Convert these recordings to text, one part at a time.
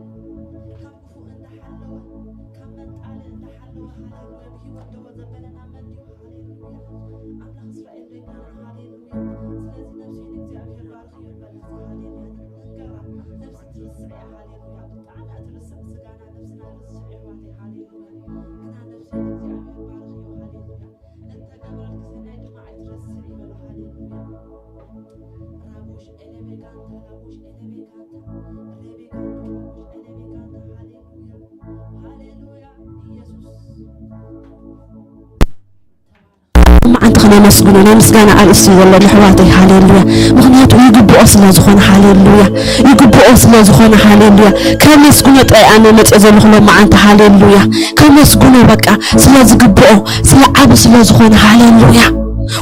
ክፉእ እንዳሓለወ፣ ካብ መንጣሊ እንዳሓለወ፣ ሃሌሉያ፣ ብህይወት ደወ ዘበለና መን ድዩ? ሃሌሉያ። ኣምላኽ እስራኤል ዶ ይባረኽ? ሃሌሉያ። ስለዚ ነፍሲ ንእግዚኣብሔር ባርኽዮ በል። ሃሌሉያ። ንገራ፣ ነፍሲ ትርስዕ እያ። ሃሌሉያ። ብጣዕሚ እያ ትርስዕ፣ ስጋና ነፍስና ርስዕ እያ፣ ኣሕዋተይ። ሃሌሉያ። ግና ነፍሲ ንእግዚኣብሔር ባርኽዮ። ሃሌሉያ። እተገብረልኪ ሰናይ ድማ ኣይትረስዒ በሎ። ሃሌሉያ። ራቦሽ ኤሌቤጋንታ፣ ራቦሽ ኤሌቤጋንታ፣ ሬቤጋንታ፣ ራቦሽ ኤሌቤጋንታ። ሃሌሉያ፣ ሃሌሉያ። ኢየሱስ መዓንቲ ከነመስግኖ ናይ ምስጋና ኣርእስቲ እዩ ዘለኒ ኣሕዋተይ። ሃሌሉያ። ምኽንያቱ ይግብኦ ስለ ዝኾነ። ሃሌሉያ። ይግብኦ ስለ ዝኾነ። ሃሌሉያ። ከመስግኖ ጥራይ ኣነ መፅእ ዘለኹ ሎም መዓንቲ። ሃሌሉያ። ከመስግኖ በቃ ስለ ዝግብኦ፣ ስለ ዓቢ ስለ ዝኾነ። ሃሌሉያ።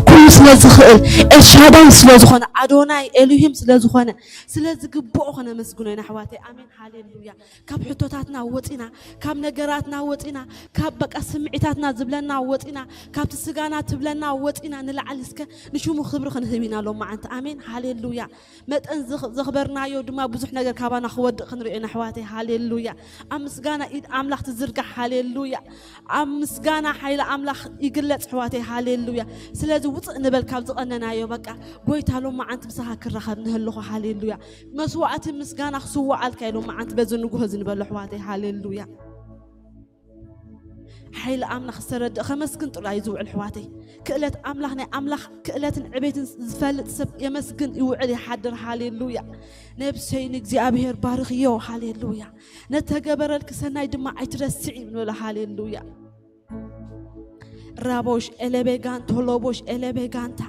ኩሉ ስለ ዝኽእል፣ ኤልሻዳይ ስለ ዝኾነ፣ ኣዶናይ ኤሎሂም ስለ ዝኾነ፣ ስለ ዝግብኦ ከነመስግኖ ኢና ኣሕዋተይ። ኣሜን። ሃሌሉያ። ካብ ሕቶታትና ወፂና፣ ካብ ነገራትና ወፂና፣ ካብ በቃ ስምዒታትና ዝብለና ወፂና፣ ካብቲ ስጋና ትብለና ወፂና ንላዕሊ እስከ ንሽሙ ክብሪ ክንህብ ኢና ሎም መዓንቲ። ኣሜን። ሃሌሉያ። መጠን ዘኽ-፣ ዘኽበርናዮ ድማ ብዙሕ ነገር ካባና ክወድቕ ክንሪኦ ኢና ኣሕዋተይ። ሃሌሉያ። ኣብ ምስጋና ኢድ ኣምላኽ ትዝርጋሕ። ሃሌሉያ። ኣብ ምስጋና ሓይሊ ኣምላኽ ይግለጽ ኣሕዋተይ። ሃሌሉያ። ስለዚ ውፅእ ንበል ካብ ዝቐነናዮ። በቃ ጎይታ ሎም መዓንቲ ምሳኻ ክራኸብ ንህልኹ። ሃሌሉያ። መስዋዕቲ ምስጋና ክስዋዓልካ ኢሎም መዓንቲ በዚ ንጉሆ እዚ ንበሎ ኣሕዋተይ። ሃሌሉያ። ሓይሊ ኣምላኽ ዝተረድእ ከመስግን ጥራይ እዩ ዝውዕል ኣሕዋተይ። ክእለት ኣምላኽ፣ ናይ ኣምላኽ ክእለትን ዕቤትን ዝፈልጥ ሰብ የመስግን ይውዕል ይሓድር። ሃሌሉያ። ነብሰይ ንእግዚኣብሔር ባርኽዮ። ሃሌሉያ። ነተገበረልኪ ሰናይ ድማ ኣይትረስዒ ንበሎ። ሃሌሉያ። ራቦሽ ኤሌቤጋንቶ ሎቦሽ ኤሌቤጋንታ።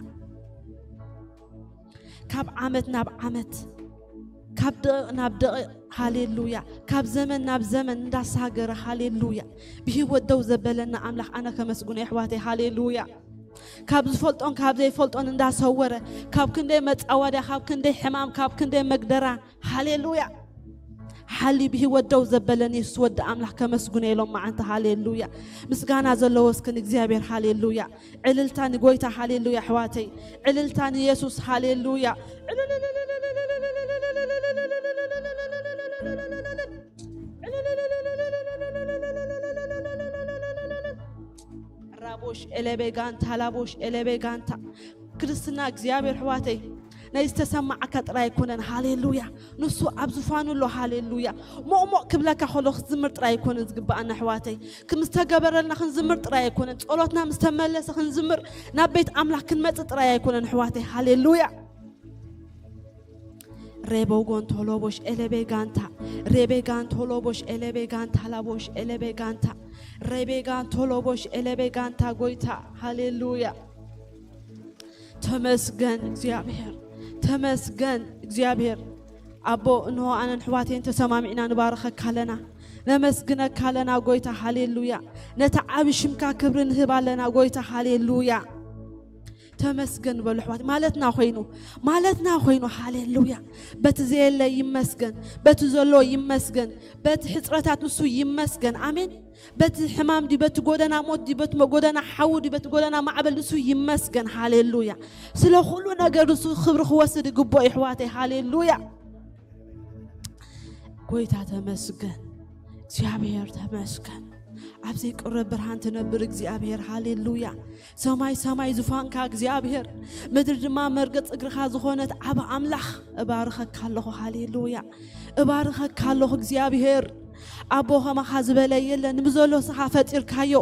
ካብ ዓመት ናብ ዓመት፣ ካብ ደቂቕ ናብ ደቂቕ፣ ሃሌሉያ፣ ካብ ዘመን ናብ ዘመን እንዳሳገረ፣ ሃሌሉያ፣ ብህይወት ደው ዘበለና ኣምላኽ ኣነ ከመስግኖ የሕዋተይ። ሃሌሉያ። ካብ ዝፈልጦን ካብ ዘይፈልጦን እንዳሰወረ፣ ካብ ክንደይ መጻወድያ፣ ካብ ክንደይ ሕማም፣ ካብ ክንደይ መግደራ፣ ሃሌሉያ። ሓልዩ ብህይወት ደው ዘበለን የሱስ ወዲ ኣምላኽ ከመስግኖ ኢሎም መዓንቲ። ሃሌሉያ። ምስጋና ዘለዎ እስኪ ንእግዚኣብሔር። ሃሌሉያ። ዕልልታ ንጎይታ። ሃሌሉያ ኣሕዋተይ። ዕልልታ ንየሱስ። ሃሌሉያ። ራቦሽ ኤለቤ ጋንታ ላቦሽ ኤለቤ ጋንታ። ክርስትና እግዚኣብሔር ኣሕዋተይ ናይ ዝተሰማዓካ ጥራይ ኣይኮነን። ሃሌሉያ። ንሱ ኣብ ዝፋኑ ኣሎ። ሃሌሉያ። ሞቕሞቕ ክብለካ ከሎ ክትዝምር ጥራይ ኣይኮነን ዝግብኣና ኣሕዋተይ። ምስ ተገበረልና ክንዝምር ጥራይ ኣይኮነን። ጸሎትና ምስ ተመለሰ ክንዝምር ናብ ቤት ኣምላኽ ክንመጽእ ጥራይ ኣይኮነን ኣሕዋተይ። ሃሌሉያ። ሬቦ ጎንቶ ሎቦሽ ኤለቤ ጋንታ። ሬቤ ጋንቶ ሎቦሽ ኤለቤ ጋንታ ላቦሽ ኤለቤ ጋንታ። ሬቤ ጋንቶ ሎቦሽ ኤለቤ ጋንታ ጎይታ። ሃሌሉያ። ተመስገን እግዚኣብሔር። ተመስገን እግዚኣብሔር። ኣቦ እንሆ ኣነን ኣሕዋተይን ተሰማሚዕና ንባርኸካ ኣለና። ነመስግነካ ኣለና ጎይታ። ሃሌሉያ። ነቲ ዓቢ ሽምካ ክብሪ ንህብ ኣለና ጎይታ። ሃሌሉያ። ተመስገን በሉ ኣሕዋት። ማለትና ኮይኑ፣ ማለትና ኮይኑ። ሃሌሉያ። በቲ ዘየለ ይመስገን፣ በቲ ዘሎ ይመስገን፣ በቲ ሕጽረታት ንሱ ይመስገን። ኣሜን። በቲ ሕማም ድዩ፣ በቲ ጎደና ሞት ድዩ፣ በቲ ጎደና ሓዊ ድዩ፣ በቲ ጎደና ማዕበል ንሱ ይመስገን። ሃሌሉያ። ስለ ኩሉ ነገር ንሱ ክብሪ ክወስድ ይግብኦ ኣሕዋተይ። ሃሌሉያ። ጎይታ ተመስገን። እግዚኣብሔር ተመስገን። ኣብ ዘይቅረብ ብርሃን ትነብር እግዚኣብሔር። ሃሌሉያ። ሰማይ ሰማይ ዙፋንካ እግዚኣብሔር፣ ምድሪ ድማ መርገጽ እግርኻ ዝኾነት ዓቢ ኣምላኽ እባርኸካ ኣለኹ። ሃሌሉያ። እባርኸካ ኣለኹ እግዚኣብሔር። ኣቦ ከማኻ ዝበለ የለን። ንብዘሎ ንስኻ ፈጢርካዮ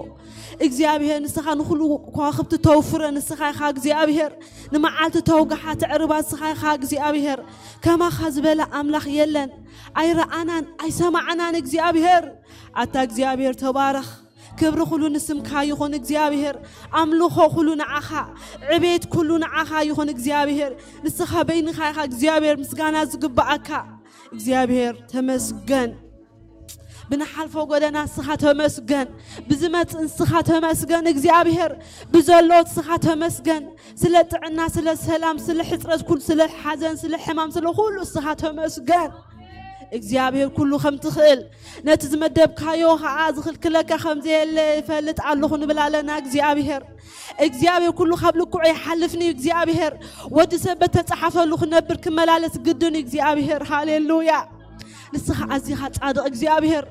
እግዚኣብሔር። ንስኻ ንኹሉ ከዋኽብቲ ተውፍረ ንስኻ ኢኻ እግዚኣብሔር። ንመዓልቲ ተውግሓ ተዕርባ ንስኻ ኢኻ እግዚኣብሔር። ከማኻ ዝበለ ኣምላኽ የለን። ኣይረኣናን ኣይሰማዕናን እግዚኣብሔር። ኣታ እግዚኣብሔር ተባረኽ። ክብሪ ኩሉ ንስምካ ይኹን እግዚኣብሔር። ኣምልኾ ኩሉ ንዓኻ፣ ዕቤት ኩሉ ንዓኻ ይኹን እግዚኣብሔር። ንስኻ በይንኻ ኢኻ እግዚኣብሔር ምስጋና ዝግብኣካ። እግዚኣብሔር ተመስገን። ብንሓልፎ ጎደና ንስኻ ተመስገን። ብዝመጽእ ንስኻ ተመስገን እግዚኣብሔር። ብዘሎ ንስኻ ተመስገን። ስለ ጥዕና፣ ስለ ሰላም፣ ስለ ሕጽረት፣ ኩሉ ስለ ሓዘን፣ ስለ ሕማም፣ ስለ ኩሉ ንስኻ ተመስገን። እግዚኣብሔር ኩሉ ከም ትኽእል፣ ነቲ ዝመደብካዮ ኸዓ ዝኽልክለካ ከም ዘየለ ይፈልጥ ኣለኹ ንብል ኣለና እግዚኣብሔር። እግዚኣብሔር ኩሉ ካብ ልክዑ ይሓልፍኒ እግዚኣብሔር። ወዲ ሰብ በተጻሓፈሉ ክነብር ክመላለስ ግድን እዩ እግዚኣብሔር። ሃሌሉያ። ንስኻ ኣዚኻ ጻድቕ እግዚኣብሔር።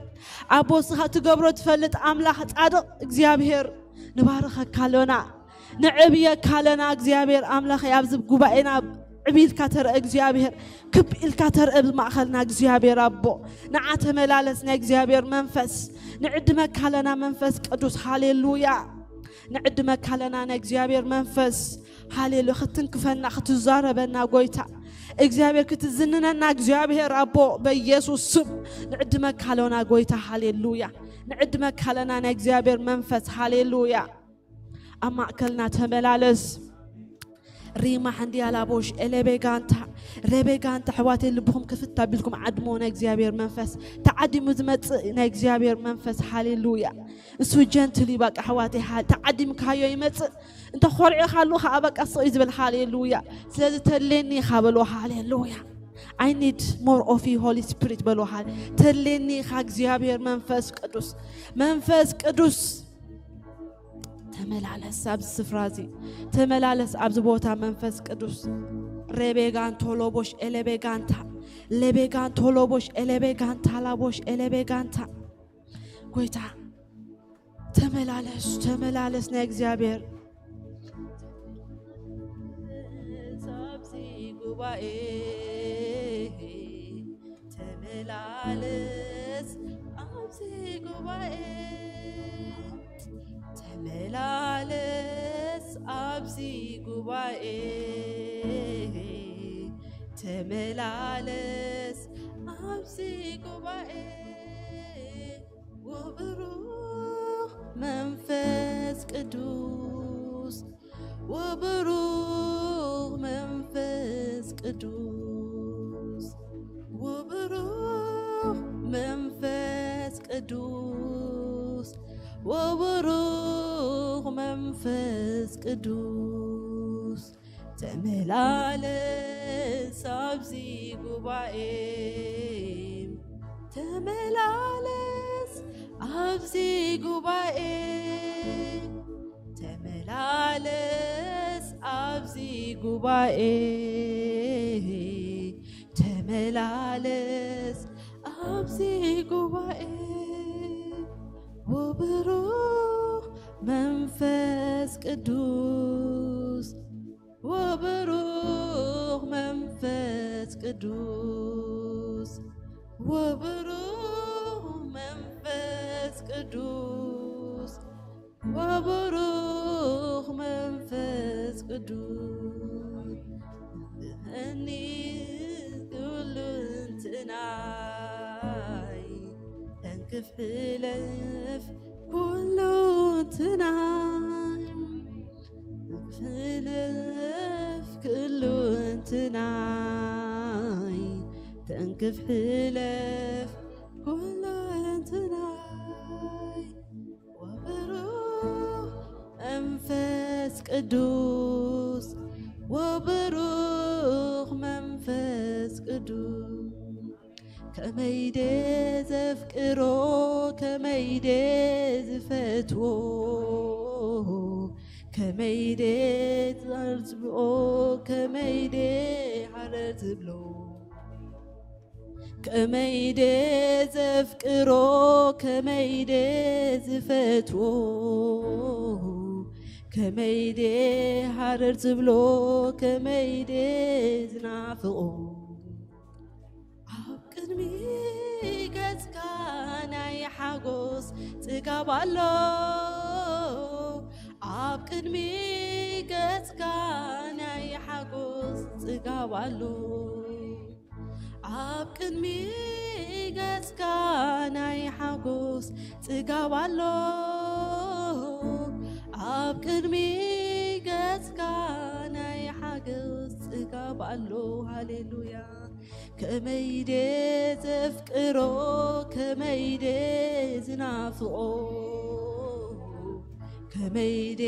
ኣቦ ንስኻ ትገብሮ ትፈልጥ ኣምላኽ ጻድቕ እግዚኣብሔር። ንባርኸካ ኣሎና። ንዕብየካ ኣለና እግዚኣብሔር ኣምላኸይ። ኣብዚ ጉባኤና ዕብ ኢልካ ተርአ እግዚኣብሔር። ክብ ኢልካ ተርአ ብማእኸልና እግዚኣብሔር ኣቦ። ንዓ ተመላለስ ናይ እግዚኣብሔር መንፈስ። ንዕድመካ ኣለና መንፈስ ቅዱስ። ሃሌሉያ። ንዕድመካ ኣለና ናይ እግዚኣብሔር መንፈስ። ሃሌሉያ። ክትንክፈና ክትዛረበና ጎይታ እግዚኣብሔር ክትዝንነና እግዚኣብሔር ኣቦ በኢየሱስ ስም። ንዕድመካ ኣለና ጎይታ። ሃሌሉያ። ንዕድመካ ኣለና ናይ እግዚኣብሔር መንፈስ። ሃሌሉያ። ኣብ ማእከልና ተመላለስ። ሪማ ሓንድያ ላቦሽ ኤሌቤጋንታ ሬቤጋንታ ኣሕዋተይ ልብኹም ክፍት ኣቢልኩም ዓድሞ ናይ እግዚኣብሔር መንፈስ። ተዓዲሙ ዝመጽእ ናይ እግዚኣብሔር መንፈስ። ሃሌሉያ። እሱ ጀንትል እዩ በቃ ኣሕዋተይ። ሃ- ተዓዲምካዮ ይመጽእ። እንተ ኾርዒ ካሉ ከዓ በቃ ስቕ እዩ ዝብል። ሃሌሉያ። ስለዚ ተድሌኒ ኢኻ በልዎ። ሃሌሉያ። I need more of you Holy Spirit በልዎ። ሃ- ተድሌኒ ኢኻ እግዚኣብሔር መንፈስ ቅዱስ። መንፈስ ቅዱስ ተመላለስ ኣብዚ ስፍራ እዚ። ተመላለስ ኣብዚ ቦታ መንፈስ ቅዱስ። ሬቤጋንቶ ሎቦሽ ኤሌቤጋንታ ሌቤጋንቶ ሎቦሽ ኤሌቤጋንታ ላቦሽ ኤሌቤጋንታ ጎይታ ተመላለስ፣ ተመላለስ ናይ እግዚኣብሔር። ኣብዚ ጉባኤ ተመላለስ፣ ኣብዚ ጉባኤ ተመላለስ፣ ኣብዚ ጉባኤ ተመላለስ፣ ኣብዚ ጉባኤ ወብሩኽ መንፈስ ቅዱስ፣ ወብሩኽ መንፈስ ቅዱስ፣ ወብሩኽ መንፈስ ቅዱስ፣ ወብሩኽ መንፈስ ቅዱስ። ተመላለስ ኣብዚ ጉባኤ፣ ተመላለስ ኣብዚ ጉባኤ፣ ተመላለስ ኣብዚ ጉባኤ፣ ተመላለስ ኣብዚ ጉባኤ። ወብሩኽ መንፈስ ቅዱስ፣ ወብሩኽ መንፈስ ቅዱስ፣ ወብሩኽ መንፈስ ቅዱስ፣ ወብሩኽ መንፈስ ቅዱስ። እኒ ኩሉ እንትናይ ተንክፍ ሕለፍ ኩሉ እንትናይ፣ ተንክፍ ሕለፍ ኩሉ እንትናይ፣ ተንክፍ ሕለፍ ኩሉ እንትናይ። ወብሩኽ መንፈስ ቅዱስ፣ ወብሩኽ መንፈስ ቅዱስ። ከመይ ደ ዘፍቅሮ፣ ከመይ ደ ዝፈትዎ፣ ከመይ ደ ዘርዝብኦ፣ ከመይ ደ ሓረር ዝብሎ፣ ከመይ ደ ዘፍቅሮ፣ ከመይ ደ ዝፈትዎ፣ ከመይ ደ ሓረር ዝብሎ፣ ከመይ ደ ዝናፍቆ። ኣብ ቅድሚ ገጽካ ናይ ሓጎስ ጽጋብ ኣሎ። ኣብ ቅድሚ ገጽካ ናይ ሓጎስ ጽጋብ ኣሎ። ኣብ ቅድሚ ገጽካ ናይ ሓጎስ ጽጋብ ኣሎ። ኣብ ቅድሚ ገጽካ ናይ ሓጎስ ጽጋብ ኣሎ። ሃሌሉያ። ከመይ ደ ዘፍቅሮ፣ ከመይ ደ ዝናፍቆ፣ ከመይ ደ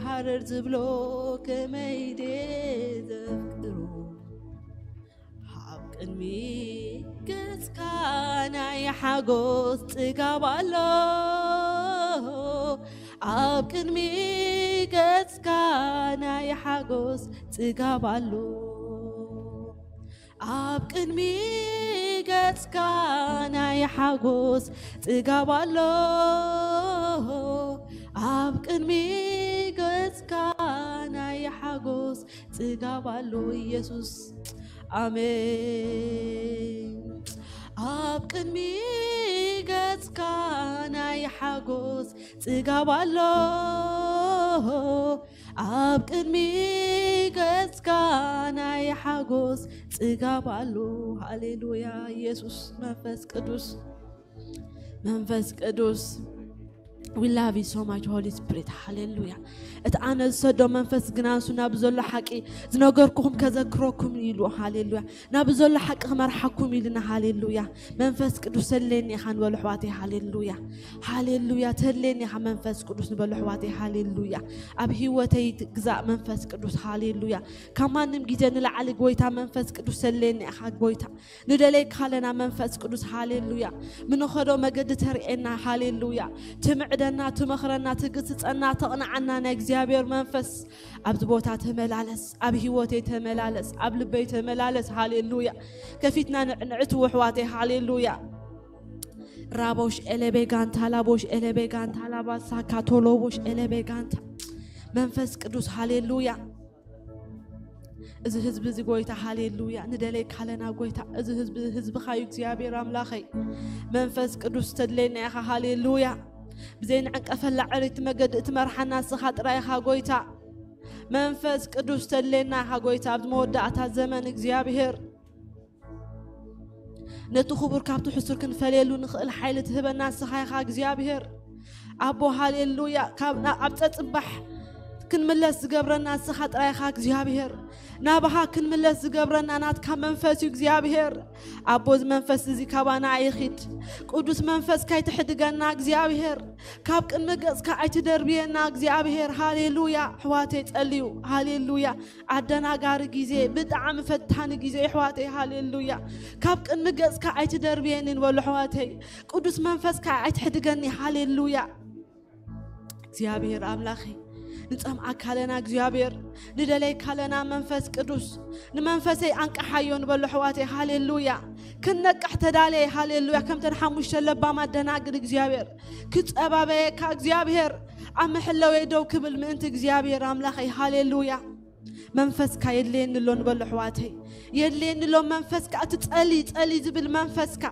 ሃረር ዝብሎ፣ ከመይ ደ ዘፍቅሮ። ኣብ ቅድሚ ገጽካ ናይ ሓጎስ ጽጋብ ኣሎ። ኣብ ቅድሚ ገጽካ ናይ ሓጎስ ጽጋብ ኣሎ። ኣብ ቅድሚ ገጽካ ናይ ሓጎስ ጽጋብ ኣሎ። ኣብ ቅድሚ ገጽካ ናይ ሓጎስ ጽጋብ ኣሎ። ኢየሱስ፣ ኣሜን። ኣብ ቅድሚ ገጽካ ናይ ሓጎስ ጽጋብ ኣሎ። ኣብ ቅድሚ ገጽካ ናይ ሓጎስ ጽጋብ ኣሎ። ሃሌሉያ። ኢየሱስ፣ መንፈስ ቅዱስ፣ መንፈስ ቅዱስ፣ we love you so much, Holy Spirit. ሃሌሉያ። እቲ ኣነ ዝሰዶ መንፈስ ግና ንሱ ናብ ዘሎ ሓቂ ዝነገርኩኹም ከዘክረኩም ኢሉ። ሃሌሉያ። ናብ ዘሎ ሓቂ ክመርሓኩም ኢልና። ሃሌሉያ። መንፈስ ቅዱስ ተድሌኒ ኢኻ ንበሉ ኣሕዋተይ። ሃሌሉያ። ሃሌሉያ። ተድሌኒ ኢኻ መንፈስ ቅዱስ ንበሉ ኣሕዋተይ። ሃሌሉያ። ኣብ ህይወተይ ግዛእ መንፈስ ቅዱስ። ሃሌሉያ። ካብ ማንም ግዜ ንላዕሊ ጎይታ መንፈስ ቅዱስ ተድሌኒ ኢኻ ጎይታ። ንደለየካ ኣለና መንፈስ ቅዱስ። ሃሌሉያ። ምንኸዶ መገዲ ተርእየና። ሃሌሉያ። ትምዕደና፣ ትመኽረና፣ ትግስጸና፣ ተቕንዓና ናይ እግዚኣብሔር መንፈስ ኣብዚ ቦታ ተመላለስ፣ ኣብ ህይወተይ ተመላለስ፣ ኣብ ልበይ ተመላለስ። ሃሌሉያ። ከፊትና ንዕንዕት ውሕዋተይ። ሃሌሉያ። ራቦሽ ኤለቤ ጋንታ፣ ላቦሽ ኤለቤ ጋንታ፣ ላባሳ ካቶሎቦሽ ኤለቤ ጋንታ። መንፈስ ቅዱስ። ሃሌሉያ። እዚ ህዝቢ እዚ ጎይታ፣ ሃሌሉያ፣ ንደለየካ ኣለና ጎይታ። እዚ ህዝቢ ህዝብኻ እዩ እግዚኣብሔር ኣምላኸይ። መንፈስ ቅዱስ ተድለየና ኢኻ። ሃሌሉያ። ብዘይ ንዕንቀፈላ ዕሪት መገዲ እትመርሓና ንስኻ ጥራይ ኢኻ ጎይታ። መንፈስ ቅዱስ ተድለየና ኢኻ ጎይታ። ኣብዚ መወዳእታ ዘመን እግዚኣብሔር ነቲ ክቡር ካብቲ ሕሱር ክንፈልየሉ ንኽእል ሓይሊ ትህበና ንስኻ ኢኻ እግዚኣብሔር። ኣቦ ሃሌሉያ። ካብ ናብ ኣብ ጸጽባሕ ክንምለስ ዝገብረና ንስኻ ጥራይኻ እግዚኣብሔር። ናባኻ ክንምለስ ዝገብረና ናትካ መንፈስ እዩ እግዚኣብሔር። ኣቦ፣ እዚ መንፈስ እዚ ካባና ኣይኺድ። ቅዱስ መንፈስ ካይትሕድገና እግዚኣብሔር። ካብ ቅድሚ ገጽካ ኣይትደርብየና እግዚኣብሔር። ሃሌሉያ። ኣሕዋተይ ጸልዩ። ሃሌሉያ። ኣደናጋሪ ግዜ፣ ብጣዕሚ ፈታኒ ግዜ ኣሕዋተይ። ሃሌሉያ። ካብ ቅድሚ ገጽካ ኣይትደርብየኒ ንበሎ ኣሕዋተይ። ቅዱስ መንፈስካ ኣይትሕድገኒ። ሃሌሉያ። እግዚኣብሔር ኣምላኸይ፣ ንጸምኣካ ኣለና እግዚኣብሔር፣ ንደለየካ ኣለና መንፈስ ቅዱስ። ንመንፈሰይ ኣንቅሓዮ ንበሎ ኣሕዋተይ። ሃሌሉያ። ክንነቅሕ ተዳለየ። ሃሌሉያ። ከምተን ሓሙሽተ ለባማት ደናግል እግዚኣብሔር ክጸባበየካ እግዚኣብሔር፣ ኣብ መሐለወይ ደው ክብል ምእንቲ እግዚኣብሔር ኣምላኸይ። ሃሌሉያ። መንፈስካ የድልየኒ ኣሎ ንበሎ ኣሕዋተይ። የድልየኒ ኣሎ መንፈስካ፣ እቲ ጸሊ ጸሊ ዝብል መንፈስካ።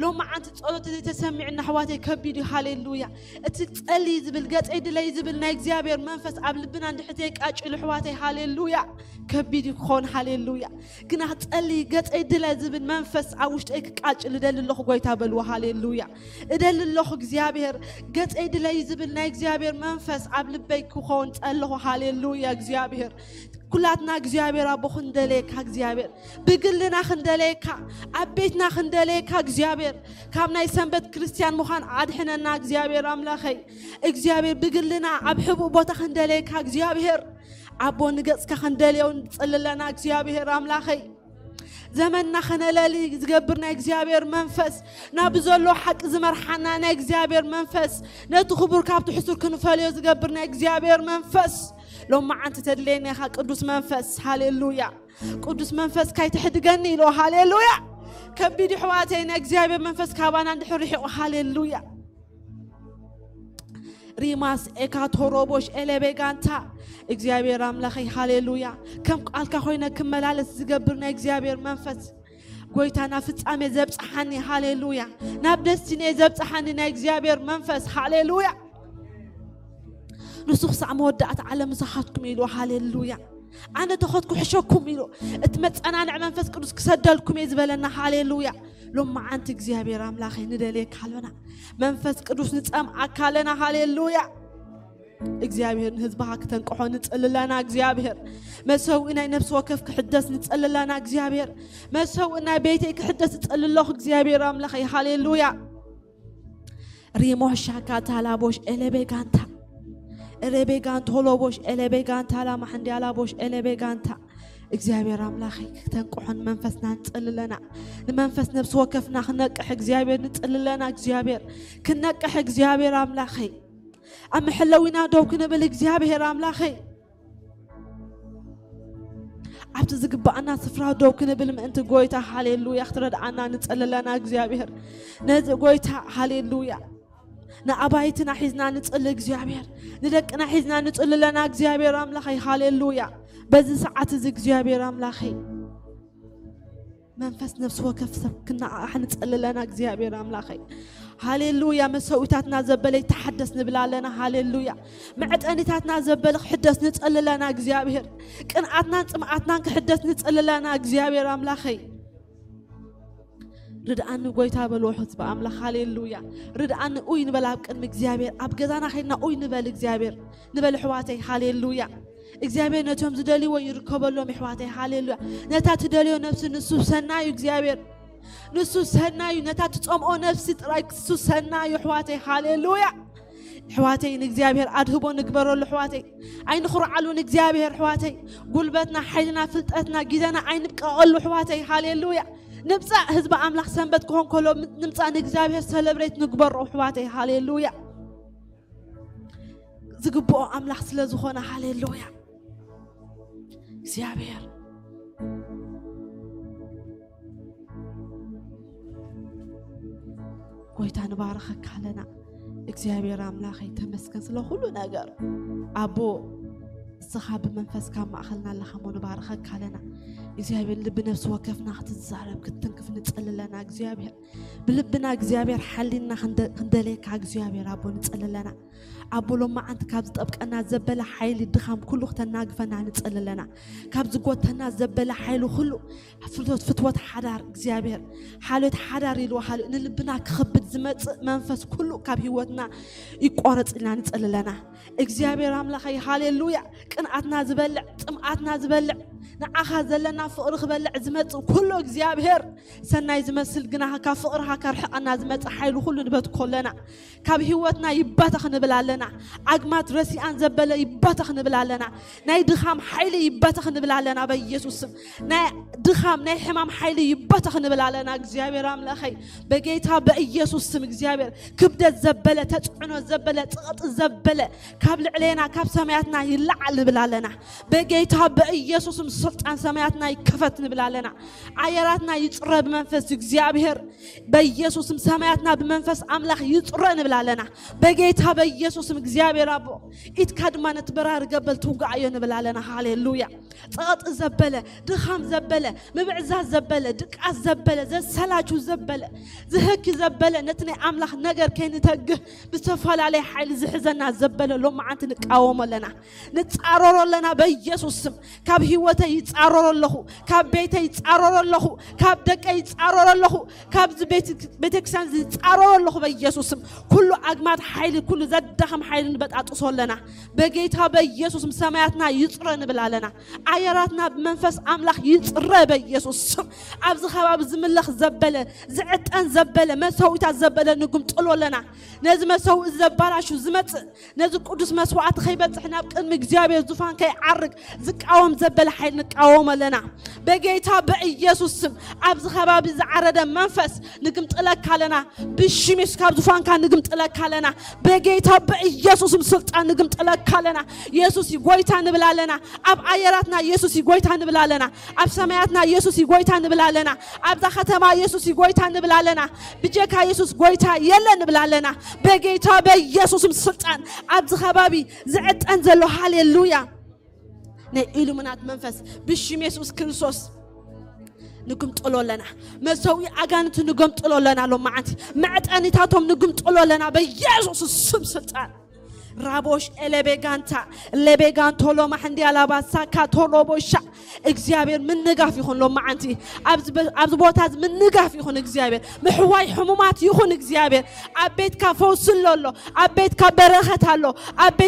ሎማዓንቲ ጸሎት ዘይተሰሚዕና ኣሕዋተይ ከቢድ እዩ። ሃሌሉያ። እቲ ጸሊ ዝብል፣ ገጸይ ድለይ ዝብል ናይ እግዚኣብሔር መንፈስ ኣብ ልብና እንድሕር ዘይቃጭሉ ኣሕዋተይ፣ ሃሌሉያ፣ ከቢድ እዩ ክኸውን። ሃሌሉያ። ግና ጸሊ፣ ገጸይ ድለ ዝብል መንፈስ ኣብ ውሽጠይ ክቃጭል እደሊ ኣለኹ ጎይታ በልዎ። ሃሌሉያ። እደሊ ኣለኹ እግዚኣብሔር፣ ገጸይ ድለይ ዝብል ናይ እግዚኣብሔር መንፈስ ኣብ ልበይ ክኸውን ጸለኹ። ሃሌሉያ። እግዚኣብሔር፣ ኩላትና እግዚኣብሔር ኣቦ ክንደለየካ እግዚኣብሔር፣ ብግልና ክንደለየካ፣ ኣብ ቤትና ክንደለየካ እግዚኣብሔር፣ ካብ ናይ ሰንበት ክርስትያን ምዃን ኣድሕነና እግዚኣብሔር ኣምላኸይ። እግዚኣብሔር፣ ብግልና ኣብ ሕቡእ ቦታ ክንደለየካ እግዚኣብሔር ኣቦ፣ ንገጽካ ክንደልዮ ንጽሊ ኣለና እግዚኣብሔር ኣምላኸይ። ዘመንና ከነለሊ ዝገብር ናይ እግዚኣብሔር መንፈስ፣ ናብ ዘሎ ሓቂ ዝመርሓና ናይ እግዚኣብሔር መንፈስ፣ ነቲ ክቡር ካብቲ ሕሱር ክንፈልዮ ዝገብር ናይ እግዚኣብሔር መንፈስ፣ ሎማዓንቲ ተድልየና ኢኻ ቅዱስ መንፈስ። ሃሌሉያ። ቅዱስ መንፈስ ካይትሕድገኒ ኢሎ። ሃሌሉያ። ከቢድ ኣሕዋተይ፣ ናይ እግዚኣብሔር መንፈስ ካባና እንድሕር ርሒቑ። ሃሌሉያ። ሪማስ ኤካቶሮቦሽ ኤሌቤ ጋንታ፣ እግዚኣብሔር ኣምላኸይ፣ ሃሌሉያ። ከም ቃልካ ኮይነ ክመላለስ ዝገብር ናይ እግዚኣብሔር መንፈስ፣ ጎይታ፣ ናብ ፍጻሜ ዘብጽሓኒ፣ ሃሌሉያ፣ ናብ ደስቲኔ ዘብጽሓኒ ናይ እግዚኣብሔር መንፈስ፣ ሃሌሉያ። ንሱ ክሳዕ መወዳእታ ዓለም ምሳኻትኩም ኢሉ፣ ሃሌሉያ። ኣነ ተኸትኩ ሕሸኩም ኢሉ፣ እቲ መጸናንዕ መንፈስ ቅዱስ ክሰደልኩም እየ ዝበለና፣ ሃሌሉያ። ሎማዓንቲ እግዚኣብሔር ኣምላኸይ ንደልየካ ኣሎና፣ መንፈስ ቅዱስ ንጸምኣካ ኣለና፣ ሃሌሉያ። እግዚኣብሔር ንህዝብኻ ክተንቅሖ ንጽሊ ኣለና፣ እግዚኣብሔር መሰውኢ ናይ ነፍሲ ወከፍ ክሕደስ ንጽሊ ኣለና፣ እግዚኣብሔር መሰውኢ ናይ ቤተይ ክሕደስ እጽሊ ኣለኹ፣ እግዚኣብሔር ኣምላኸይ፣ ሃሌሉያ። ሪሞሻካ ታላቦሽ ኤሌቤ ጋንታ፣ ኤሌቤ ጋንቶ ሎቦሽ ኤሌቤ ጋንታ ላማሕንዲ ኣላቦሽ ኤሌቤ ጋንታ። እግዚኣብሔር ኣምላኸይ ክተንቅሖ ንመንፈስና ንጽሊ ኣለና፣ ንመንፈስ ነፍሲ ወከፍና ክነቅሕ እግዚኣብሔር ንጽሊ ኣለና፣ እግዚኣብሔር ክነቅሕ እግዚኣብሔር ኣምላኸይ፣ ኣብ መሐለዊና ደው ክንብል እግዚኣብሔር ኣምላኸይ፣ ኣብቲ ዝግባኣና ስፍራ ደው ክንብል ምእንቲ ጎይታ፣ ሃሌሉያ፣ ክትረድኣና ንጽሊ ኣለና እግዚኣብሔር። ነዚ ጎይታ፣ ሃሌሉያ፣ ንኣባይትና ሒዝና ንጽሊ እግዚኣብሔር፣ ንደቅና ሒዝና ንጽሊ ኣለና እግዚኣብሔር ኣምላኸይ፣ ሃሌሉያ። በዚ ሰዓት እዚ እግዚኣብሔር ኣምላኸይ፣ መንፈስ ነፍሲ ወከፍ ሰብ ክነዓሕ ንጸሊ ኣለና እግዚኣብሔር ኣምላኸይ፣ ሃሌሉያ። መሰዊታትና ዘበለ ይተሓደስ ንብል ኣለና፣ ሃሌሉያ። መዕጠኒታትና ዘበለ ክሕደስ ንጸሊ ኣለና እግዚኣብሔር፣ ቅንኣትናን ጽምኣትናን ክሕደስ ንጸሊ ኣለና እግዚኣብሔር ኣምላኸይ። ርድኣኒ ጎይታ በልዎ ህዝቢ ኣምላኽ፣ ሃሌሉያ። ርድኣኒ ኡይ ንበል ኣብ ቅድሚ እግዚኣብሔር፣ ኣብ ገዛና ኸይድና ኡይ ንበል እግዚኣብሔር፣ ንበል ኣሕዋተይ፣ ሃሌሉያ። እግዚኣብሔር ነቶም ዝደልይዎ ይርከበሎም ኣሕዋተይ፣ ሃሌሉያ። ነታ ትደልዮ ነፍሲ ንሱ ሰናዩ እግዚኣብሔር፣ ንሱ ሰናዩ። ነታ ትጸምኦ ነፍሲ ጥራይ ንሱ ሰናዩ ኣሕዋተይ፣ ሃሌሉያ። ኣሕዋተይ ንእግዚኣብሔር ኣድህቦ ንግበረሉ ኣሕዋተይ። ኣይንኹርዓሉ ንእግዚኣብሔር ኣሕዋተይ። ጉልበትና፣ ሓይልና፣ ፍልጠትና፣ ግዜና ኣይንብቀቐሉ ኣሕዋተይ፣ ሃሌሉያ። ንምጻእ ህዝቢ ኣምላኽ ሰንበት ክኾን ከሎ ንምጻእ ንእግዚኣብሔር ሰለብሬት ንግበሮ ኣሕዋተይ፣ ሃሌሉያ። ዝግብኦ ኣምላኽ ስለ ዝኾነ፣ ሃሌሉያ። እግዚኣብሔር ጎይታ ንባረኸካ ኣለና። እግዚኣብሔር ኣምላኸይ ተመስገን ስለ ኩሉ ነገር። ኣቦ ንስኻ ብመንፈስካ ኣብ ማእኸልና ኣለኻ እሞ ንባረኸካ ኣለና። እግዚኣብሔር ልቢ ነፍሲ ወከፍና ክትዛረብ ክትትንክፍ ንጸልለና እግዚኣብሔር ብልብና እግዚኣብሔር ሓሊና ክንደልየካ እግዚኣብሔር ኣቦ ንጸልለና ኣቦ ሎማዓንቲ ካብ ዝጠብቀና ዘበለ ሓይሊ ድኻም ኩሉ ክተናግፈና ንጸልለና ካብ ዝጎተና ዘበለ ሓይሊ ኩሉ ፍትወት ፍትወት ሓዳር እግዚኣብሔር ሓልዮት ሓዳር ኢልዎ ሓልዮ ንልብና ክኸብድ ዝመጽእ መንፈስ ኩሉ ካብ ህይወትና ይቋረጽ ኢልና ንጸልለና እግዚኣብሔር ኣምላኸይ ሃሌሉያ ቅንኣትና ዝበልዕ ጽምኣትና ዝበልዕ ንዓኻ ዘለና ፍቕሪ ክበልዕ ዝመጽእ ኩሉ እግዚኣብሔር ሰናይ ዝመስል ግና ካብ ፍቕርኻ ከርሕቐና ዝመጽእ ሓይሊ ኩሉ ንበትኮ ኣለና ካብ ህይወትና ይባተኽ ንብል ኣለና ኣግማት ረሲኣን ዘበለ ይባተኽ ንብል ኣለና ናይ ድኻም ሓይሊ ይባተኽ ንብል ኣለና በኢየሱስ ስም ናይ ድኻም ናይ ሕማም ሓይሊ ይባተኽ ንብል ኣለና እግዚኣብሔር ኣምላኸይ በጌታ በኢየሱስ ስም እግዚኣብሔር ክብደት ዘበለ ተፅዕኖ ዘበለ ፅቕጢ ዘበለ ካብ ልዕሌና ካብ ሰማያትና ይለዓል ንብል ኣለና በጌታ በኢየሱስም ስልጣን ሰማያትና ይከፈት ንብል ኣለና ኣየራትና ይፅረ ብመንፈስ እግዚኣብሔር በኢየሱስም ሰማያትና ብመንፈስ ኣምላኽ ይፅረ ንብል ኣለና በጌታ በኢየሱስም እግዚኣብሔር ኣቦ ኢትካ ድማ ነቲ በራሪ ገበል ትውጋኣዮ ንብል ኣለና ሃሌሉያ ፀቕጢ ዘበለ ድኻም ዘበለ ምብዕዛዝ ዘበለ ድቃስ ዘበለ ዘሰላችሁ ዘበለ ዝህኪ ዘበለ ነቲ ናይ ኣምላኽ ነገር ከይንተግህ ብዝተፈላለየ ሓይሊ ዝሕዘና ዘበለ ሎማዓንቲ ንቃወሞ ኣለና ንጻረሮ ኣለና በኢየሱስ ስም ካብ ህይወተይ ይጻረሮ ኣለኹ ካብ ቤተይ ይጻረሮ ኣለኹ ካብ ደቀይ ይጻረሮ ኣለኹ ካብዚ ቤተክርስትያን ዝጻረሮ ኣለኹ በኢየሱስ ስም ኩሉ ኣግማት ሓይሊ ኩሉ ዘዳኸም ሓይሊ ንበጣጥሶ ኣለና በጌታ በኢየሱስ ስም ሰማያትና ይጽረ ንብል ኣለና ኣየራትና ብመንፈስ ኣምላኽ ይጽረ በኢየሱስ ስም ኣብዚ ከባቢ ዝምለኽ ዘበለ ዝዕጠን ዘበለ መሰዊታት ዘበለ ንግምጥሎ ኣለና ነዚ መሰውኢ ዘባላሹ ዝመጽእ ነዚ ቅዱስ መስዋዕቲ ከይበጽሕ ናብ ቅድሚ እግዚኣብሔር ዙፋን ከይዓርግ ዝቃወም ዘበለ ሓይል ንቃወም ኣለና በጌታ በኢየሱስ ስም ኣብዚ ከባቢ ዝዓረደ መንፈስ ንግምጥለካ ኣለና ብሽም የሱስ ካብ ዙፋንካ ንግምጥለካ ኣለና በጌታ በኢየሱስም ስልጣን ንግምጥለካ ኣለና የሱስ ይጎይታ ንብል ኣለና ኣብ ኣየራትና የሱስ ይጎይታ ንብል ኣለና ኣብ ሰማያትና የሱስ ይጎይታ ንብል ኣለና ኣብዛ ከተማ የሱስ ይጎይታ ንብል ኣለና ብጀካ የሱስ ጎይታ የለ ንብል ኣለና በጌታ በኢየሱስም ስልጣን ኣብዚ ከባቢ ዝዕጠን ዘሎ ሃሌሉያ ናይ ኢሉምናት መንፈስ ብሽም የሱስ ክርስቶስ ንግምጥሎ ኣለና መሰዊ ኣጋንንቲ ንገምጥሎ ኣለና ሎማዓንቲ መዕጠኒታቶም ንግምጥሎ ኣለና በኢየሱስ ስም ስልጣን ራቦሽ ኤሌቤጋንታ ሌቤጋንቶ ሎማሕንዲ ኣላባሳ ካቶሎቦሻ እግዚኣብሔር ምንጋፍ ይኹን ሎማዓንቲ ኣብዚ ቦታ እዚ ምንጋፍ ይኹን እግዚኣብሔር ምሕዋይ ሕሙማት ይኹን እግዚኣብሔር ኣብ ቤትካ ፈውሲ ኣሎ ኣሎ ኣብ ቤትካ በረኸት ኣሎ ኣብ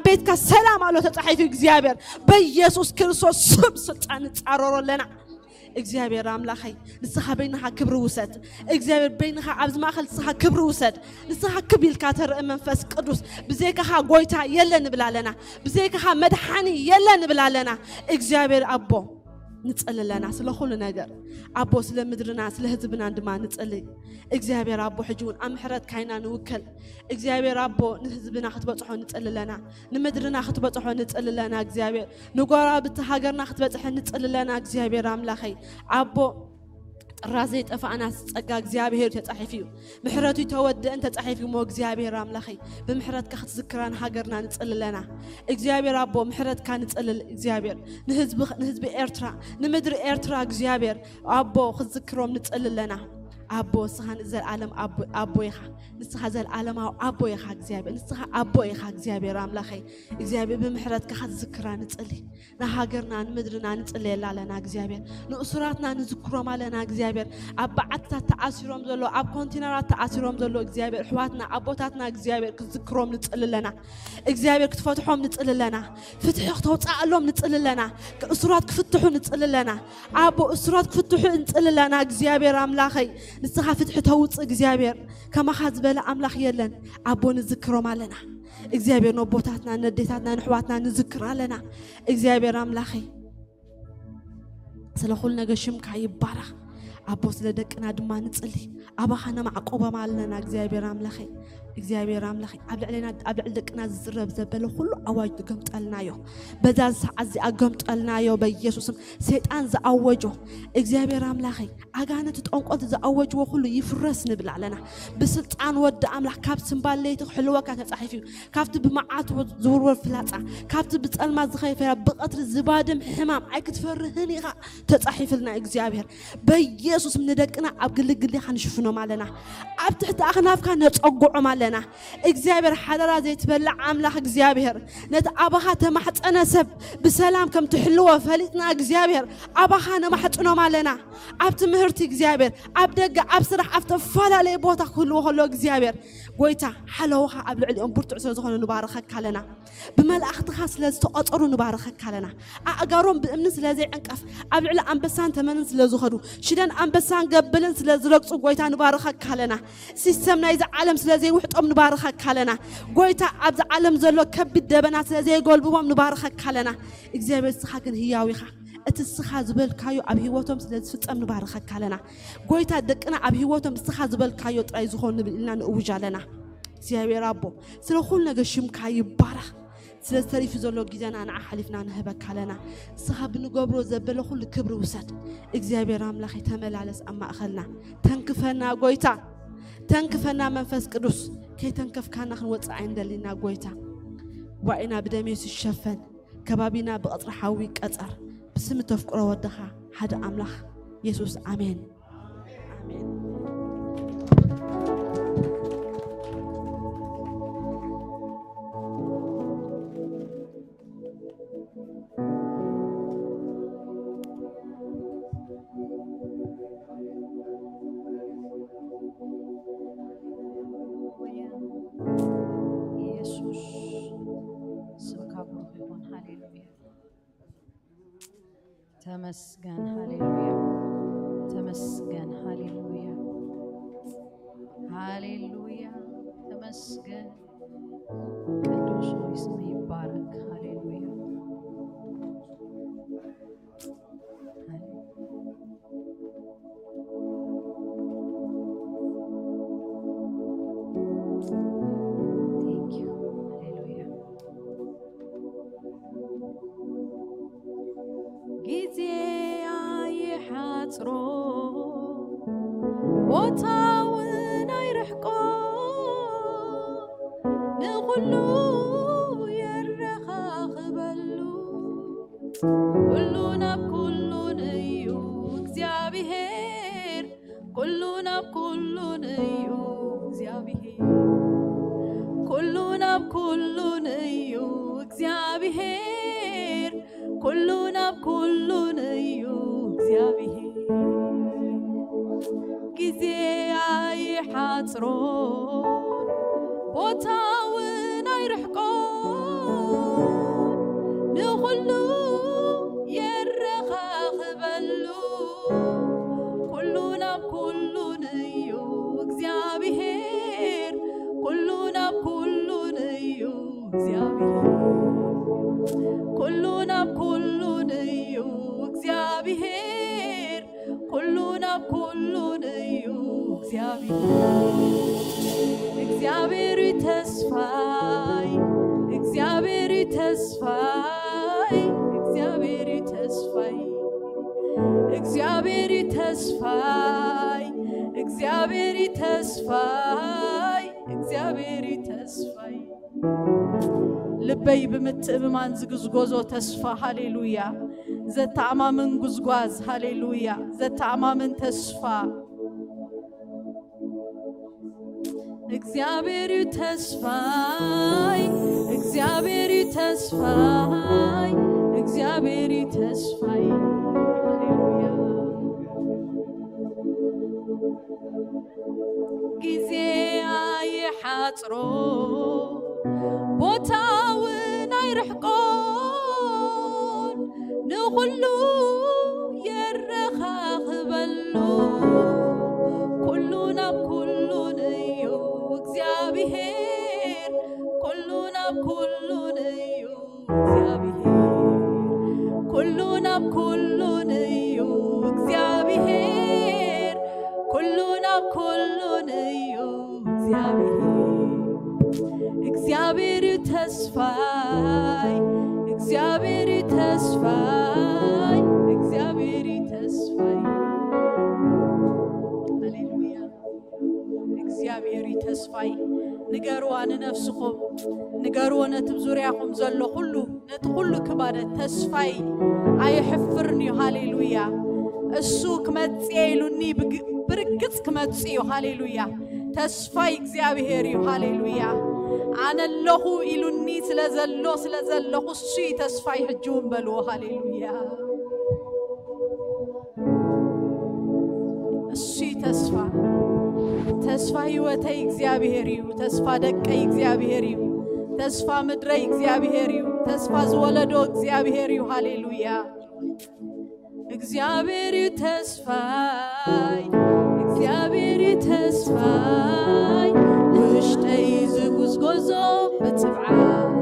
ቤትካ ሰላም ኣሎ ተፃሒፉ እግዚኣብሔር በኢየሱስ ክርስቶስ ስም ስልጣን ንፃረሮ ኣለና እግዚኣብሔር ኣምላኸይ ንስኻ በይንኻ ክብሪ ውሰድ እግዚኣብሔር በይንኻ ኣብዚ ማእኸል ንስኻ ክብሪ ውሰድ ንስኻ ክብ ኢልካ ተርኢ መንፈስ ቅዱስ ብዘይካኻ ጎይታ የለ ንብል ኣለና ብዘይካኻ መድሓኒ የለ ንብል ኣለና እግዚኣብሔር ኣቦ ንጸሊ ኣለና ስለ ኩሉ ነገር ኣቦ ስለ ምድርና ስለ ህዝብናን ድማ ንጸሊ እግዚኣብሔር ኣቦ ሕጂ እውን ኣብ ምሕረትካ ኢና ንውከል እግዚኣብሔር ኣቦ ንህዝብና ክትበጽሖ ንጸሊ ኣለና ንምድርና ክትበጽሖ ንጸሊ ኣለና እግዚኣብሔር ንጎራብቲ ሃገርና ክትበጽሐ ንጸሊ ኣለና እግዚኣብሔር ኣምላኸይ ኣቦ ጥራ ዘይጠፋእና ጸጋ እግዚኣብሔር ተጻሒፉ እዩ ምሕረቱ ይተወደእን ተጻሒፉ እሞ እግዚኣብሔር ኣምላኸይ ብምሕረትካ ክትዝክራ ንሃገርና ንጸሊ ኣለና እግዚኣብሔር ኣቦ ምሕረትካ ንጸልል እግዚኣብሔር ንህዝቢ ኤርትራ ንምድሪ ኤርትራ እግዚኣብሔር ኣቦ ክትዝክሮም ንጸሊ ኣለና ኣቦ ንስኻ ንዘለኣለም ኣቦ ኢኻ ንስኻ ዘለኣለማዊ ኣቦ ኢኻ እግዚኣብሔር ንስኻ ኣቦ ኢኻ እግዚኣብሔር ኣምላኸይ እግዚኣብሔር ብምሕረትካ ክትዝክራ ንጸሊ ንሃገርና ንምድርና ንጽለየላ ኣለና እግዚኣብሔር ንእሱራትና ንዝክሮም ኣለና እግዚኣብሔር ኣብ በዓትታት ተኣሲሮም ዘሎ ኣብ ኮንቴነራት ተኣሲሮም ዘሎ እግዚኣብሔር ኣሕዋትና ኣቦታትና እግዚኣብሔር ክትዝክሮም ንጽሊ ኣለና እግዚኣብሔር ክትፈትሖም ንጽሊ ኣለና ፍትሒ ክተውፅኣሎም ንጽሊ ኣለና እሱራት ክፍትሑ ንጽሊ ኣለና ኣቦ እሱራት ክፍትሑ ንጽሊ ኣለና እግዚኣብሔር ኣምላኸይ ንስኻ ፍትሒ ተውፅእ እግዚኣብሔር ከማኻ ዝበለ ኣምላኽ የለን ኣቦ ንዝክሮም ኣለና እግዚኣብሔር ነቦታትና ነዴታትና ንሕዋትና ንዝክር ኣለና እግዚኣብሔር ኣምላኸይ ስለ ኩሉ ነገር ሽምካ ይባረኽ ኣቦ ስለ ደቅና ድማ ንጽሊ ኣባኻ ነማዕቆቦም ኣለና እግዚኣብሔር ኣምላኸይ እግዚኣብሔር ኣምላኸይ፣ ኣብ ልዕሌና፣ ኣብ ልዕሊ ደቅና ዝዝረብ ዘበለ ኩሉ ኣዋጅ ገምጠልናዮ። በዛ ሰዓት እዚኣ ገምጠልናዮ። በኢየሱስም ሰይጣን ዝኣወጆ፣ እግዚኣብሔር ኣምላኸይ፣ ኣጋንንቲ ጠንቆልቲ ዝኣወጅዎ ኩሉ ይፍረስ ንብል ኣለና። ብስልጣን ወዲ ኣምላኽ ካብ ስምባል ለይቲ ክሕልወካ ተጻሒፉ እዩ። ካብቲ ብመዓት ዝውርወር ፍላጻ፣ ካብቲ ብጸልማት ዝኸይፈራ ብቐትሪ ዝባድም ሕማም ኣይክትፈርህን ኢኻ ተጻሒፍልና። እግዚኣብሔር በኢየሱስ ንደቅና ኣብ ግልግሊኻ ንሽፍኖም ኣለና። ኣብ ትሕቲ ኣኽናፍካ ነጸጉዖም ኣለና። እግዚኣብሔር ሓደራ ዘይትበልዕ ኣምላኽ እግዚኣብሔር፣ ነቲ ኣባኻ ተማሕጸነ ሰብ ብሰላም ከም ትሕልዎ ፈሊጥና እግዚኣብሔር ኣባኻ ነማሕጽኖም ኣለና። ኣብ ትምህርቲ እግዚኣብሔር፣ ኣብ ደገ፣ ኣብ ስራሕ፣ ኣብ ተፈላለየ ቦታ ክህልዎ ከሎ እግዚኣብሔር ጎይታ ሓለውኻ ኣብ ልዕሊኦም ብርቱዕ ስለ ዝኾነ ንባርኸካ ኣለና። ብመላእኽትኻ ስለ ዝተቖጸሩ ንባርኸካ ኣለና። ኣእጋሮም ብእምኒ ስለ ዘይዕንቀፍ፣ ኣብ ልዕሊ ኣንበሳን ተመንን ስለ ዝኸዱ፣ ሽደን ኣንበሳን ገበልን ስለ ዝረግጹ ጎይታ ንባርኸካ ኣለና። ሲስተም ናይዚ ዓለም ስለ ዘይውሕጦም ንባርኸካ ኣለና። ጎይታ ኣብዚ ዓለም ዘሎ ከቢድ ደበና ስለ ዘይጎልብቦም ንባርኸካ ኣለና። እግዚኣብሔር ንስኻ ግን ህያው ኢኻ። እቲ ንስኻ ዝበልካዮ ኣብ ህይወቶም ስለ ዝፍጸም ንባርኸካ ኣለና። ጎይታ ደቅና ኣብ ህይወቶም ንስኻ ዝበልካዮ ጥራይ ዝኾኑ ንብል ኢልና ንእውጅ ኣለና። እግዚኣብሔር ኣቦ ስለ ኩሉ ነገር ሽምካ ይባረኽ። ስለ ዝተሪፉ ዘሎ ግዜና ንዓ ሓሊፍና ንህበካ ኣለና። ንስኻ ብንገብሮ ዘበለ ኩሉ ክብሪ ውሰድ። እግዚኣብሔር ኣምላኸይ ተመላለስ ኣብ ማእኸልና። ተንክፈና ጎይታ፣ ተንክፈና መንፈስ ቅዱስ። ከይተንከፍካና ክንወፅእ ኣይንደሊና ጎይታ። ዋዒና ብደም የሱስ ይሸፈን። ከባቢና ብቐጽሪ ሓዊ ይቀጸር። ብስም ተፍቅሮ ወድኻ ሓደ ኣምላኽ የሱስ ኣሜን። ኣሜን። ኢየሱስ ስምካ ብሩኽ ይኹን። ሃሌሉያ። ተመስገን። ሃሌሉያ። ተመስገን። ሃሌሉያ። ሃሌሉያ። ተመስገን። ቅዱስ ሆይ ስም ይባረክ። ሃሌሉያ። Thank you. ሃሌሉያ። ጊዜ ኣይሓጽሮ፣ ቦታ እውን ኣይርሕቆ፣ ንኹሉ የረኻኽበሉ። ኩሉ ናብ ኩሉን እዩ እግዚኣብሔር፣ ኩሉ ናብ ኩሉን እዩ እግዚኣብሔር፣ ኩሉ ናብ ኩሉን እዩ እግዚኣብሔር፣ ኩሉ ናብ ኩሉን እዩ እግዚኣብሔር። ጊዜ ኣይሓጽሮን፣ ቦታ እውን ኣይርሕቆን፣ ንኹሉ የረኻኽበሉ። ኩሉ ናብ ኩሉን እዩ እግዚኣብሔር፣ ኩሉ ናብ ኩሉን እዩ እግዚኣብሔር፣ ኩሉ ናብ ኩሉን እዩ እግዚኣብሔር፣ ኩሉ ናብ ኩሉን እዩ እግዚኣብሔር። እግዚኣብሔር እዩ ተስፋይ፣ እግዚኣብሔር እዩ ተስፋይ፣ እግዚኣብሔር እዩ ተስፋይ፣ እግዚኣብሔር እዩ ተስፋይ፣ እግዚኣብሔር እዩ ተስፋይ፣ እግዚኣብሔር እዩ ተስፋይ። ልበይ ብምትእምማን ዝግዝጎዞ ተስፋ፣ ሃሌሉያ። ዘተኣማምን ጉዝጓዝ፣ ሃሌሉያ። ዘተኣማምን ተስፋ። እግዚኣብሔር እዩ ተስፋይ፣ እግዚኣብሔር እዩ ተስፋይ፣ እግዚኣብሔር እዩ ተስፋይ። ሃሌሉያ። ጊዜ ኣይሓጽሮ፣ ቦታውን ኣይርሕቆን፣ ንኹሉ የረኻኽበሉ። ኩሉ ናብ ኩሉን እዩ እግዚኣብሔር፣ ኩሉ ናብ ኩሉን እዩ እግዚኣብሔር፣ ኩሉ ናብ ኩሉን እዩ እግዚኣብሔር፣ ኩሉ ናብ ኩሉን እዩ እግዚኣብሔር። ተስፋይ ንገርዋ ንነፍስኹም፣ ንገርዎ ነቲ ዙርያኹም ዘሎ ኩሉ፣ ነቲ ኩሉ ክባደ። ተስፋይ ኣይሕፍርን እዩ። ሃሌሉያ። እሱ ክመጽእ ኢሉኒ ብግ- ብርግጽ ክመጽእ እዩ። ሃሌሉያ። ተስፋይ እግዚኣብሔር እዩ። ሃሌሉያ። ኣነ ኣለኹ ኢሉኒ ስለ ዘሎ፣ ስለ ዘለኹ እሱ እዩ ተስፋይ። ሕጂ እውን በልዎ። ሃሌሉያ። እሱ እዩ ተስፋ። ተስፋ ህይወተይ እግዚኣብሔር እዩ። ተስፋ ደቀይ እግዚኣብሔር እዩ። ተስፋ ምድረይ እግዚኣብሔር እዩ። ተስፋ ዝወለዶ እግዚኣብሔር እዩ። ሃሌሉያ። እግዚኣብሔር እዩ ተስፋይ፣ እግዚኣብሔር እዩ ተስፋይ፣ ውሽጠይ ዝጉዝጎዞ ብትብዓት።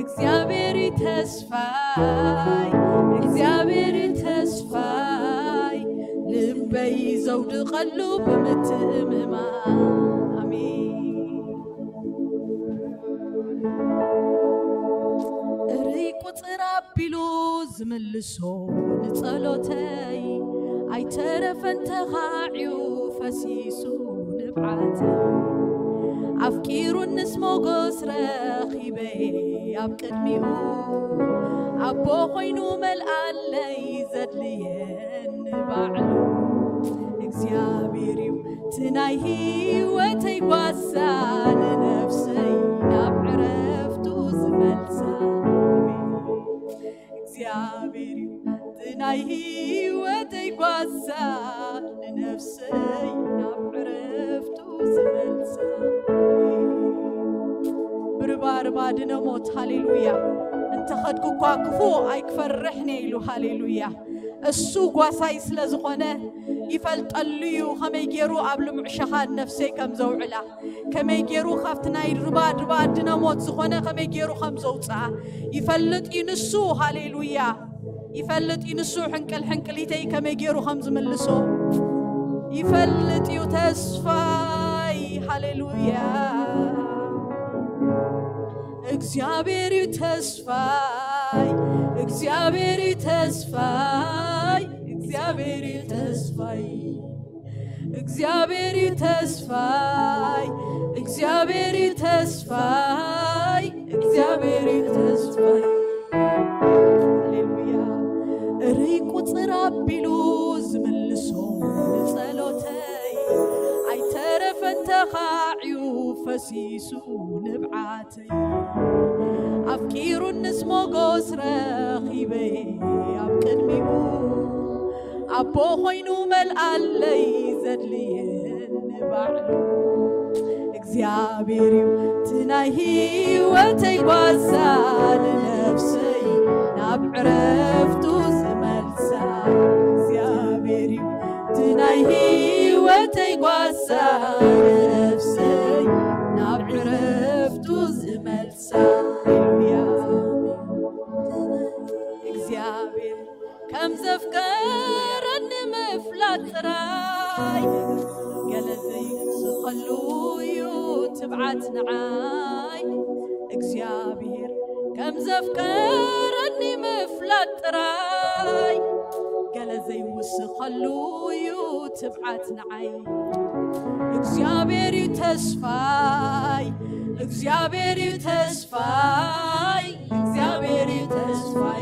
እግዚኣብሔር እዩ ተስፋይ፣ እግዚኣብሔር እዩ ተስፋይ፣ ልበይ ዘውድቐሉ ብምትእምማን። ኣሜን። እርይ ቁጽር ኣቢሉ ዝምልሶ ንጸሎተይ ኣይተረፈን ተኻዕዩ ፈሲሱ ንብዓተይ። ኣፍቂሩንስ ሞጎስ ረኺበ ኣብ ቅድሚኡ ኣቦ ኮይኑ መልኣለይ ዘድልየኒ ባዕሉ እግዚኣብሔር እዩ እቲ ናይ ህይወተይ ጓሳ ንነፍሰይ ናብ ዕረፍቱ ዝመልሳ እግዚኣብሔር እዩ እቲ ናይ ህይወተይ ጓሳ ንነፍሰይ ናብ ዕረፍቱ ዝመልሳ ብርባርባ ድነሞት ሃሌሉያ እንተኸድኩ እኳ ክፉ ኣይክፈርሕን እየ ኢሉ ሃሌሉያ እሱ ጓሳይ ስለ ዝኾነ ይፈልጠሉ እዩ ከመይ ገይሩ ኣብ ልሙዕ ሸኻን ነፍሰይ ከም ዘውዕላ ከመይ ገይሩ ካብቲ ናይ ርባ ድባ ድነሞት ዝኾነ ከመይ ገይሩ ከም ዘውፅኣ ይፈልጥ እዩ ንሱ ሃሌሉያ ይፈልጥ እዩ ንሱ ሕንቅል ሕንቅሊተይ ከመይ ገይሩ ከም ዝምልሶ ይፈልጥ እዩ ተስፋይ ሃሌሉያ እግዚኣብሔር እዩ ተስፋይ እግዚኣብሔር እዩ ተስፋይ እግዚኣብሔር እዩ ተስፋይ እግዚኣብሔር እዩ ተስፋይ እግዚኣብሔር እዩ ተስፋይ እግዚኣብሔር እዩ ተስፋይ ሃሌሉያ ርይ ቁፅር ኣቢሉ ዝምልሶ ንጸሎተይ ኣይተረፈን ተኻዕዩ ፈሲሱ ንብዓተይ ኣፍቂሩንስ ሞጎስ ረኺበ ኣብ ቅድሚኡ ኣቦ ኮይኑ መልኣለይ ዘድልየኒ ባዕሉ እግዚኣብሔር እዩ እቲ ናይ ህይወተይ ጓሳ ንነፍሰይ ናብ ዕረፍቱ ዝመልሳ እግዚኣብሔር እዩ እቲ ናይ ህይወተይ ጓሳ ንነፍሰይ ናብ ዕረፍቱ ዝመልሳ ሃሌሉያ እግዚኣብሔር ከም ዘፍቀረኒ ምፍላጥ ጥራይ ገለ ዘይውስኸሉ እዩ ትብዓት ንዓይ እግዚኣብሔር ከም ዘፍቀረኒ ምፍላጥ ጥራይ ገለ ዘይውስኸሉ እዩ ትብዓት ንዓይ እግዚኣብሔር እዩ ተስፋይ እግዚኣብሔር እዩ ተስፋይ እግዚኣብሔር እዩ ተስፋይ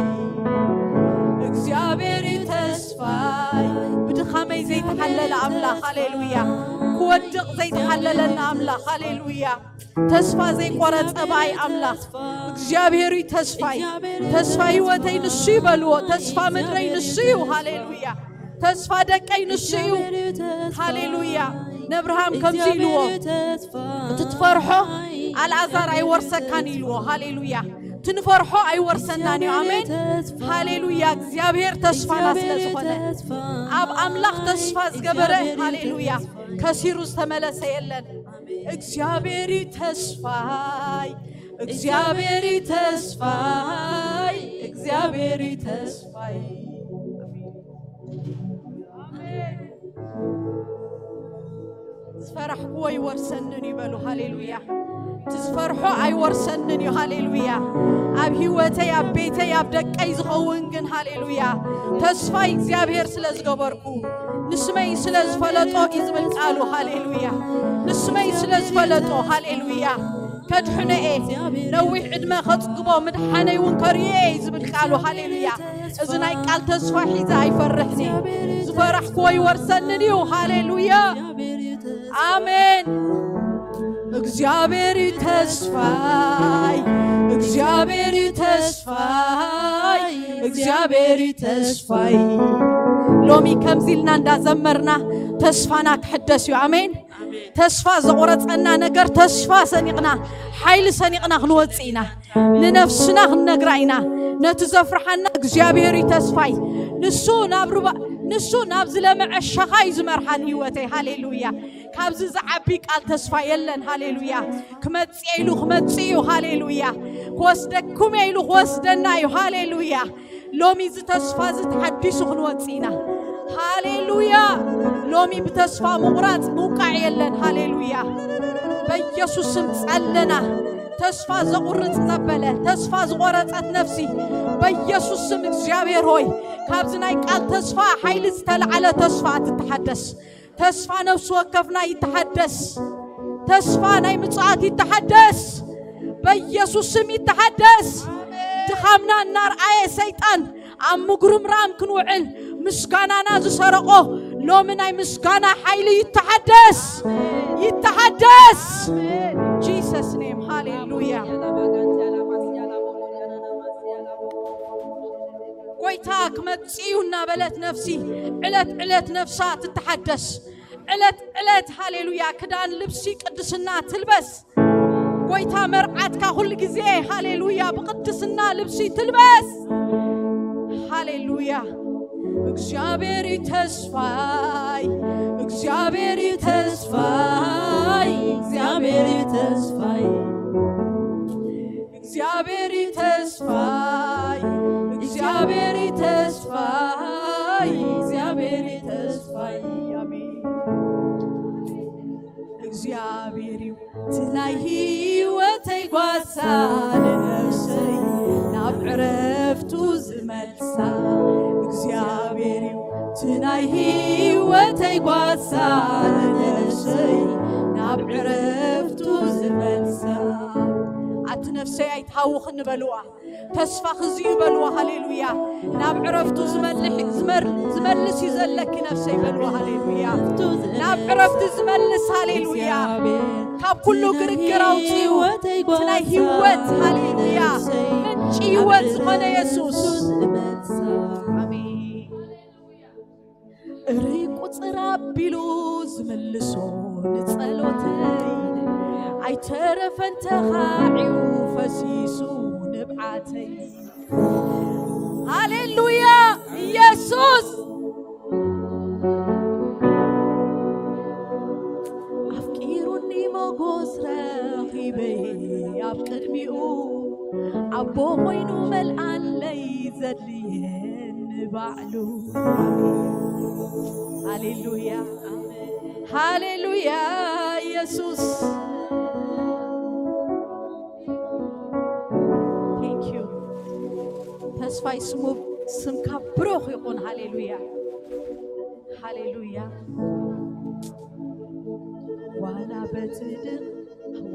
እግዚኣብሔር እዩ ተስፋይ ብድኻመይ ዘይተሓለለ ኣምላኽ ሃሌሉያ ክወድቕ ዘይተሓለለና ኣምላኽ ሃሌሉያ ተስፋ ዘይቆረጸ ብኣይ ኣምላኽ እግዚኣብሔር እዩ ተስፋይ ተስፋ ህይወተይ ንሱ ይበልዎ ተስፋ ምድረይ ንሱ እዩ ሃሌሉያ ተስፋ ደቀይ ንሱ እዩ ሃሌሉያ ነብርሃም ከምዚ ኢልዎ እቲ ትፈርሖ ኣልኣዛር ኣይወርሰካን ኢልዎ ሃሌሉያ እቲ ንፈርሖ ኣይወርሰናን እዩ ኣሜን ሃሌሉያ እግዚኣብሔር ተስፋና ስለ ዝኾነ ኣብ ኣምላኽ ተስፋ ዝገበረ ሃሌሉያ ከሲሩ ዝተመለሰ የለን እግዚኣብሔር ተስፋይ እግዚኣብሔር ተስፋይ እግዚኣብሔር ተስፋይ ዝፈራሕክዎ ይወርሰንን ይበሉ ሃሌሉያ እቲ ዝፈርሖ ኣይወርሰንን እዩ ሃሌሉያ ኣብ ህይወተይ ኣብ ቤተይ ኣብ ደቀይ ዝኸውን ግን ሃሌሉያ ተስፋይ እግዚኣብሔር ስለ ዝገበርኩ ንስመይ ስለ ዝፈለጦ እዩ ዝብል ቃሉ። ሃሌሉያ። ንስመይ ስለ ዝፈለጦ፣ ሃሌሉያ፣ ከድሕኖ እየ። ነዊሕ ዕድመ ከጽግቦ፣ ምድሓነይ እውን ከርእዮ እየ እዩ ዝብል ቃሉ። ሃሌሉያ። እዚ ናይ ቃል ተስፋ ሒዘ ኣይፈርሕን እየ። ዝፈራሕክዎ ይወርሰኒ እዩ። ሃሌሉያ። ኣሜን። እግዚኣብሔር እዩ ተስፋይ፣ እግዚኣብሔር እዩ ተስፋይ፣ እግዚኣብሔር እዩ ተስፋይ። ሎሚ ከምዚ ኢልና እንዳዘመርና ተስፋና ክሕደስ እዩ። ኣሜን። ተስፋ ዘቑረጸና ነገር ተስፋ ሰኒቕና፣ ሓይሊ ሰኒቕና ክንወጽእ ኢና። ንነፍስና ክንነግራ ኢና። ነቲ ዘፍርሓና እግዚኣብሔር እዩ ተስፋይ። ንሱ ናብ ሩባ-፣ ንሱ ናብ ዝለምዐ ሸኻ እዩ ዝመርሓን ህይወተይ። ሃሌሉያ። ካብዚ ዝዓቢ ቃል ተስፋ የለን። ሃሌሉያ። ክመጽእ ኢሉ ክመጽእ እዩ። ሃሌሉያ። ክወስደኩም ኢሉ ክወስደና እዩ። ሃሌሉያ። ሎሚ እዚ ተስፋ እዚ ተሓዲሱ ክንወጽእ ኢና። ሃሌሉያ። ሎሚ ብተስፋ ምቑራጽ ምውቃዕ የለን። ሃሌሉያ። በኢየሱስ ስም ጸለና። ተስፋ ዘቑርጽ ዘበለ፣ ተስፋ ዝቖረጸት ነፍሲ፣ በኢየሱስ ስም እግዚኣብሔር ሆይ፣ ካብዚ ናይ ቃል ተስፋ ሓይሊ ዝተለዓለ ተስፋ ትተሓደስ። ተስፋ ነፍሲ ወከፍና ይተሓደስ። ተስፋ ናይ ምጽኣት ይተሓደስ። በኢየሱስ ስም ይተሓደስ። ድኻምና እናርኣየ ሰይጣን ኣብ ምጉርምራም ክንውዕል ምስጋናና ዝሰረቆ ሎሚ ናይ ምስጋና ሓይሊ ይተሓደስ። ይተሓደስ። Jesus name. ሃሌሉያ። ጎይታ ክመጽእ እዩ እናበለት ነፍሲ ዕለት ዕለት ነፍሳ ትተሓደስ። ዕለት ዕለት፣ ሃሌሉያ፣ ክዳን ልብሲ ቅድስና ትልበስ። ጎይታ መርዓትካ ኩሉ ግዜ፣ ሃሌሉያ፣ ብቅድስና ልብሲ ትልበስ። ሃሌሉያ። እግዚኣብሔር እዩ ተስፋይ፣ እግዚኣብሔር እዩ ተስፋይ፣ እግዚኣብሔር እዩ ተስፋይ። እግዚኣብሔር እዩ ተስፋይ፣ እግዚኣብሔር እዩ ተስፋይ፣ እግዚኣብሔር እዩ ተስፋይ። ኣሜን። እግዚኣብሔር እዩ እቲ ናይ ህይወተይ ጓሳ፣ ንነፍሰይ ናብ ዕረፍቱ ዝመልሳ። እግዚኣብሔር እዩ እቲ ናይ ህይወተይ ጓሳ፣ ንነፍሰይ ናብ ዕረፍቱ ዝመልሳ። ኣቲ ነፍሰይ ኣይትሃውኽኒ በልዋ። ተስፋኺ እዚ እዩ በልዋ። ሃሌሉያ። ናብ ዕረፍቱ ዝመልሕ-፣ ዝመር-፣ ዝመልስ እዩ ዘለኪ ነፍሰይ በልዋ። ሃሌሉያ። ናብ ዕረፍቲ ዝመልስ። ሃሌሉያ። ካብ ኩሉ ግርግር ኣውፅኡ። እቲ ናይ ህይወት፣ ሃሌሉያ፣ ምንጪ ህይወት ዝኾነ የሱስ። ኣሜን። እርይ ቁጽር ኣቢሉ ዝምልሶ ንጸሎተይ፣ ኣይተረፈን ተኻዒዩ ፈሲሱ ንብዓተይ። ሃሌሉያ ኢየሱስ። ኣፍቂሩኒ ሞጎስ ረኺበ ኣብ ቅድሚኡ፣ ኣቦ ኮይኑ መልኣለይ ዘድልየኒ ባዕሉ። ሃሌሉያ፣ ሃሌሉያ ኢየሱስ። Thank you። ተስፋይ ስሙ፣ ስምካ ብሩኽ ይኹን። ሃሌሉያ፣ ሃሌሉያ። ዋላ በቲ ድ-፣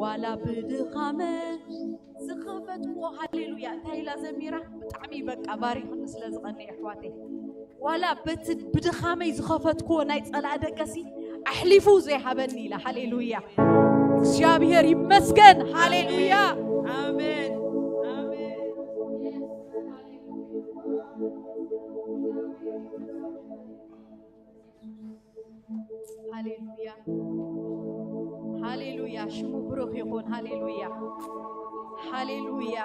ዋላ ብድኻመ ዝኸፈትዎ፣ ሃሌሉያ። እንታይ ኢላ ዘሚራ? ብጣዕሚ በቃ ባሪኽኒ ስለ ዝቐንየ ኣሕዋተይ። ዋላ በቲ ብድኻመይ ዝኸፈትክዎ ናይ ጸላእ ደገሲ ኣሕሊፉ ዘይሃበኒ ኢላ። ሃሌሉያ። እግዚኣብሔር ይመስገን። ሃሌሉያ። ኣሜን። ኣሜን። ሃሌሉያ። ሃሌሉያ። ሽሙ ብሩኽ ይኹን። ሃሌሉያ። ሃሌሉያ።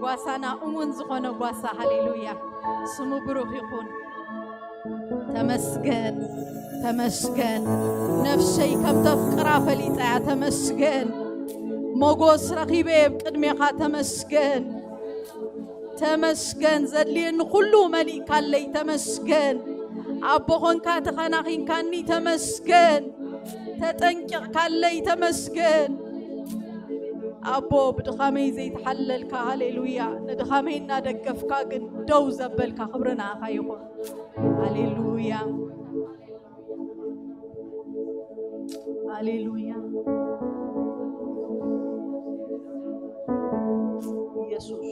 ጓሳና እሙን ዝኾነ ጓሳ። ሃሌሉያ። ስሙ ብሩኽ ይኹን። ተመስገን፣ ተመስገን። ነፍሰይ ከም ተፍቅራ ፈሊጠያ። ተመስገን። ሞጎስ ረኺበ ኣብ ቅድሜኻ። ተመስገን፣ ተመስገን። ዘድልየኒ ኩሉ መሊእካለይ። ተመስገን። ኣቦ ኾንካ ተኸናኺንካኒ። ተመስገን። ተጠንቂቕካለይ። ተመስገን። ኣቦ ብድኻመይ ዘይተሓለልካ። ሃሌሉያ። ንድኻመይ እናደገፍካ ግን ደው ዘበልካ። ክብሪ ንኣኻ ይኹን። ሃሌሉያ። ሃሌሉያ። ኢየሱስ።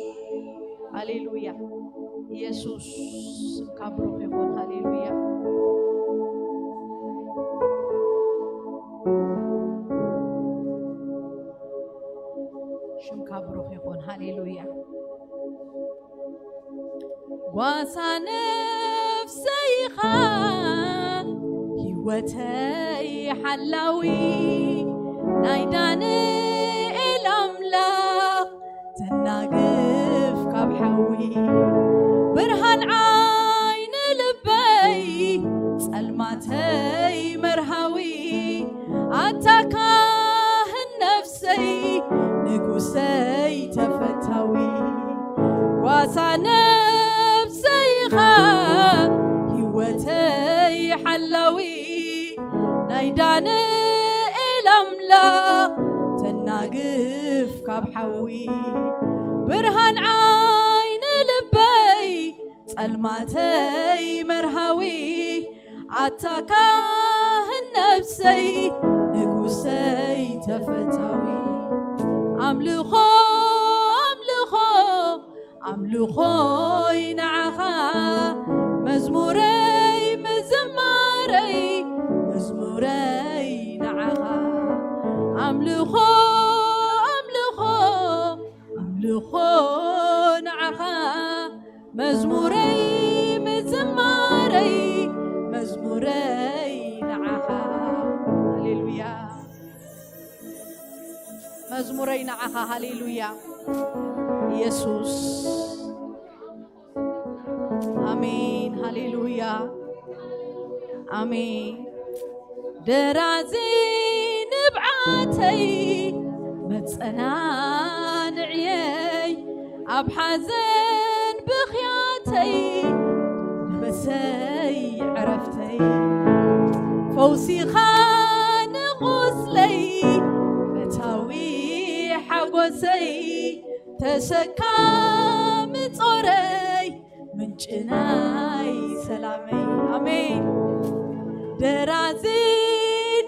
ሃሌሉያ። ኢየሱስ ስምካ ብሩኽ ይኹን። ሃሌሉያ። ሽምካ ብሩኽ ይኹን። ሃሌሉያ። ጓሳ ነፍሰይኻ ህይወተይ ሓላዊ ናይ ዳንኤል ኣምላኽ ተናግፍ ካብ ሓዊ ብርሃን ዓይኒ ልበይ ጸልማተይ መርሃዊ ኣታ ካህን ነፍሰይ ንጉሰይ ተፈታዊ ጓሳ ነፍሰይኻ ህይወተይ ሓላዊ ናይ ዳንኤል ኣምላኽ ተናግፍ ካብ ሓዊ ብርሃን ዓይኒ ልበይ ጸልማተይ መርሃዊ ኣታ ካህን ነፍሰይ ንጉሰይ ተፈታዊ ኣምልኾ ኣምልኾ ኣምልኾይ ንዓኻ መዝሙረይ ምዝማረይ መዝሙረይ ንዓኻ ኣምልኾ ኣምልኾ ኣምልኾ ንዓኻ መዝሙረይ ምዝማረይ መዝሙረይ ንዓኻ ሃሌሉያ መዝሙረይ ንዓኻ ሃሌሉያ ኢየሱስ ኣሜን ሃሌሉያ ኣሜን ደራዚ ንብዓተይ መጸናንዕየይ ኣብ ሓዘን ብኽያተይ ነበሰይ ዕረፍተይ ፈውሲኻ ንቑስለይ ፈታዊ ሓጎሰይ ተሰካሚ ጾረይ ምንጭ ናይ ሰላመይ ኣሜን ደራዚ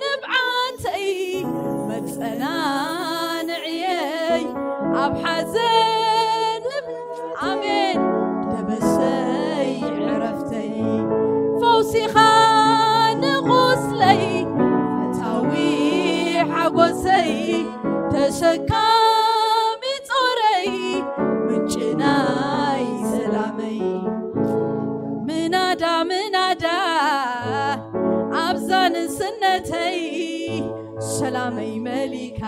ንብዓተይ መጸናንዕየይ ኣብ ሓዘን ኣሜን ደበሰይ ዕረፍተይ ፈውሲኻ ንቑስለይ ፈታዊ ሓጎሰይ ተሰካሚ ጾረይ ምንጭ ናይ ሰላመይ ምናዳ ምናዳ ኣብዛ ንስነተይ ሰላመይ መሊካ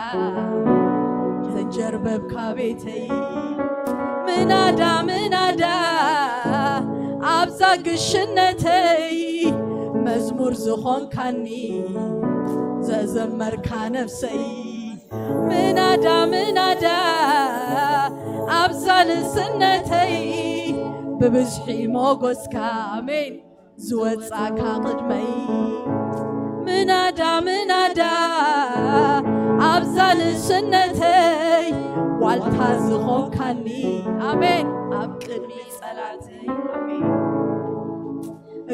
ዘጀርበብካ ቤተይ ምናዳ ምናዳ ኣብዛ ግሽነተይ መዝሙር ዝኾንካኒ ዘዘመርካ ነፍሰይ ምናዳ ምናዳ ኣብዛ ንስነተይ ብብዝሒ ሞጎስካ ኣሜን ዝወጻካ ቅድመይ ምናዳ ምናዳ ኣብዛ ንስነተይ ዋልታ ዝኾንካኒ ኣሜን ኣብ ቅድሚ ጸላተይ ኣሜን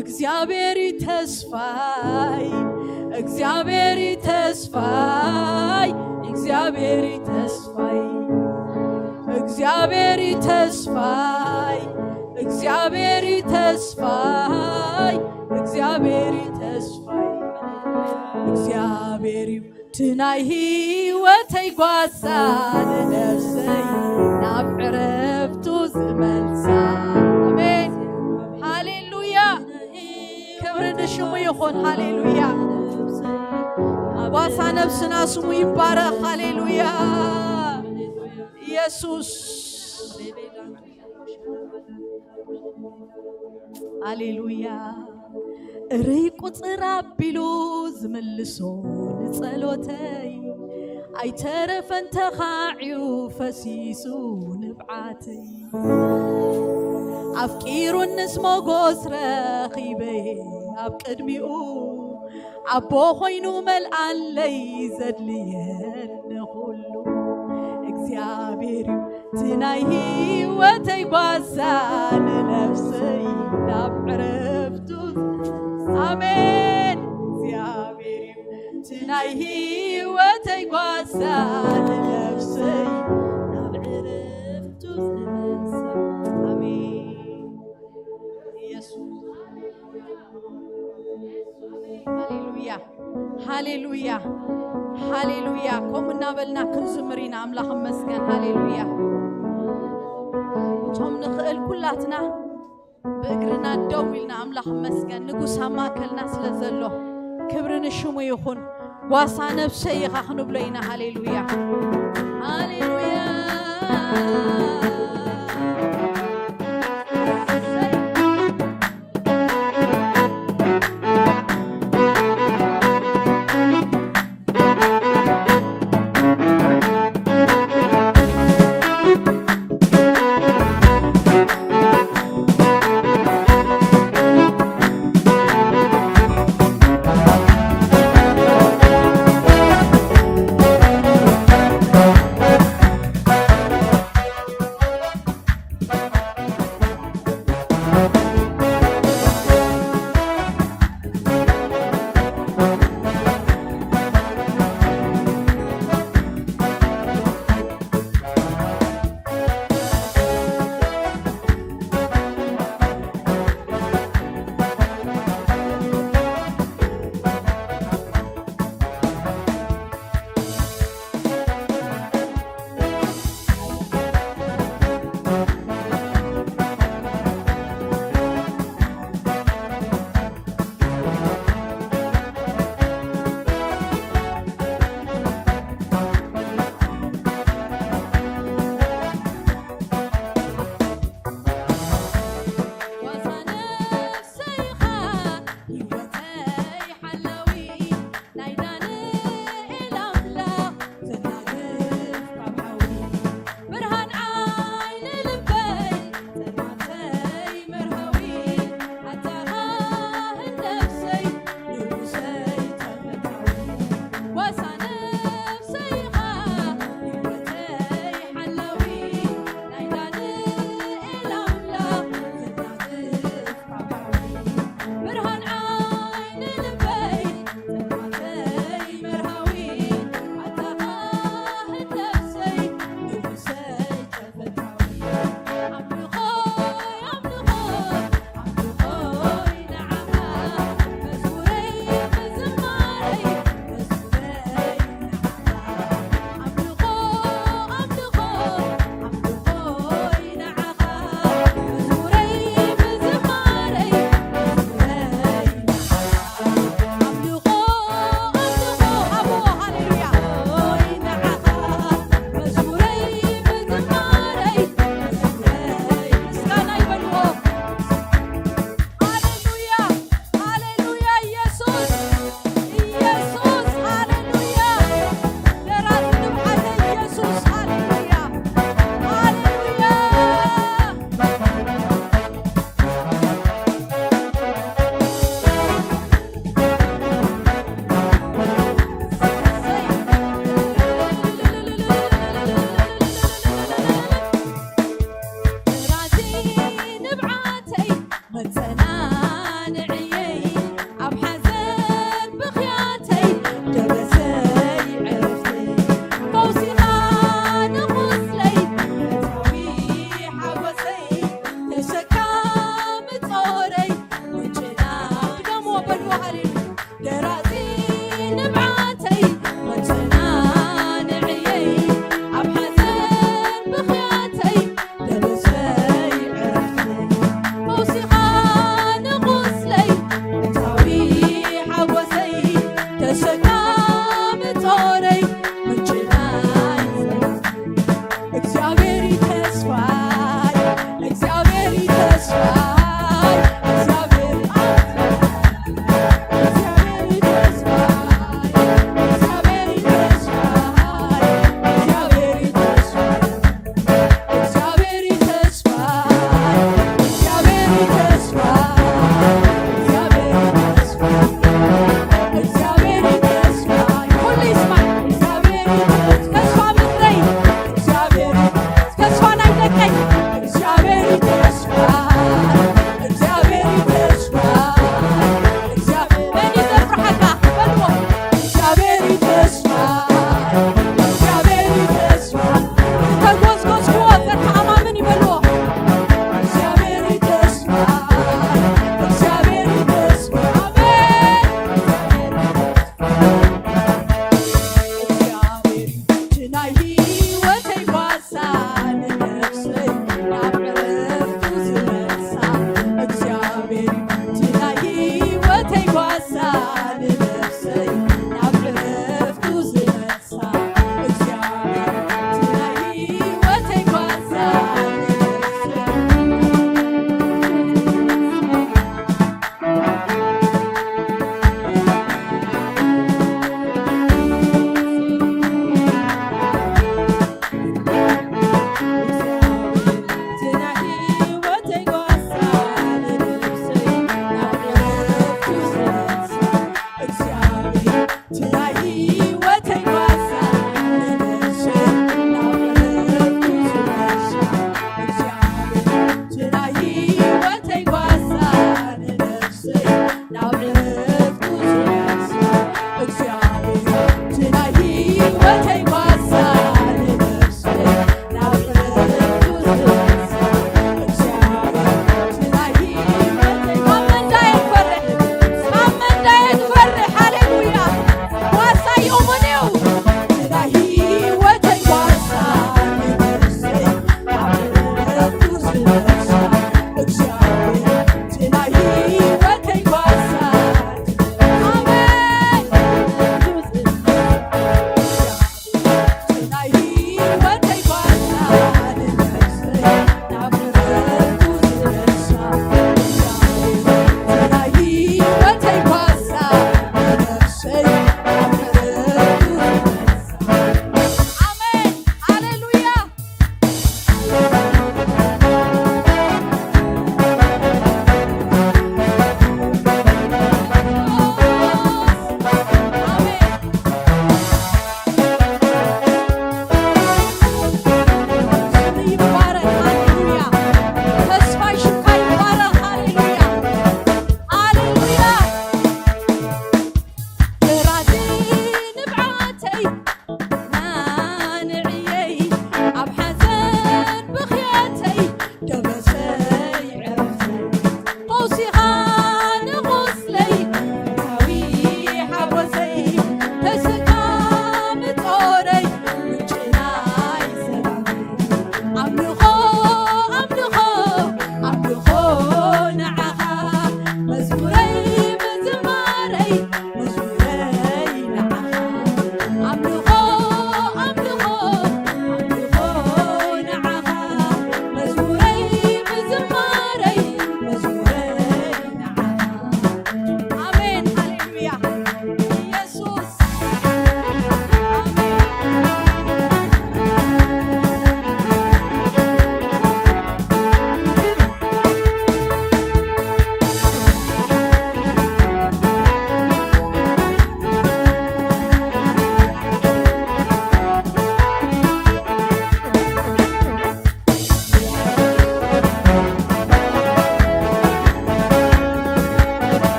እግዚኣብሔር ተስፋይ እግዚኣብሔር ተስፋይ እግዚኣብሔር ተስፋይ እግዚኣብሔር ተስፋይ እግዚኣብሔር ተስፋይ እግዚኣብሔር ተስፋይ እግዚኣብሔር እዩ ትናይ ህይወተይ ጓሳ ንነፍሰይ ናብ ዕረፍቱ ዝመልሳ ኣሜን ሃሌሉያ ክብሪ ንሽሙ ይኹን ሃሌሉያ ጓሳ ነፍስና ስሙ ይባረኽ ሃሌሉያ ኢየሱስ ሃሌሉያ እርይ ቁፅር ኣቢሉ ዝምልሶ ንጸሎተይ ኣይተረፈን ተኻዕዩ ፈሲሱ ንብዓተይ ኣፍቂሩንስ ሞጎስ ረኺበ ኣብ ቅድሚኡ ኣቦ ኮይኑ መልኣለይ ዘድልየኒ ኩሉ እግዚኣብሔር እዩ እቲ ናይ ህይወተይ ጓዛ ንነፍሰይ ናብ ዕረፍቱ ኣሜን እግዚኣብሔር እዩ ናይ ህይወተይ ጓሳ ንነፍሰይ ናብ ዕረፍቱ ዝመልሳ። ኣሜን። ኢየሱስ። ሃሌሉያ፣ ሃሌሉያ፣ ሃሌሉያ። ከምኡ እናበልና ክንዝምር ኢና። ኣምላኽ ይመስገን። ሃሌሉያ። እቶም ንኽእል ኩላትና ብእግርና ደው ኢልና ኣምላኽ ይመስገን። ንጉስ ኣብ ማእከልና ስለ ዘሎ ክብሪ ንሽሙ ይኹን። ጓሳ ነፍሰይ ኢኻ ክንብሎ ኢና። ሃሌሉያ፣ ሃሌሉያ።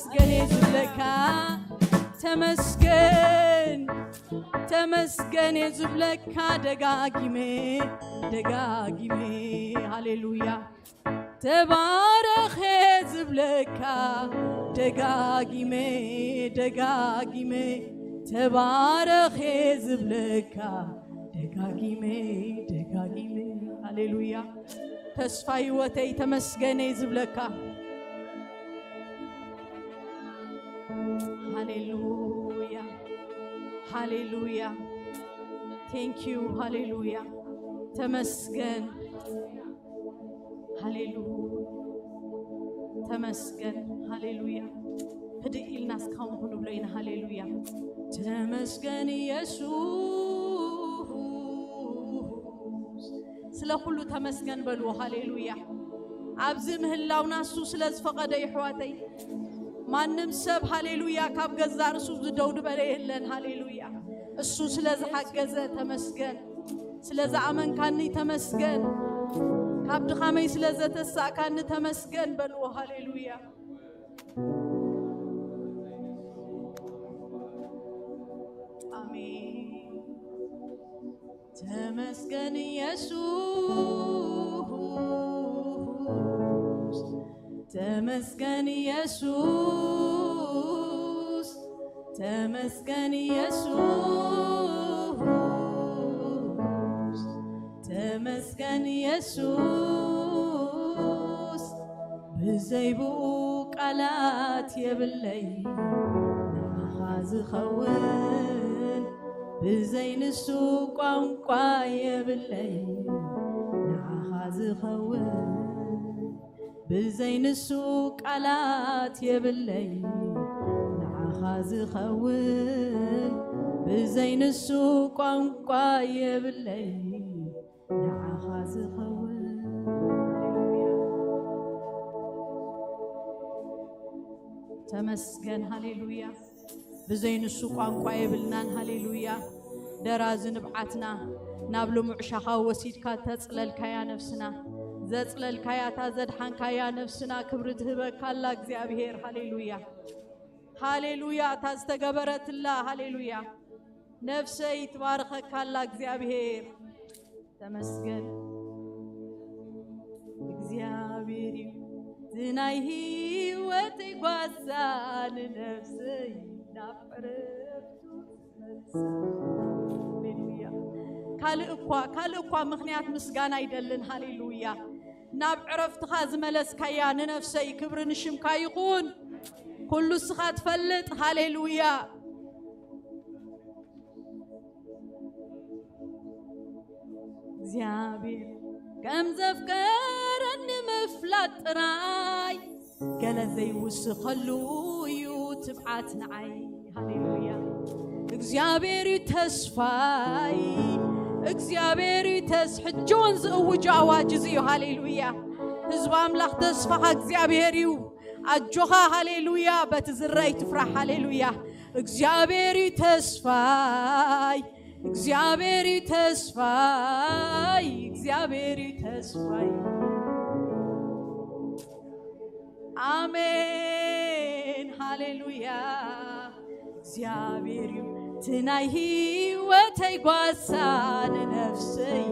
ተመስገን እየ ዝብለካ፣ ተመስገን፣ ተመስገን እየ ዝብለካ ደጋጊመ፣ ደጋጊመ። ሃሌሉያ። ተባረኽ እየ ዝብለካ ደጋጊመ፣ ደጋጊመ። ተባረኽ እየ ዝብለካ ደጋጊመ፣ ደጋጊመ። ሃሌሉያ። ተስፋ ህይወተይ ተመስገን እየ ዝብለካ። ሃሌሉያ፣ ሃሌሉያ። Thank you። ሃሌሉያ። ተመስገን። ሃሌሉያ። ተመስገን። ሃሌሉያ። ህድእ ኢልና እስካሁን ክንብሎ ኢና። ሃሌሉያ። ተመስገን ኢየሱስ። ስለ ኩሉ ተመስገን በልዎ። ሃሌሉያ። ኣብዚ ምህላውና እሱ ስለ ዝፈቐደ፣ ይሕዋተይ፣ ማንም ሰብ፣ ሃሌሉያ፣ ካብ ገዛ ርእሱ ዝደው ዝበለ የለን። ሃሌሉያ። እሱ ስለ ዝሓገዘ ተመስገን። ስለ ዝኣመንካኒ ተመስገን። ካብ ድኻመይ ስለ ዘተሳእካኒ ተመስገን በልዎ። ሃሌሉያ። ኣሜን። ተመስገን ኢየሱስ፣ ተመስገን ኢየሱስ፣ ተመስገን ኢየሱስ፣ ተመስገን ኢየሱስ። ብዘይ ብኡ ቃላት የብለይ ንዓኻ ዝኸውን፣ ብዘይ ንሱ ቋንቋ የብለይ ንዓኻ ዝኸውን፣ ብዘይ ንሱ ቃላት የብለይ ንዓኻ ዝኸውን፣ ብዘይ ንሱ ቋንቋ የብለይ ንዓኻ ዝኸውን። ተመስገን። ሃሌሉያ። ብዘይ ንሱ ቋንቋ የብልናን። ሃሌሉያ። ደራዚ ንብዓትና ናብ ልሙዕ ሻኻ ወሲድካ ተጽለልካያ ነፍስና፣ ዘጽለልካያ እታ ዘድሓንካያ ነፍስና ክብሪ ትህበካ ኣላ እግዚኣብሔር። ሃሌሉያ፣ ሃሌሉያ። እታ ዝተገበረትላ፣ ሃሌሉያ፣ ነፍሰይ ትባርኸካ ኣላ እግዚኣብሔር። ተመስገን። እግዚኣብሔር እዩ እቲ ናይ ህይወተይ ጓሳ፣ ንነፍሰይ ናብ ዕረፍቱ ዝመልሳ። ሃሌሉያ። ካልእ እኳ፣ ካልእ እኳ ምኽንያት ምስጋና ኣይደልን። ሃሌሉያ። ናብ ዕረፍትኻ ዝመለስካያ ንነፍሰይ ክብሪ ንሽምካ ይኹን። ኩሉ እስኻ ትፈልጥ። ሃሌሉያ። እግዚኣብሔር ከም ዘፍቀረኒ ምፍላጥ ጥራይ፣ ገለ ዘይውስኸሉ እዩ ትብዓት ንዓይ። ሃሌሉያ። እግዚኣብሔር እዩ ተስፋይ፣ እግዚኣብሔር እዩ ተስ-፣ ሕጂ እውን ዝእውጆ ኣዋጅ እዚ እዩ። ሃሌሉያ። ህዝቢ ኣምላኽ ተስፋኻ እግዚኣብሔር እዩ። ኣጆኻ። ሃሌሉያ። በቲ ዝረኣይ ትፍራሕ። ሃሌሉያ። እግዚኣብሔር እዩ ተስፋይ፣ እግዚኣብሔር እዩ ተስፋይ፣ እግዚኣብሔር እዩ ተስፋይ። ኣሜን። ሃሌሉያ። እግዚኣብሔር እዩ እቲ ናይ ህይወተይ ጓሳ፣ ንነፍሰይ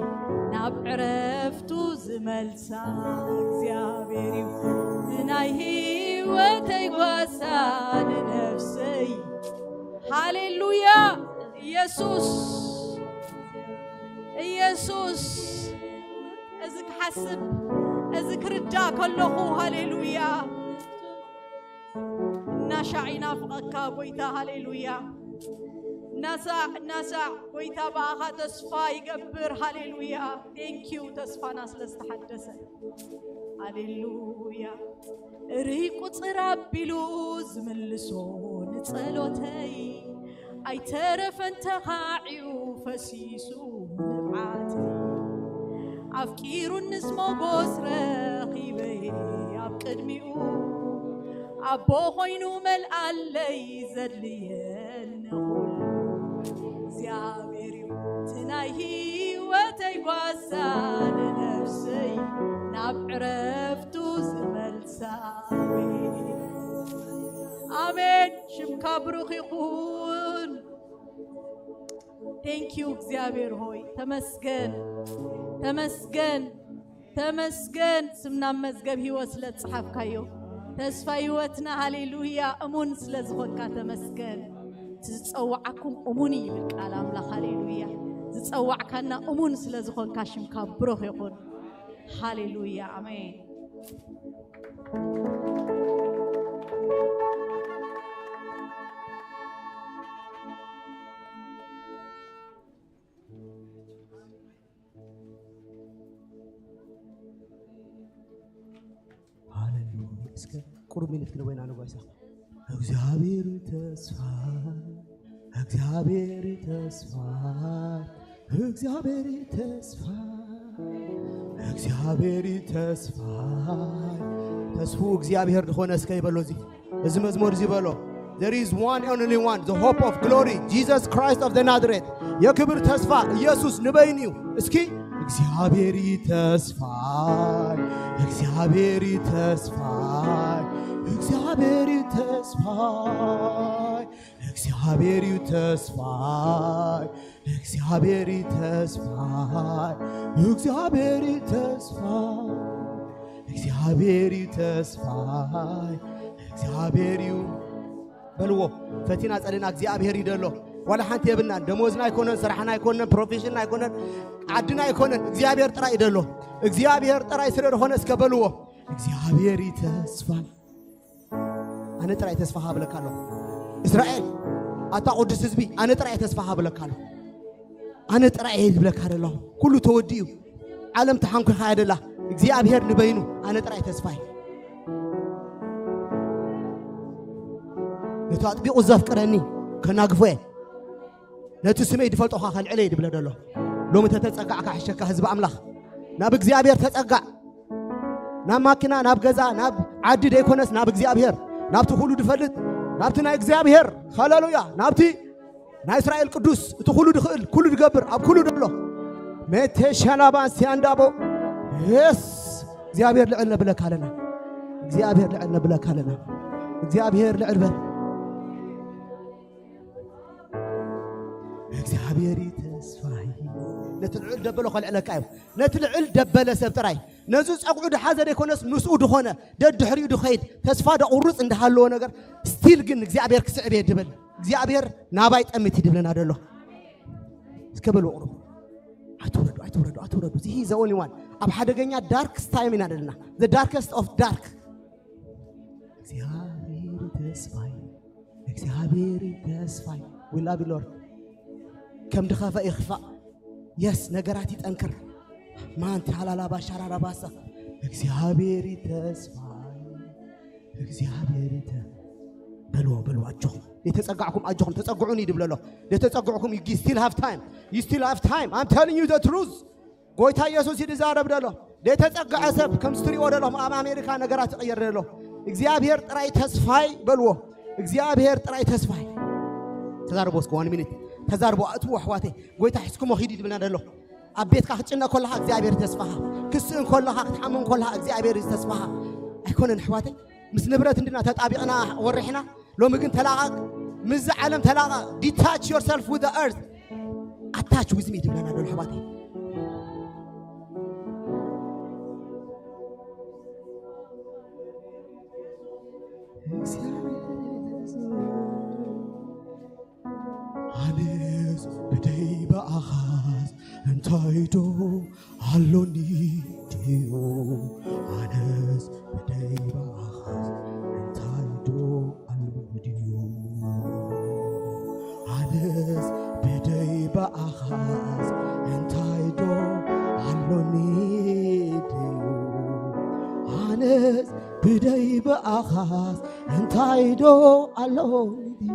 ናብ ዕረፍቱ ዝመልሳ። እግዚኣብሔር እዩ እቲ ናይ ህይወተይ ጓሳ፣ ንነፍሰይ። ሃሌሉያ። ኢየሱስ፣ ኢየሱስ። እዚ ክሓስብ፣ እዚ ክርዳእ ከለኹ፣ ሃሌሉያ፣ እናሻዕ ይናፍቐካ ጎይታ። ሃሌሉያ። እናሳዕ፣ እናሳዕ ጎይታ ብኣኻ ተስፋ ይገብር። ሃሌሉያ። Thank you፣ ተስፋና ስለ ዝተሓደሰ። ሃሌሉያ። ርይ ቁጽር ኣቢሉ ዝምልሶ ንጸሎተይ፣ ኣይተረፈን ተኻዒዩ ፈሲሱ ንብዓተይ። ኣፍቂሩንስ ሞጎስ ረኺበ ኣብ ቅድሚኡ፣ ኣቦ ኾይኑ መልኣለይ ዘድልየኒ ኩሉ። እግዚኣብሔር እዩ እቲ ናይ ህይወተይ ጓሳ፣ ንነፍሰይ ናብ ዕረፍቱ ዝመልሳ። ካብ ብሩኽ ይኹን። Thank you እግዚኣብሔር ሆይ፣ ተመስገን፣ ተመስገን፣ ተመስገን። ስምና መዝገብ ህይወት ስለ ዝጸሓፍካዮ፣ ተስፋ ህይወትና፣ ሃሌሉያ፣ እሙን ስለ ዝኾንካ ተመስገን። ዝጸዋዓኩም እሙን እዩ ይብል ቃል ኣምላኽ፣ ሃሌሉያ። ዝጸዋዕካና እሙን ስለ ዝኾንካ ሽምካ ብሩኽ ይኹን። ሃሌሉያ፣ ኣሜን። ሃሌሉያ። እስከ ቁሩብ ሚኒት ክንወይና ንጓይሳ። እግዚኣብሔር ተስፋ፣ እግዚኣብሔር ተስፋ፣ እግዚኣብሔር ተስፋ፣ እግዚኣብሔር ተስፋ። ተስፉ እግዚኣብሔር ዝኾነ እስከ ይበሎ። እዚ፣ እዚ መዝሙር እዚ በሎ። There is one, only one, the hope of glory, Jesus Christ of the Nazareth. የክብር ተስፋ ኢየሱስ ንበይኑ እዩ። እስኪ እግዚኣብሔር ተስፋይ፣ እግዚኣብሔር ተስፋይ፣ እግዚኣብሔር ተስፋይ፣ እግዚኣብሔር ተስፋይ፣ እግዚኣብሔር ተስፋይ፣ እግዚኣብሔር ተስፋይ፣ እግዚኣብሔር ተስፋይ፣ እግዚኣብሔር እዩ። በልዎ። ፈቲና ጸሊና እግዚኣብሔር እዩ ደሎ። ዋላ ሓንቲ የብልናን። ደሞዝና ኣይኮነን፣ ስራሕና ኣይኮነን፣ ፕሮፌሽንና ኣይኮነን፣ ዓድና ኣይኮነን። እግዚኣብሔር ጥራይ እዩ ደሎ። እግዚኣብሔር ጥራይ ስለ ዝኾነ እስከ በልዎ። እግዚኣብሔር እዩ ተስፋ። ኣነ ጥራይ ተስፋ ሃብለካ ኣለኹ። እስራኤል፣ ኣታ ቅዱስ ህዝቢ፣ ኣነ ጥራይ ተስፋ ሃብለካ ኣለኹ። ኣነ ጥራይ እየ ዝብለካ ዘለኹ። ኩሉ ተወዲኡ። ዓለም ተሓንኩኻ እያ ደላ። እግዚኣብሔር ንበይኑ፣ ኣነ ጥራይ ተስፋይ። ነቲ ኣጥቢቑ ዘፍቅረኒ ከናግፎ እየ። ነቲ ስመይ ዝፈልጦ ኸዓ ከልዕለ እየ ዝብለ ዘሎ። ሎሚ ተተጸጋዕካ ሕሸካ ህዝቢ ኣምላኽ። ናብ እግዚኣብሔር ተጸጋዕ። ናብ ማኪና፣ ናብ ገዛ፣ ናብ ዓዲ ደይኮነስ ናብ እግዚኣብሔር። ናብቲ ኩሉ ዝፈልጥ፣ ናብቲ ናይ እግዚኣብሔር፣ ሃሌሉያ፣ ናብቲ ናይ እስራኤል ቅዱስ፣ እቲ ኩሉ ዝኽእል፣ ኩሉ ዝገብር፣ ኣብ ኩሉ ዘሎ። ሜቴ ሻላባ ሲያንዳቦ። የስ። እግዚኣብሔር ልዕል ነብለካ ኣለና። እግዚኣብሔር ልዕል ነብለካ ኣለና። እግዚኣብሔር ልዕል በል። እግዚኣብሔር እዩ ተስፋይ። ነቲ ልዕል ደበሎ ከልዕለካ እዩ። ነቲ ልዕል ደበለ ሰብ ጥራይ። ነዚ ጸጉዑ ድሓዘ ዘይኮነስ ምስኡ ድኾነ፣ ደድሕሪኡ ድኸይድ፣ ተስፋ ደቑርጽ እንዳሃለዎ ነገር፣ ስቲል ግን እግዚኣብሔር ክስዕብ እየ ድብል። እግዚኣብሔር ናባይ ጠምት እዩ ድብለና ደሎ። እስከ በልዎ ቁሩብ። ኣይትውረዱ፣ ኣይትውረዱ፣ ኣይትውረዱ። እዚ ዘወን ይዋን ኣብ ሓደገኛ ዳርክ ታይም ኢና ደለና። The darkest of dark። እግዚኣብሔር ተስፋይ፣ እግዚኣብሔር ተስፋይ። We love you, Lord። ከም ድኸፈ ይኽፋእ። የስ፣ ነገራት ይጠንክር። ማንቲ ሃላላባ ሻራራባሳ። እግዚኣብሔር ተስፋይ፣ እግዚኣብሔር ተ-፣ በልዎ፣ በልዎ፣ ኣጆኹም። የተጸጋዕኩም ኣጆኹም፣ ተጸግዑኒ ድብለሎ። የተጸግዕኩም፣ you still have time. You still have time. I'm telling you the truth. ጎይታ ኢየሱስ እዩ ዝዛረብ ደሎ። ዘይተጸግዐ ሰብ ከም ዝትሪእዎ ደለኹም ኣብ ኣሜሪካ ነገራት ይቕየር ደሎ። እግዚኣብሔር ጥራይ ተስፋይ በልዎ። እግዚኣብሔር ጥራይ ተስፋይ። ተዛርቦ እስከ one minute። ተዛርቦ ኣእትዎ ኣሕዋተይ። ጎይታ ሒዝኩሞ ኺዱ ድብልና ደሎ። ኣብ ቤትካ ክትጭነቕ ከለኻ እግዚኣብሔር ተስፋኻ። ክስእን ከለኻ፣ ክትሓምም ከለኻ እግዚኣብሔር እዩ ተስፋኻ። ኣይኮነን ኣሕዋተይ። ምስ ንብረት እንድና ተጣቢቕና ወሪሕና። ሎሚ ግን ተላቐቕ፣ ምስዚ ዓለም ተላቐቕ። Detach yourself with the earth. Attach with me ድብለና ደሎ ኣሕዋተይ። ኣነስ ብደይ ብኣኻስ እንታይ ዶ ኣሎኒ ድዩ? ኣነስ ብደይ ብኣኻስ እንታይ ዶ ኣሎኒ ድዩ? ኣነስ ብደይ ብኣኻስ እንታይ ዶ ኣሎኒ ድዩ? ኣነስ ብደይ ብኣኻስ እንታይ ዶ ኣሎኒ ድዩ?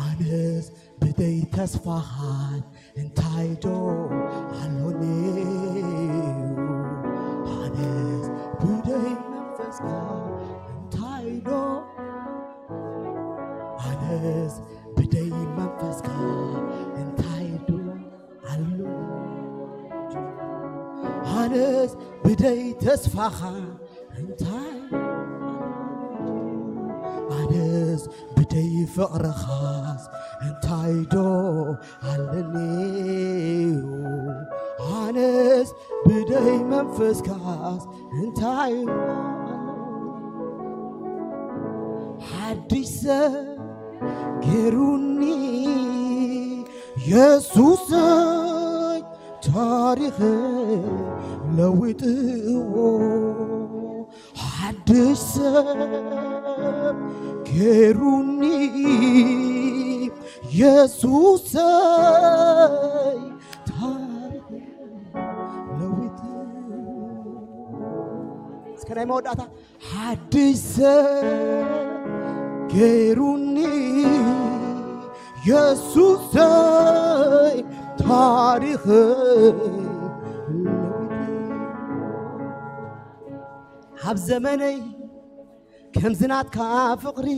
ኣነስ ብደይ ተስፋኻን እንታይ ዶ ኣሎኒ? ኣነስ ብደይ መንፈስካ እንታይ ዶ? ኣነስ ብደይ መንፈስካ እንታይ ዶ ኣሎ? ኣነስ ብደይ ተስፋኻ እንታይ? ኣነስ ብደይ ፍቕርኻስ እንታይ ዶ ኣለኒ? ኣነስ ብደይ መንፈስካስ እንታይ ኣሎ? ሓድሽ ሰብ ገይሩኒ የሱሰይ፣ ታሪኽ ለዊጥዎ። ሓድሽ ሰብ ገይሩኒ የሱሰይ፣ ታሪኽ ለዊጥዎ። እስከ ናይ መወዳእታ። ሓድሽ ሰብ ገይሩኒ የሱሰይ፣ ታሪኽ ለዊጥዎ። ኣብ ዘመነይ ከምዚ ናትካ ፍቕሪ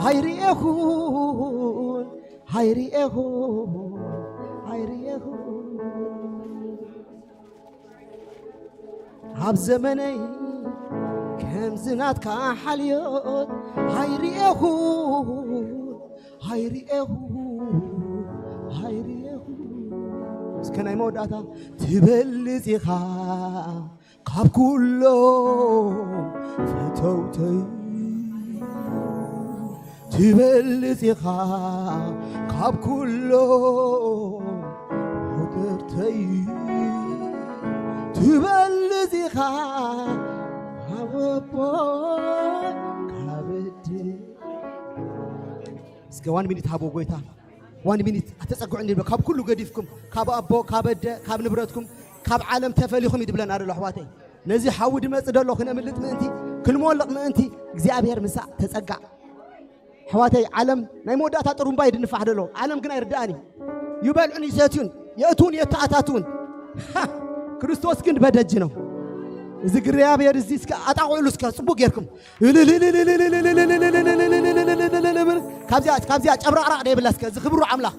ኣይርኤኹን፣ ኣይርኤኹን፣ ኣይርኤኹን። ኣብ ዘመነይ ከምዚ ናትካ ሓልዮት ኣይርኤኹን፣ ኣይርኤኹን፣ ኣይርኤኹን። እስከ ናይ መወዳእታ። ትበልጽ ኢኻ ካብ ኩሎም ፈተውተይ፣ ትበልጽ ኢኻ ካብ ኩሎም ፈተውተይ፣ ትበልጽ ኢኻ ካብ ኣቦይ ካብ ኣደይ። እስከ ዋን ሚኒት ሃቦ ጎይታ። ዋን ሚኒት ኣተጸግዑ እንዲሎ ካብ ኩሉ ገዲፍኩም፣ ካብ ኣቦ፣ ካብ ኣደ፣ ካብ ንብረትኩም፣ ካብ ዓለም ተፈሊኹም እዩ ድብለና ደሎ ኣሕዋተይ። ነዚ ሓዊ ድመጽእ ደሎ ክነምልጥ ምእንቲ፣ ክንሞልቕ ምእንቲ እግዚኣብሔር ምሳ ተጸጋዕ። ኣሕዋተይ፣ ዓለም ናይ መወዳእታ ጥሩምባ እዩ ድንፋሕ ደሎ። ዓለም ግን ኣይርድኣን እዩ። ይበልዑን ይሰትዩን፣ የእትውን የተኣታትውን። ሃ! ክርስቶስ ግን በደጅ ነው። እዚ እግዚኣብሔር እዚ እስከ ኣጣቕዕሉ እስከ ጽቡቅ ጌርኩም። ካብዚኣ፣ ካብዚኣ ጨብራቕራቕ ደይብላ እስከ እዚ ክብሩ ኣምላኽ።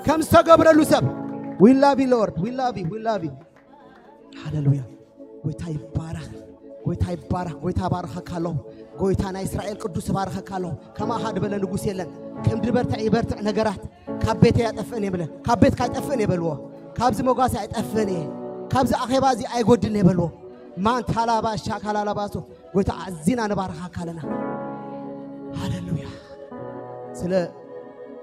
ከም ዝተገብረሉ ሰብ። We love you, Lord. We love you. We love you. ሃሌሉያ። ጎይታ ይባረኽ። ጎይታ ይባረኽ። ጎይታ ባርኸካ ኣሎ። ጎይታ ናይ እስራኤል ቅዱስ ባርኸካ ኣሎ። ከማኻ ዝበለ ንጉስ የለን። ከም ድበርትዕ ይበርትዕ ነገራት። ካብ ቤተይ ኣይጠፍእን እየ ብለ። ካብ ቤትካ ኣይጠፍእን እየ በልዎ። ካብዚ መጓሰ ኣይጠፍእን እየ። ካብዚ ኣኼባ እዚ ኣይጎድልን እየ በልዎ። ማንታላባ ሻካላላባሶ። ጎይታ ኣዚና ንባርኻካ ኣለና። ሃሌሉያ። ስለ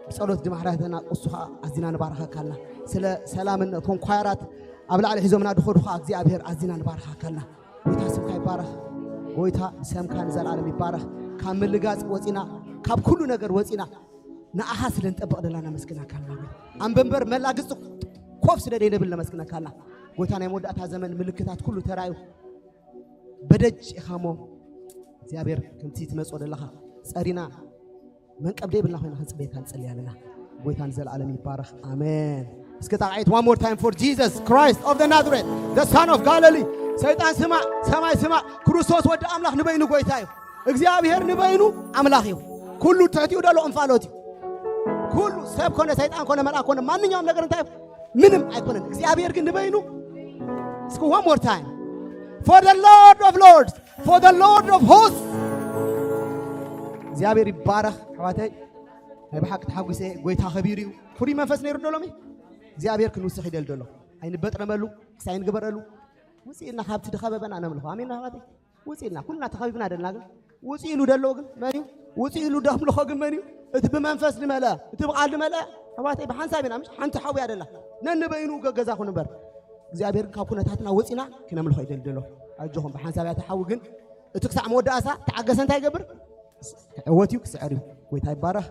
ብጸሎት ድማሕራትና ቅሱ ኸኣ ኣዚና ንባርኻካ ኣለና። ስለ ሰላምነትኩም ኳየራት ኣብ ላዕሊ ሒዞምና ድኸዱ ኸኣ እግዚኣብሔር ኣዚና ንባርኻካ ኣለና። ጎይታ ስምካ ይባረኽ። ጎይታ ስምካ ንዘለኣለም ይባረኽ። ካብ ምልጋጽ ወጺና፣ ካብ ኩሉ ነገር ወጺና ንኣኻ ስለ ንጠብቕ ደላ ነመስግነካ ኣለና። ኣብ መንበር መላግጽ ኮፍ ስለ ደይንብል ነመስግነካ ኣለና። ጎይታ ናይ መወዳእታ ዘመን ምልክታት ኩሉ ተራዩ በደጅ ኢኻ እሞ እግዚኣብሔር ከምቲ ትመጽኦ ዘለኻ ጸሪና መንቀብ ደይብልና ኮይና ክንጽበየካ ንጸልይ ኣለና። ጎይታ ንዘለኣለም ይባረኽ። ኣሜን። እስከ ጣቕዒት one more time for Jesus Christ of the Nazareth, the Son of Galilee። ሰይጣን ስማዕ፣ ሰማይ ስማዕ። ክርስቶስ ወዲ ኣምላኽ ንበይኑ ጎይታ እዩ። እግዚኣብሔር ንበይኑ ኣምላኽ እዩ። ኩሉ ትሕቲኡ ደሎ እንፋሎት እዩ። ኩሉ ሰብ ኮነ ሰይጣን ኮነ መልኣክ ኮነ ማንኛውም ነገር እንታይ እዩ? ምንም ኣይኮነን። እግዚኣብሔር ግን ንበይኑ። እስኪ one more time. For the Lord of lords, for the Lord of hosts. እግዚኣብሔር ይባረኽ ኣሕዋተይ። ናይ ብሓቂ ተሓጒሰ። ጎይታ ከቢሩ እዩ። ፍሉይ መንፈስ ነይሩ ዶ ሎሚ? እግዚኣብሔር ክንውስኽ ይደል ደሎ። ኣይንበጥረመሉ፣ ክሳይ ንግበረሉ። ውፅእ ኢልና ካብቲ ዝኸበበና ነምልኾ። ኣሜን ኣሕዋተይ። ውፅእ ኢልና ኩልና ተኸቢብና ደልና ግን ውፅእ ኢሉ ደሎ ግን መን እዩ? ውፅእ ኢሉ ደምልኾ ግን መን እዩ? እቲ ብመንፈስ ዝመልአ፣ እቲ ብቓል ዝመልአ ኣሕዋተይ ብሓንሳብ ኢና። ምሽ ሓንቲ ሓውያ ደላ ነንበይኑ ገገዛ ኩን እምበር እግዚኣብሔር ካብ ኩነታትና ወፂና ክነምልኾ ይደል ደሎ። ኣጆኹም ብሓንሳብ እያ ተሓዊ ግን እቲ ክሳዕ መወዳእሳ ተዓገሰ እንታይ ይገብር? ክዕወት እዩ፣ ክስዕር እዩ። ጎይታ ይባረኽ።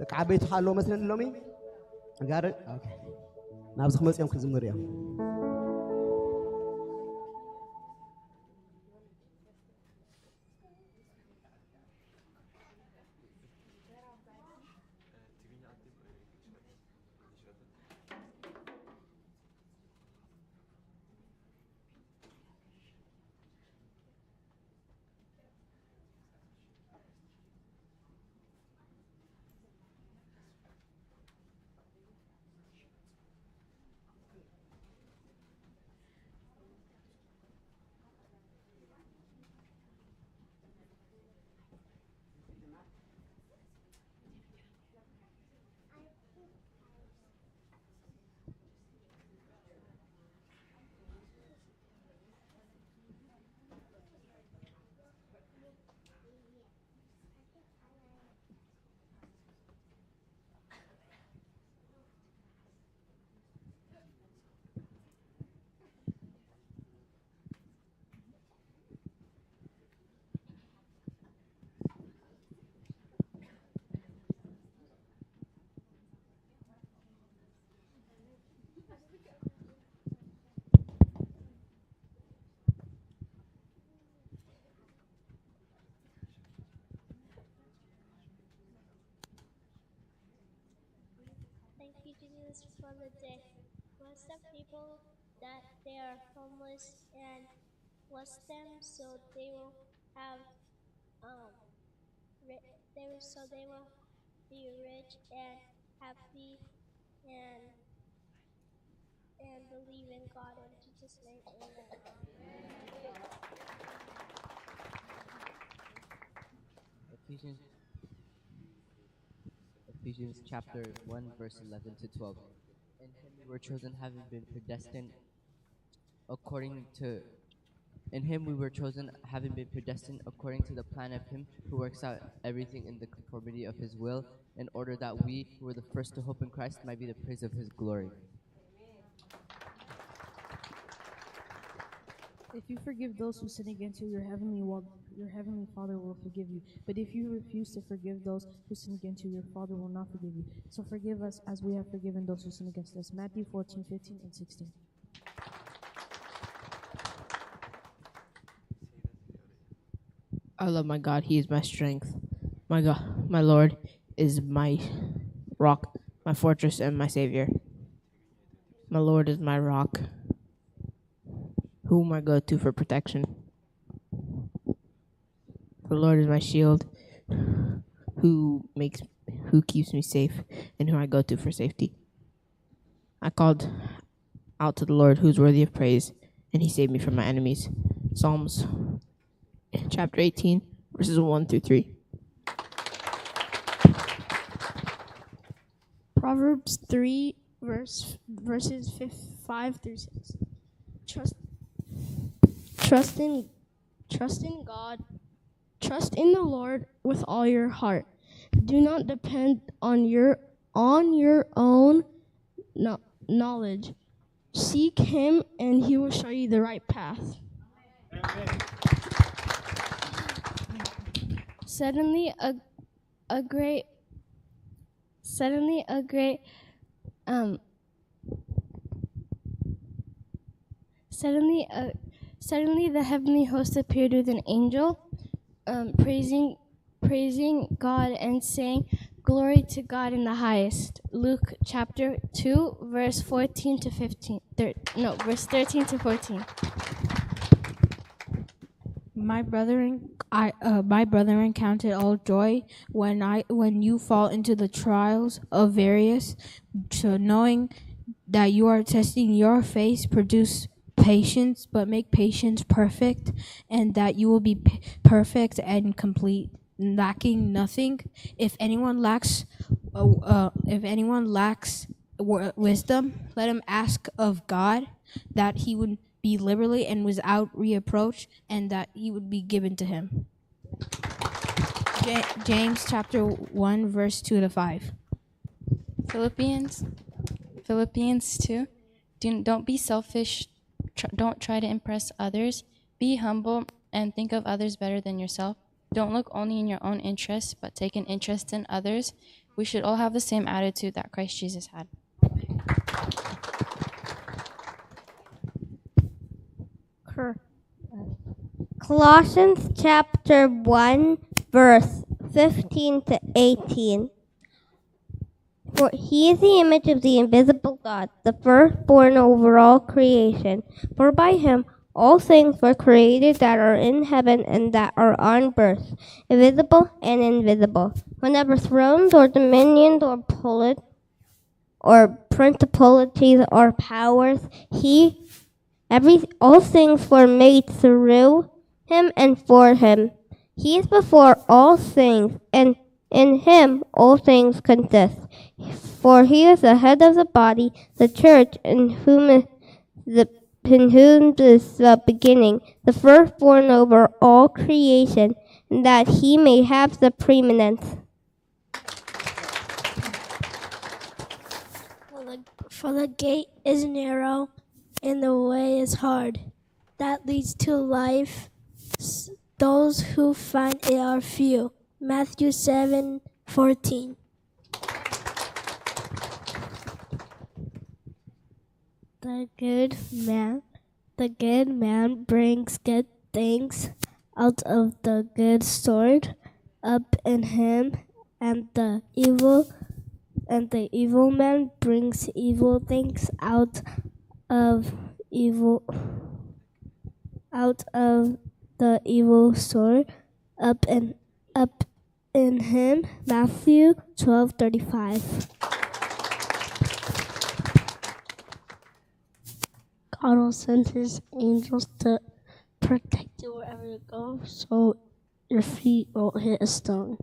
ደቂ ዓበይቲ ከ ኣለዎ መስለኒ ሎሚ ጋር ናብዚ ክመፅኦም ክዝምር እዮም። Jesus for the day. Bless the people that they are homeless and bless them so they will have um ri- they will so they will be rich and happy and and believe in God in Jesus' name. Amen. Ephesians, Ephesians chapter one, verse eleven to twelve. In him we were chosen, having been predestined according to, in him we were chosen, having been predestined according to the plan of him who works out everything in the conformity of his will, in order that we who were the first to hope in Christ might be the praise of his glory. If you forgive those who sin against you, your heavenly wa- your heavenly Father will forgive you. But if you refuse to forgive those who sin against you, your Father will not forgive you. So forgive us as we have forgiven those who sin against us. Matthew fourteen, fifteen, and sixteen. I love my God. He is my strength. My God, my Lord is my rock, my fortress, and my Savior. My Lord is my rock. Whom I go to for protection. The Lord is my shield, who makes, who keeps me safe, and who I go to for safety. I called out to the Lord, who is worthy of praise, and he saved me from my enemies. Psalms chapter eighteen, verses one through three. Proverbs three, verse verses fif- five through six. Trust, trust in, trust in God. Trust in the Lord with all your heart. Do not depend on your on your own kno- knowledge. Seek Him, and He will show you the right path. Suddenly a a great suddenly a great um suddenly a suddenly the heavenly host appeared with an angel, um, praising praising God and saying, "Glory to God in the highest." Luke chapter two, verse fourteen to fifteen. Thir- no, verse thirteen to fourteen. My brethren, I uh, my brethren, count it all joy when I when you fall into the trials of various, so knowing that you are testing your faith, produce patience, but make patience perfect, and that you will be p- perfect and complete, lacking nothing. If anyone lacks, uh, uh, if anyone lacks w- wisdom, let him ask of God, that he would be liberally and without reproach, and that he would be given to him. Ja- James chapter one, verse two to five. Philippians, Philippians two. Do, don't be selfish. Tr- don't try to impress others. Be humble and think of others better than yourself. Don't look only in your own interests, but take an interest in others. We should all have the same attitude that Christ Jesus had. Cor- Colossians chapter one, verse fifteen to eighteen. For he is the image of the invisible God, the firstborn over all creation. For by him all things were created that are in heaven and that are on earth, visible and invisible. Whenever thrones or dominions or polit- or principalities or powers, he every all things were made through him and for him. He is before all things, and in him all things consist. For he is the head of the body, the church, in whom is the in whom is the beginning, the firstborn over all creation, that he may have the preeminence. For the, for the gate is narrow and the way is hard that leads to life. S- Those who find it are few. Matthew seven fourteen. The good man, the good man brings good things out of the good stored up in him, and the evil and the evil man brings evil things out of evil out of the evil store up and up in him. Matthew twelve thirty-five. God will send his angels to protect you wherever you go, so your feet won't hit a stone.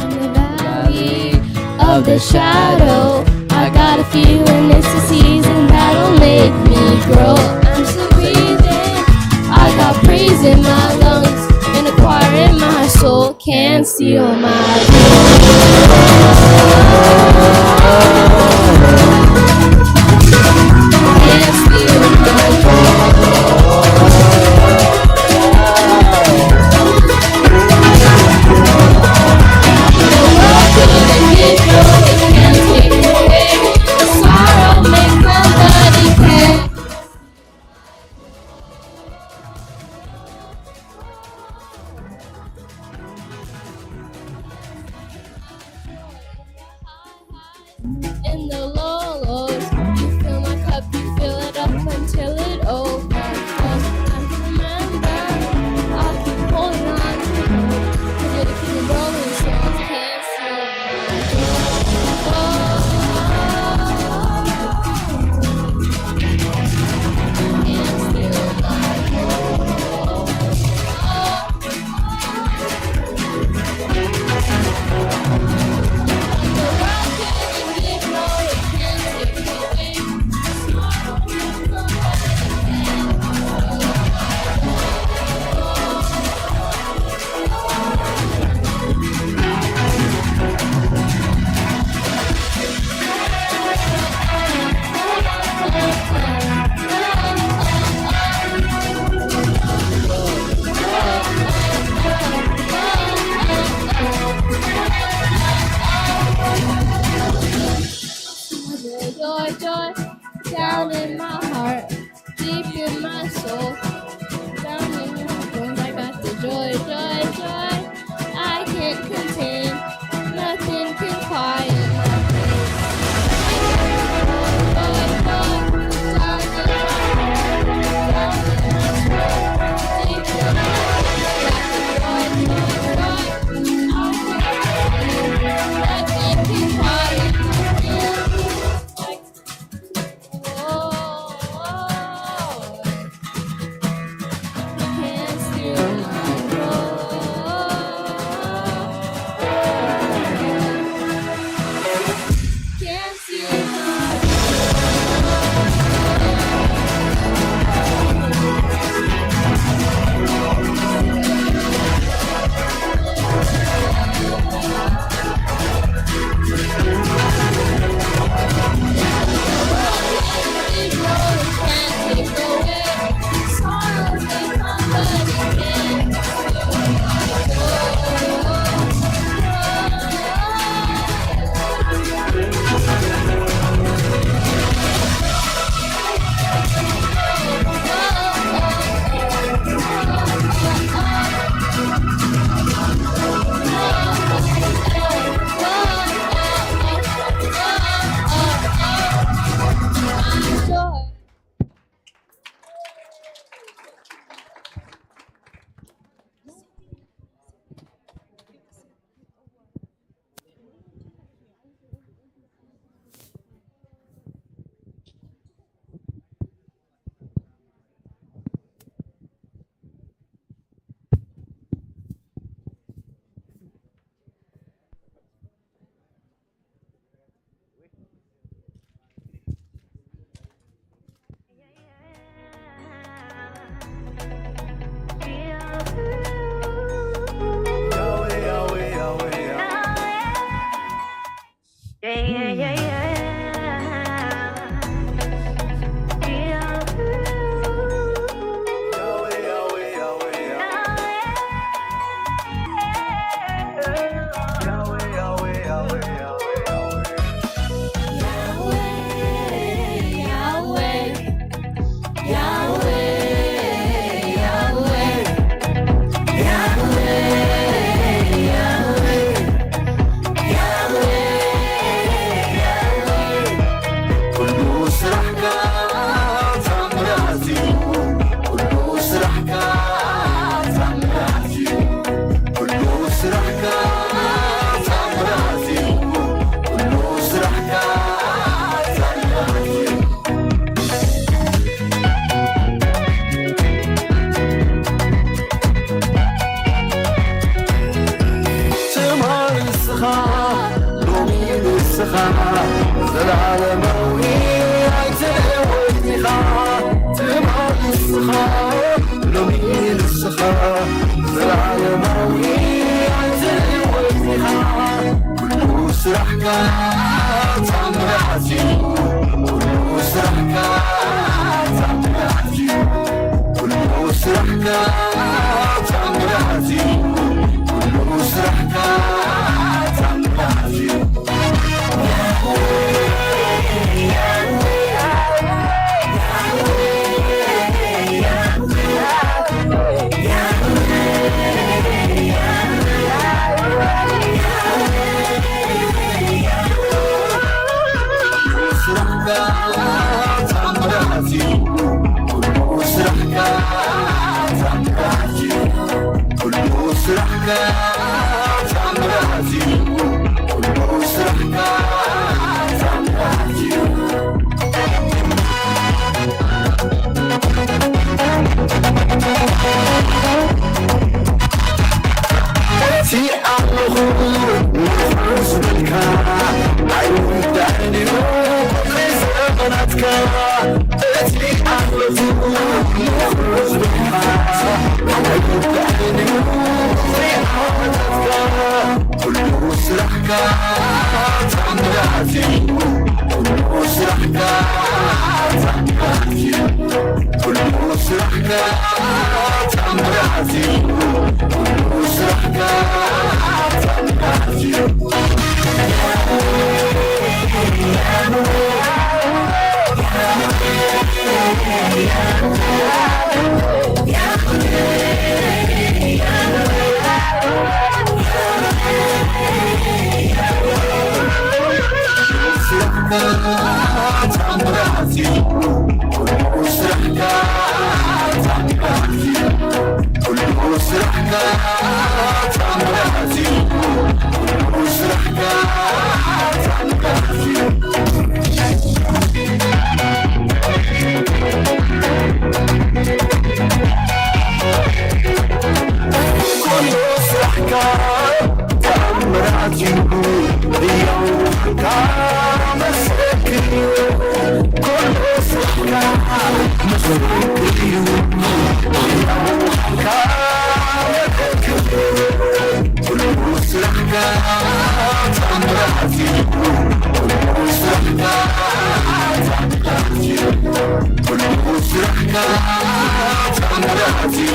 In the valley of the shadow, I got a feeling it's the season that'll make me grow. I'm still breathing. I got praise in my lungs and a choir in my soul. Can't steal my joy. Can't steal my joy. The world couldn't give joy, it can't take away. The sorrow may come, but it can't. In the low lows, you fill my cup, you fill it up until it overflows. I remember, I keep holding on to you, 'cause you're the king of rolling stones, can't slow. Joy, joy, down in my heart, deep in my soul, down in my bones, I got the joy, joy, joy. I can't contain, nothing can quiet my pain. Joy, joy, down in my heart, down in my soul, deep in my bones, I got the joy, joy, joy. I can't contain, nothing can quiet my pain. ታምራት እዩ ኩሉ ስራሕካ፣ ታምራት እዩ ኩሉ ስራሕካ፣ ታምራት እዩ ኩሉ ስራሕካ፣ ታምራት እዩ። ስራሕካ ታምራት እዩ፣ ኩሉ ስራሕካ ታምራት እዩ፣ ኩሉ ስራሕካ ታምራት እዩ፣ ኩሉ ስራሕካ ታምራት እዩ። እቲ ኣለኹ ንኹሉ ዝበልካ ኣይውዳእን እዩ ቁጽሪ ዘመናትካ። እቲ ኣለኹ ንኹሉ ዝበልካ ኣይውዳእን እዩ ቁጽሪ ዓመታትካ። ኩሉ ስራሕካ ታምራት እዩ፣ ኩሉ ስራሕካ ታምራት እዩ፣ ኩሉ ስራሕካ ታምራት እዩ፣ ኩሉ ስራሕካ ታምራት እዩ። ኩሉ ስራሕካ ተኣምራት እዩ፣ ህያው ቃልካ መሰክር እዩ። ኩሉ ስራሕካ ምስክር እዩ፣ ህያው ቃልካ መሰክር እዩ። ኩሉ ስራሕካ ተኣምራት እዩ፣ ኩሉ ስራሕካ ተኣምራት እዩ።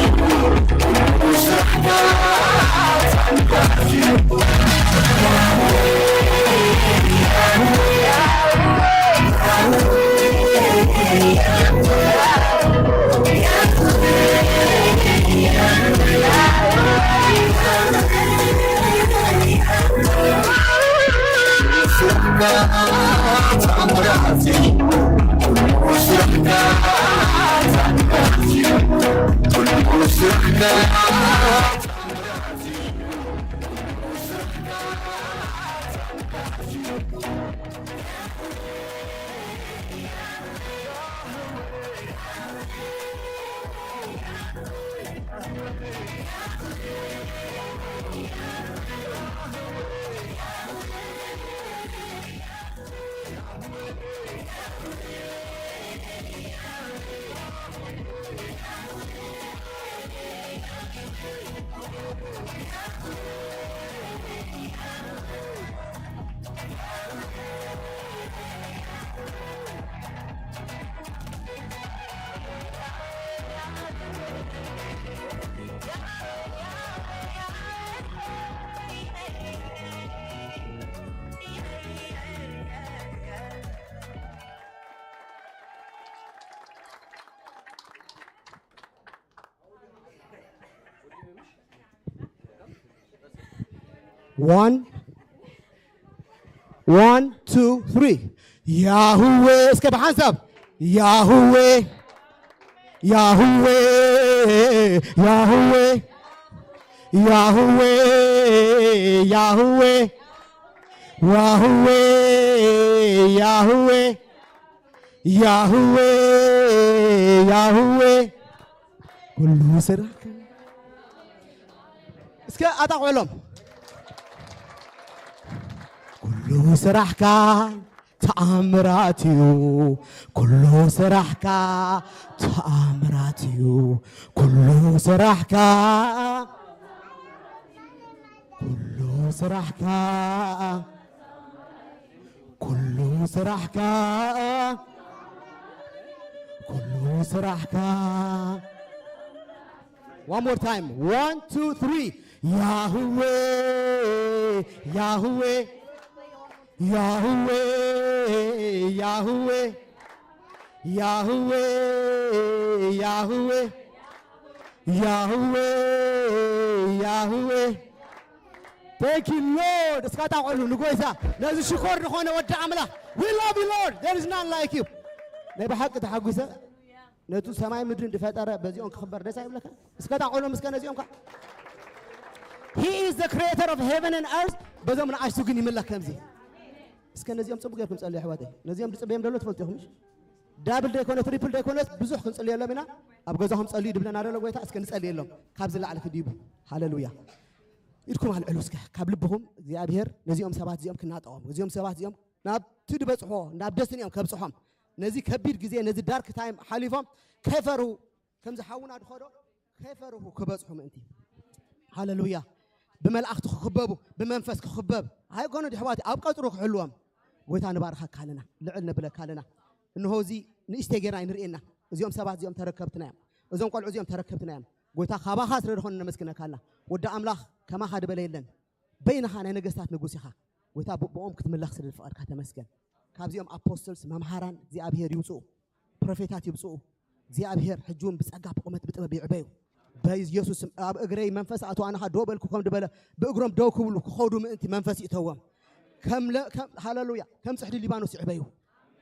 One, one, two, three. ያህዌ እስከ ብሓንሳብ ያህዌ ያህዌ ያህዌ ያህዌ ያህዌ ዋህዌ ያህዌ ያህዌ ያህዌ ኩሉ ስራሕካ እስከ ኣጣቕዕሎም። ኩሉ ስራሕካ ተኣምራት እዩ፣ ኩሉ ስራሕካ ተኣምራት እዩ፣ ኩሉ ስራሕካ፣ ኩሉ ስራሕካ ኩሉ ስራሕካ፣ ኩሉ ስራሕካ። One more time. One, two, three. ያህዌ፣ ያህዌ፣ ያህዌ፣ ያህዌ፣ ያህዌ፣ ያህዌ፣ ያህዌ፣ ያህዌ። Thank you, Lord. እስካ ታቆሉ ንጎይታ፣ ነዚ ሽኮር ዝኾነ ወዲ ኣምላኽ። We love you, Lord. There is none like you. ናይ ብሓቂ ተሓጒሰ፣ ነቱ ሰማይ ምድርን ዝፈጠረ በዚኦም ክኽበር ደስ ኣይብለካ? እስከ ታቆሎም እስከ ነዚኦም ካ። He is the creator of heaven and earth. በዞም ንኣሽቱ ግን ይምለኽ ከምዚ። እስከ ነዚኦም ጽቡቅ ጌርኩም ጸልዩ ኣሕዋተይ። ነዚኦም ዝጽበዮም ዘሎ ትፈልጡ ኢኹም። ዳብል ደይኮነ ትሪፕል ደይኮነ ብዙሕ ክንጽልየሎም ኢና። ኣብ ገዛኹም ጸልዩ ድብለና ደሎ ጎይታ፣ እስከ ንጸልየሎም። ካብዚ ላዕሊ ክዲቡ። ሃሌሉያ። ኢድኩም ኣልዕሉ እስከ ካብ ልብኹም። እግዚኣብሔር ነዚኦም ሰባት እዚኦም ክናጠቖም፣ እዚኦም ሰባት እዚኦም ናብቲ ዝበጽሖ ናብ ደስትን እዮም ከብጽሖም። ነዚ ከቢድ ግዜ፣ ነዚ ዳርክ ታይም ሓሊፎም ከይፈርሁ፣ ከምዚ ሓውና ድኸዶ ከይፈርሁ ክበጽሑ ምእንቲ። ሃሌሉያ። ብመላእኽቲ ክኽበቡ፣ ብመንፈስ ክኽበብ ኣይኮነ ድሕዋት ኣብ ቀጽሩ ክሕልዎም። ጎይታ ንባርኸካ ኣለና፣ ልዕል ነብለካ ኣለና። እንሆ እዚ ንእሽተይ ጌርና ኣይንርእየና። እዚኦም ሰባት እዚኦም ተረከብትና እዮም። እዞም ቆልዑ እዚኦም ተረከብትና እዮም። ጎይታ ካባኻ ስለ ዝኾነ ነመስግነካ ኣለና። ወዲ ኣምላኽ ከማኻ ድበለ የለን። በይንኻ ናይ ነገስታት ንጉስ ኢኻ። ጎይታ ብኦም ክትምለኽ ስለ ዝፈቐድካ ተመስገን። ካብዚኦም ኣፖስትልስ መምሃራን እግዚኣብሔር ይውፅኡ፣ ፕሮፌታት ይውፅኡ። እግዚኣብሔር ሕጂ እውን ብጸጋ ብቑመት ብጥበብ ይዕበዩ። በኢየሱስ ስም ኣብ እግረይ መንፈስ ኣትዋንኻ ደው በልኩ ከም ድበለ ብእግሮም ደው ክብሉ ክኸዱ ምእንቲ መንፈስ ይእተዎም። ከም ለ- ከም ሃሌሉያ ከም ጽሕዲ ሊባኖስ ይዕበዩ።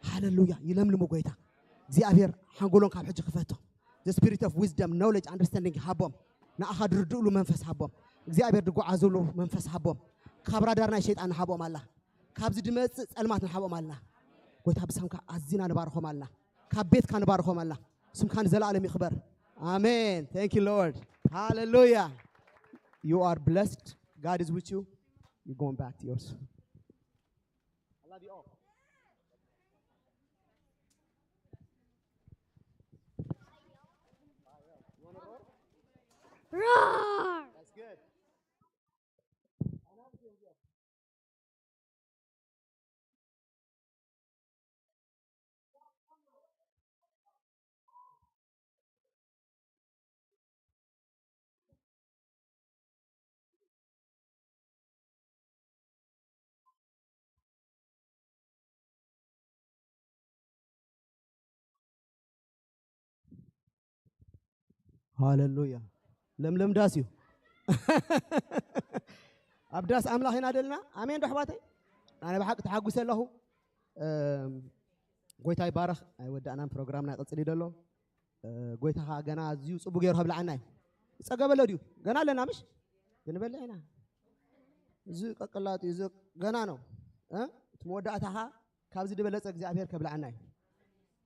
ሃሌሉያ ይለምልሙ ጎይታ። እግዚኣብሔር ሓንጎሎም ካብ ሕጂ ክፈቶ። The spirit of wisdom, knowledge, understanding ሃቦም። ንኣኻ ድርድእሉ መንፈስ ሃቦም። እግዚኣብሔር ድጓዓዝሉ መንፈስ ሃቦም። ካብ ራዳር ናይ ሸይጣን ንሃቦም ኣላ። ካብዚ ድመጽእ ጸልማት ንሃቦም ኣልና። ጎይታ ብስምካ ኣዚና ንባርኾም ኣልና። ካብ ቤትካ ንባርኾም ኣልና። ስምካ ንዘለኣለም ይኽበር። ኣሜን። Thank you, Lord. Hallelujah. You are blessed. God is with you. You're going back to yours. I love you all. Roar! That's good. ሃለሉያ። ለምለም ዳስ እዩ። ኣብ ዳስ ኣምላኽ ኢና ደልና። ኣሜን ዶ ኣሕዋተይ? ኣነ ብሓቂ ተሓጒሰ ኣለኹ። እም፣ ጎይታ ይባረኽ። ኣይወዳእናን፣ ፕሮግራምና ይቕጽል እዩ ዘሎ። እ፣ ጎይታ ኸዓ ገና ኣዝዩ ጽቡቕ ገይሩ ከብልዓና እዩ። ይጸገበሎ ድዩ? ገና ኣለና ምሽ? ክንበልዕ ኢና። እዚ ቀቅላጡ እዩ፣ እዚ ገና ነው። እ? እቲ መወዳእታ ኸዓ ካብዚ ዝበለጸ እግዚኣብሔር ከብልዓና እዩ።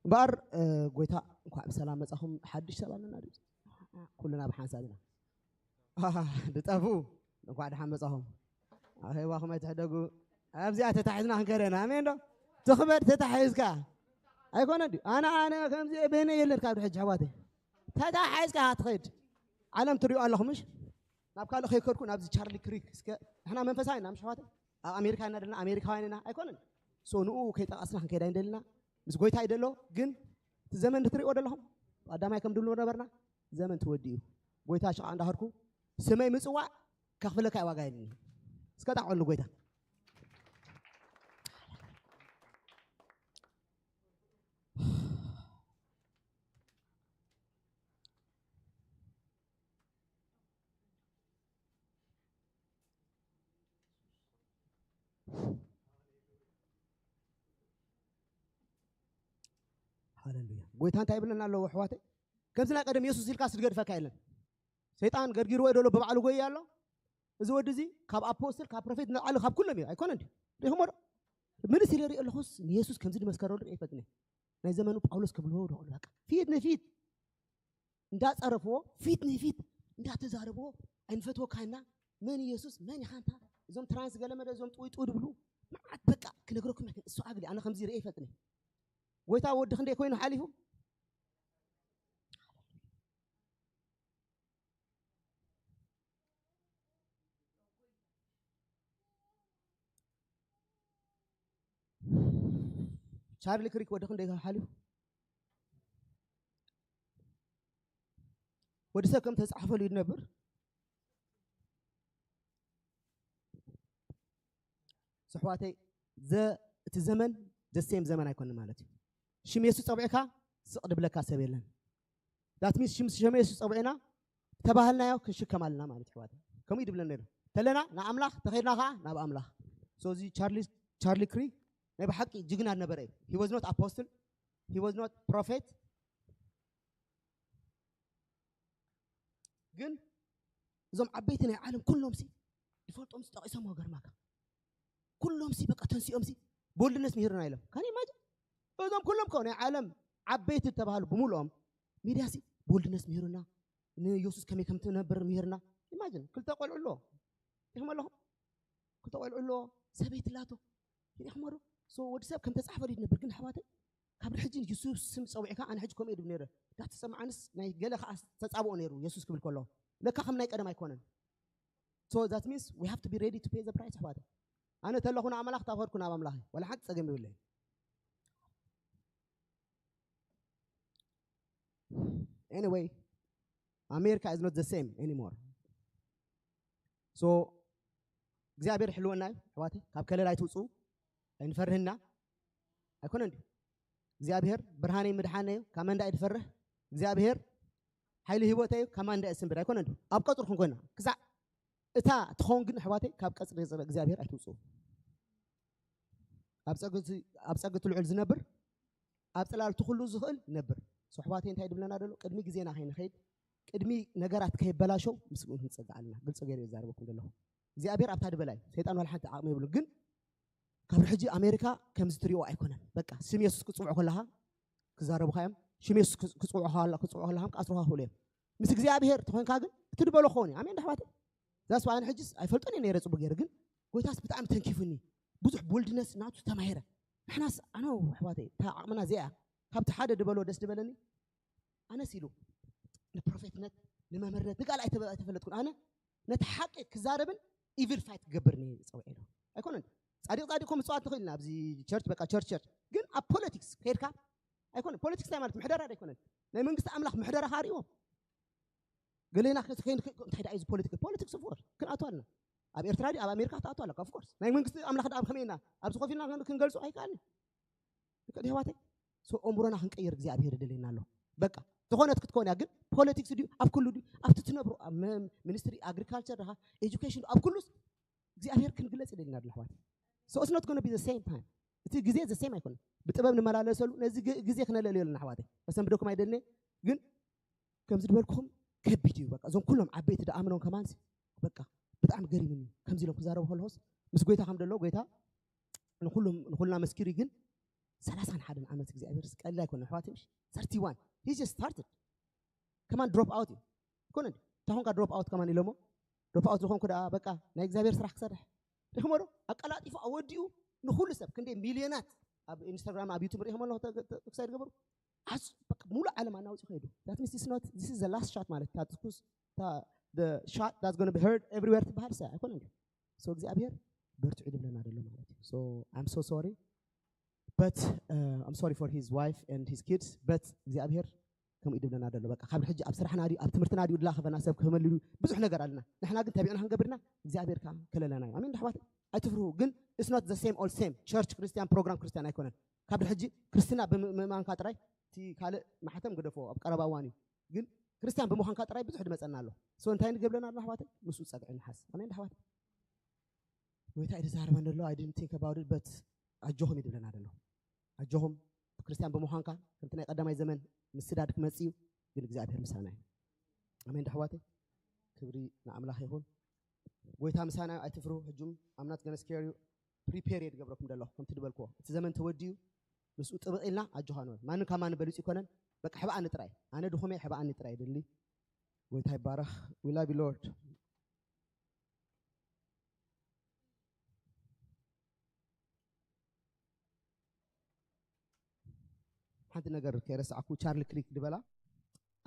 እምበኣር፣ እ፣ ጎይታ እንኳዕ ብሰላም መጻኹም። ሓድሽ ሰብ ኣለና ድዩ? ኩልና ብሓንሳብ ኢና። ኣሃ፣ ድጠፍኡ እንኳዕ ደሓን መጻኹም። ኣኼባኹም ኣይትሕደጉ። ኣብዚኣ ተታሒዝና ክንከደና። ኣሜን ዶ? ትኽበድ ተታሒዝካ። ኣይኮነ ድዩ? ኣነ፣ ኣነ ከምዚ በይነ የለን ካብ ድሕጂ ኣሕዋተይ። ተታሒዝካ ትኸድ። ዓለም ትሪኦ ኣለኹም ምሽ? ናብ ካልእ ከይከድኩ ናብዚ ቻርሊ ክሪክ እስከ ንሕና መንፈሳዊ ኢና ምሽ ኣሕዋተይ? ኣብ ኣሜሪካ ኢና ደለና፣ ኣሜሪካውያን ኢና ኣይኮነን። ሶ ንኡ ከይጠቐስና ክንከይድ ኣይንደልና። ምስ ጎይታ እዩ ደሎ። ግን እቲ ዘመን ትሪእዎ ደለኹም? ቀዳማይ ከም ድብሉ ነበርና። ዘመን ተወዲኡ። ጎይታ ሽቓ እንዳኸድኩ ስመይ ምጽዋዕ ከኽፍለካ እዩ ዋጋ የለን። እስከ ጣዕወሉ ጎይታ። ሃለሉያ። ጎይታ እንታይ ይብለና ኣለዎ ኣሕዋተይ? ከምዚ ናይ ቀደም የሱስ ኢልካ ስድገድፈካ የለን። ሰይጣን ገርጊርዎ እዩ ደሎ ብባዕሉ ጎይ ኣሎ። እዚ ወዲ እዚ ካብ ኣፖስትል ካብ ፕሮፌት ንላዕሊ ካብ ኩሎም እዩ ኣይኮነ እንዲ ሪኹሞ ዶ? ምንስ ኢለ ሪኦ ኣለኹስ ንየሱስ ከምዚ ዝመስከረሉ ሪአ ይፈልጥኒ። ናይ ዘመኑ ጳውሎስ ክብልዎ ዶ በቃ ፊት ንፊት እንዳጸረፍዎ ፊት ንፊት እንዳተዛረብዎ ኣይንፈትወካና መን ኢየሱስ መን ኢኻ ኣንታ እዞም ትራንስ ገለመደ እዞም ጥውይ ጥው ድብሉ መዓት በቃ ክነግረኩም እሱ ኣግሊ ኣነ ከምዚ ሪአ ይፈልጥኒ። ጎይታ ወዲ ክንደይ ኮይኑ ሓሊፉ ቻርሊ ክሪክ ወዲ ክንደይ ሓልዩ? ወዲ ሰብ ከም ተጻሕፈሉ ይነብር። ኣሕዋተይ፣ ዘ እቲ ዘመን ደሴም ዘመን ኣይኮነ ማለት እዩ። ሽም የሱስ ጸውዒካ ስቕ ድብለካ ሰብ የለን። ዳት ሚንስ ሽም ሽም የሱስ ጸውዒና ተባህልናዮ ክንሽከም ኣለና ማለት እዩ። ኣሕዋተይ፣ ከምኡ ይድብለና ነይሩ። ተለና ንኣምላኽ፣ ተኸድና ከዓ ናብ ኣምላኽ። So እዚ ቻርሊ ቻርሊ ክሪክ ናይ ብሓቂ ጅግና ነበረ እዩ። He was not apostle, he was not prophet። ግን እዞም ዓበይቲ ናይ ዓለም ኩሎም ሲ ይፈልጦም ሲ ጠቂሶም፣ ገርማካ ኩሎም ሲ በቃ ተንሲኦም ሲ ቦልድነስ ምሂርና ኢሎም። ካን ኢማጅን? እዞም ኩሎም ከ ናይ ዓለም ዓበይቲ ዝተባሃሉ ብምልኦም ሚድያ ሲ ቦልድነስ ምሂሩና፣ ንየሱስ ከመይ ከም ትነብር ምሂርና። ኢማጅን ክልተ ቆልዑ ኣለዎ። ሪኢኹም ኣለኹም? ክልተ ቆልዑ ኣለዎ፣ ሰበይቲ ላቶ። ሪኢኹም ዶ? So ወዲ ሰብ ከም ተጻሕፈሉ ይነብር። ግን ኣሕዋተይ፣ ካብ ሕጂ የሱስ ስም ጸዊዕካ፣ ኣነ ሕጂ ከምኡ እየ ድብል ነይረ። ዳተሰምዓንስ ናይ ገለ ከኣ ተጻብኦ ነይሩ የሱስ ክብል ከሎ፣ ለካ ከም ናይ ቀደም ኣይኮነን። So that means we have to be ready to pay the price ኣሕዋተይ። ኣነ ተለኹ ናብ ኣምላኽ፣ ታፈርኩ ናብ ኣምላኽ፣ ዋላ ሓንቲ ጸገም ይብለይ። Anyway, America is not the same anymore. So እግዚኣብሔር ሕልወና እዩ ኣሕዋተይ። ካብ ከለላ ኣይትውፅኡ፣ ኣይንፈርህና። ኣይኮነን ድዩ? እግዚኣብሔር ብርሃነይ ምድሓነይ እዩ፣ ካብ መን ዳኣ ድፈርህ? እግዚኣብሔር ሓይሊ ህይወተይ እዩ፣ ካብ ማን ዳኣ ስንብድ? ኣይኮነን ድዩ? ኣብ ቀፅሪ ክንኮይና ክሳዕ እታ ትኸውን ግን ኣሕዋተይ፣ ካብ ቀፅሪ እግዚኣብሔር ኣይትውፅኡ። ኣብ ፀግቲ ኣብ ፀግቲ ልዑል ዝነብር፣ ኣብ ፅላልቲ ኩሉ ዝኽእል ይነብር። So ኣሕዋተይ፣ እንታይ ድብለና ደሎ? ቅድሚ ግዜና ከይንኸይድ፣ ቅድሚ ነገራት ከይበላሸው ምስኡ ክንፀግዕ ኣለና። ግልፂ ገይረ ይዛረበኩም ዘለኹ። እግዚኣብሔር ኣብታ ድበላ እዩ። ሰይጣን ዋላ ሓንቲ ዓቕሚ የብሉን። ግን ካብ ሕጂ ኣሜሪካ ከምዚ ትሪኦ ኣይኮነን። በቃ ስም የሱስ ክፅውዑ ከለኻ ክዛረቡኻ እዮም። ሽም የሱስ ክፅ- ክፅውዑ ከላ- ክፅውዑ ከለኻ ክኣስሩኻ ክኽእሉ እዮም። ምስ እግዚኣብሔር ተኾይንካ ግን እቲ ድበሎ ክኸውን እዩ። ኣሜን ዶ ኣሕዋተይ? ዛስ ኣነ ሕጅስ ኣይፈልጦን እየ ነይረ ጽቡቅ ገይረ፣ ግን ጎይታስ ብጣዕሚ ተንኪፉኒ። ብዙሕ ቦልድነስ ናቱ ተማሂረ። ንሕናስ ኣነ ኣሕዋተይ እታ ዓቕምና እዚኣ እያ። ካብቲ ሓደ ድበሎ ደስ ድበለኒ። ኣነስ ኢሉ ንፕሮፌትነት ንመምህርነት ንጋል ኣይተበ- ኣይተፈለጥኩን። ኣነ ነቲ ሓቂ ክዛረብን ኢቪል ፋይት ክገብር እየ ዝጸውዐ ኢሉ። ኣይኮነን ጻዲቅ ጻዲቅ ኮ ምጽዋት ትኽእል ኢና ኣብዚ ቸርች በቃ ቸርች ቸርች፣ ግን ኣብ ፖለቲክስ ከይድካ ኣይኮነን። ፖለቲክስ እንታይ ማለት ምሕደራ ዶ ኣይኮነን? ናይ መንግስቲ ኣምላኽ ምሕደራ ካርእዎ ገሌና ከ- ከይን- ከ- እንታይ ደኣ እዩ እዚ ፖለቲካ? ፖለቲክስ ኦፍ ኮርስ ክንኣቱ ኣለና። ኣብ ኤርትራ ድዩ ኣብ ኣሜሪካ ክትኣቱ ኣለካ? ኦፍ ኮርስ ናይ መንግስቲ ኣምላኽ ደኣ ከመይ ኢና ኣብዚ ኮፍ ኢልና ክን- ክንገልጾ ኣይከኣልን። ደቂ ኣሕዋተይ፣ ሶ ኣእምሮና ክንቀይር እግዚኣብሔር ይደልየና ኣሎ። በቃ ዝኾነት ክትኮን እያ፣ ግን ፖለቲክስ ድዩ ኣብ ኩሉ ድዩ ኣብቲ ትነብሮ ኣብ መ- ሚኒስትሪ ኣግሪካልቸር ድኻ ኤጁኬሽን ኣብ ኩሉስ እግዚኣብሔር ክንግለጽ ይደልየና ኣሎ ኣሕዋት። So it's not gonna be the same time። እቲ ግዜ the same ኣይኮነን። ብጥበብ ንመላለሰሉ ነዚ ግ- ግዜ ክነለልዮ ኣለና ኣሕዋተይ። ከሰንብደኩም ኣይደልነ፣ ግን ከምዚ ዝበልኩኹም ከቢድ እዩ። በቃ እዞም ኩሎም ዓበይቲ ድኣምኖም ከማንሲ በቃ ብጣዕሚ ገሪምኒ። ከምዚ ኢሎም ክዛረቡ ከለኹስ ምስ ጎይታ ከም ደሎ ጎይታ ንኩሎም ንኩልና መስኪሩ እዩ። ግን ሰላሳን ሓደን ዓመት እግዚኣብሔር ቀሊል ኣይኮነ ኣሕዋት። ምሽ thirty-one he just started ከማን ድሮፕ ኣውት እዩ። ይኮነ እንዲ እንታ ኮንካ ድሮፕ ኣውት ከማን ኢሎሞ ድሮፕ ኣውት ዝኾንኩ ደኣ በቃ ናይ እግዚኣብሔር ስራሕ ክሰርሕ ሪኽሞ ዶ? ኣቀላጢፉ ኣወዲኡ ንኩሉ ሰብ ክንደይ ሚልዮናት ኣብ ኢንስታግራም ኣብ ዩቱብ ሪኢኹም ኣለኹ ክሳይ ዝገበሩ ኣስ በቃ ሙሉእ ዓለም ኣናውፂ ከይዱ። That means it's not this is the last shot ማለት እታ ትኩስ እታ the shot that's gonna be heard everywhere ትበሃል ሰ ኣይኮነ እንዲ So እግዚኣብሔር በርትዑ ድብለና ደሎ ማለት እዩ። So I'm so sorry but uh, I'm sorry for his wife and his kids but እግዚኣብሔር ከምኡ ይድብለና ደሎ። በቃ ካብ ሕጂ ኣብ ስራሕና ድዩ ኣብ ትምህርትና ድዩ ድላ ከፈና ሰብ ክህመሉ ድዩ ብዙሕ ነገር ኣለና። ንሕና ግን ተቢዕና ክንገብርና እግዚኣብሔር ከዓ ክለለና እዩ። ኣሜን ኣሕዋት ኣይትፍርሁ። ግን it's not the same all same church ክርስቲያን ፕሮግራም ክርስቲያን ኣይኮነን። ካብ ሕጂ ክርስትና ብምእማንካ ጥራይ እቲ ካልእ ማሕተም ግደፎ ኣብ ቀረባ እዋን እዩ። ግን ክርስቲያን ብምዃንካ ጥራይ ብዙሕ ድመፀና ኣሎ። So እንታይ ንገብለና ኣሎ ኣሕዋተይ? ምስኡ ፀግዒ ንሓስ። ኣሜን ኣሕዋት ጎይታ እዩ ዝዛረበና ዘሎ። I didn't think about it but ኣጆኹም እዩ ዝብለና ዘሎ። ኣጆኹም ክርስቲያን ብምዃንካ ከምቲ ናይ ቀዳማይ ዘመን ምስዳድ ክመጽእ እዩ። ግን እግዚኣብሔር ምሳና እዩ። ኣሜን ዶ ኣሕዋተይ? ክብሪ ንኣምላኽ ይኹን። ጎይታ ምሳና እዩ፣ ኣይትፍርሁ። ሕጁም I'm not gonna scare you። ፕሪፔር እየ ዝገብረኩም ዘለኹ ከምቲ ዝበልክዎ እቲ ዘመን ተወዲኡ ምስኡ ጥብቕ ኢልና ኣጆኻ ንበል። ማንም ካብ ማንም በሊጹ ይኮነን። በቃ ሕብኣኒ ጥራይ ኣነ ድኹመይ ሕብኣኒ ጥራይ ድሊ። ጎይታ ይባረኽ። We love you Lord። ሓንቲ ነገር ከይረሳዕኩ ቻርሊ ክሪክ ዝበላ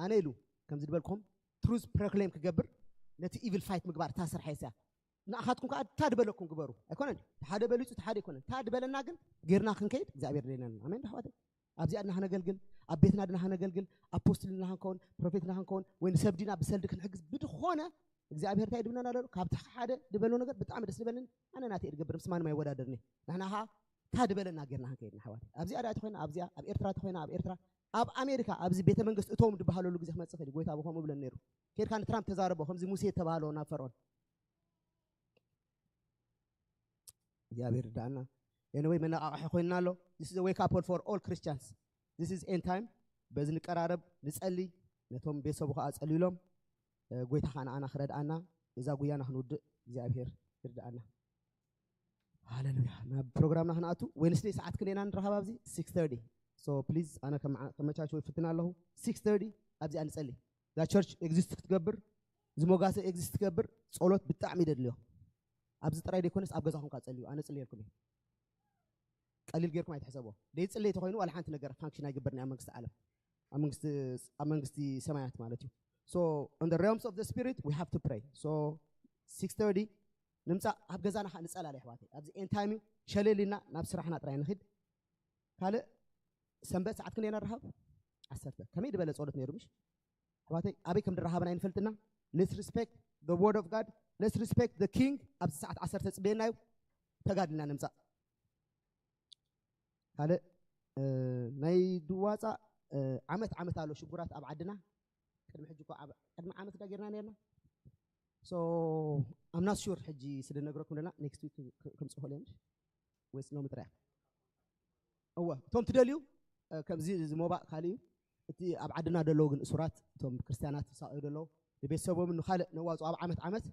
ኣነ ኢሉ ከምዚ ዝበልኩም ትሩዝ ፕሮክሌም ክገብር ነቲ ኢቪል ፋይት ምግባር እታ ስራሕ እያ። ንኣኻትኩም ከዓ እታ ድበለኩም ግበሩ ኣይኮነን። ሓደ በሊፁ ሓደ ኣይኮነን። እታ ድበለና ግን ጌርና ክንከይድ እግዚኣብሔር ደለና። ኣሜን ኣሕዋተይ። ኣብዚኣ ድና ከነገልግል፣ ኣብ ቤትና ድና ከነገልግል፣ ኣፖስትል ድና ክንከውን፣ ፕሮፌት ድና ክንከውን ወይ ንሰብ ዲና ብሰልዲ ክንሕግዝ ብድኾነ እግዚኣብሔር እንታይ ድብለና ደሎ? ካብቲ ሓደ ድበሎ ነገር ብጣዕሚ ደስ ዝበልን ኣነ ናተይ ድገብር ምስ ማንም ኣይወዳደርኒ። ንሕና ኸዓ እታ ድበለና ጌርና ክንከይድ ንኣሕዋተይ። ኣብዚኣ ዳኣ ተኮይና ኣብዚኣ፣ ኣብ ኤርትራ ተኮይና ኣብ ኤርትራ፣ ኣብ ኣሜሪካ ኣብዚ ቤተ መንግስቲ እቶም ድበሃለሉ ግዜ ክመፅእ ክእል እዩ። ጎይታ ብከምኡ ብለኒ ነይሩ። ኬድካ ንትራምፕ ተዛረቦ ከምዚ ሙሴ ተባህሎ ናብ ፈርዖን። እግዚኣብሔር ዳኣና። Anyway መነቃቕሒ ኮይንና ኣሎ። This is a wake up call for all Christians. This is end time. በዚ ንቀራረብ ንጸሊ። ነቶም ቤተሰቡ ከዓ ጸልዩሎም። ጎይታ ከዓ ንኣና ክረድኣና እዛ ጉያና ክንውድእ እግዚኣብሔር ይርድኣና። ሃሌሉያ። ናብ ፕሮግራምና ክንኣቱ። ዌንስደይ ሰዓት ክንደና ንረኸብ ኣብዚ? Six thirty. So please ኣነ ከመቻቸው ይፍትን ኣለኹ። Six thirty ኣብዚኣ ንጸሊ። እዛ ቸርች ኤግዚስት ክትገብር፣ ዝሞጋሰ ኤግዚስት ክትገብር ጸሎት ብጣዕሚ ይደድልዮ። ኣብዚ ጥራይ ደይኮነስ ኣብ ገዛኹም ከዓ ጸልዩ። ኣነ ጽልየልኩም እየ። ቀሊል ጌርኩም ኣይትሕሰቦ። ደይጽለይ ተኮይኑ ዋላ ሓንቲ ነገር ፋንክሽን ኣይግበርን ኣብ መንግስቲ ዓለም፣ ኣብ መንግስቲ ኣብ መንግስቲ ሰማያት ማለት እዩ። So on the realms of the spirit we have to pray. So six thirty ንምጻእ ኣብ ገዛና ከዓ ንጸላለ ኣሕዋተይ። ኣብዚ ኤንታይም እዩ። ሸለል ኢልና ናብ ስራሕና ጥራይ ንኺድ። ካልእ ሰንበት ሰዓት ክንደይ ኢና ንረኸብ? ዓሰርተ። ከመይ ዝበለ ጸሎት ነይሩ ምሽ? ኣሕዋተይ ኣበይ ከም ድረኻብና ኣይንፈልጥና። Let's respect the word of God. Let's respect the king. ኣብዚ ሰዓት ዓሰርተ ጽበየና እዩ። ተጋድልና ንምጻእ። ካልእ ናይ ድዋጻ ዓመት ዓመት ኣሎ ሽጉራት ኣብ ዓድና። ቅድሚ ሕጂ እኮ ኣብ ቅድሚ ዓመት ዳ ጌርና ነርና። So I'm not sure ሕጂ ስለ ነግረኩም ደና next week ክምጽእ ኾለ ምሽ ወይስ ሎሚ ጥራይ? እወ እቶም ትደልዩ ከምዚ እዚ ሞባእ ካልእ እዩ። እቲ ኣብ ዓድና ደለዉ ግን እሱራት እቶም ክርስትያናት ዝሳቀዩ ደለዉ ንቤተሰቦም ንኻልእ ነዋጽኦ ኣብ ዓመት ዓመት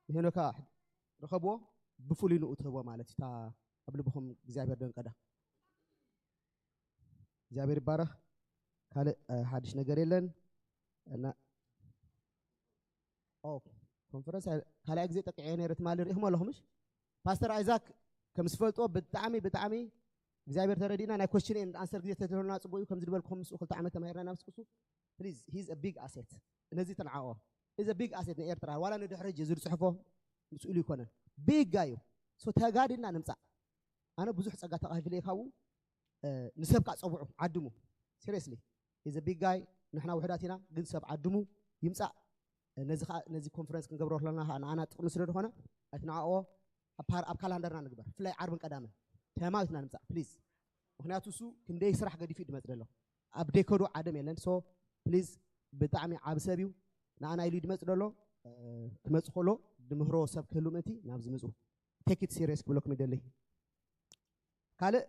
ንሄኖካ ርኸብዎ ብፍሉይ ንኡ ትህቦ ማለት እዩ። እታ ኣብ ልብኹም እግዚኣብሔር ደንቀዳ እግዚኣብሔር ይባረኽ። ካልእ ሓድሽ ነገር የለን እና ኮንፈረንስ ካልኣይ ግዜ ጠቂዐ ነይረ ትማሊ ርኢኹም ኣለኹም ምሽ? ፓስተር ኣይዛክ ከም ዝፈልጥዎ ብጣዕሚ ብጣዕሚ እግዚኣብሔር ተረዲና ናይ ኮስችን ኤንድ ኣንሰር ግዜ ተትህሉና ጽቡቅ እዩ። ከም ዝድበልኩም ምስኡ ክልተ ዓመት ተማሂርና ናብ ስቅሱ please he's a big asset። ነዚ ተንዓኦ is a big asset ንኤርትራ ዋላ ንድሕሪ ሕጂ ዝጽሕፎ ምስኡ ኢሉ ይኮነን big guy እዩ። So ተጋዲልና ንምጻእ ኣነ ብዙሕ ጸጋ ተካፊለ ካብኡ ንሰብ ከዓ ጸውዑ ዓድሙ seriously is a big guy። ንሕና ውሕዳት ኢና ግን ሰብ ዓድሙ ይምጻእ። ነዚ ከዓ ነዚ ኮንፈረንስ ክንገብሮ ከለና ከዓ ንኣና ጥቅሚ ስለ ዝኾነ ኣይትንዓኦ። ኣብ ካላንደርና ንግበር ብፍላይ ዓርብን ቀዳምን ተማዊትና ንምጻእ please። ምክንያቱ እሱ ክንደይ ስራሕ ገዲፉ እዩ ድመጽእ ዘሎ ኣብ ደይከዱ ዓደም የለን። So please ብጣዕሚ ዓብ ሰብ እዩ ንኣና ኢሉ ድመጽእ ዘሎ። ክመጽእ ከሎ ድምህሮ ሰብ ክህሉ ምእንቲ ናብዚ ምጹ take it serious ክብለኩም ይደሊ። ካልእ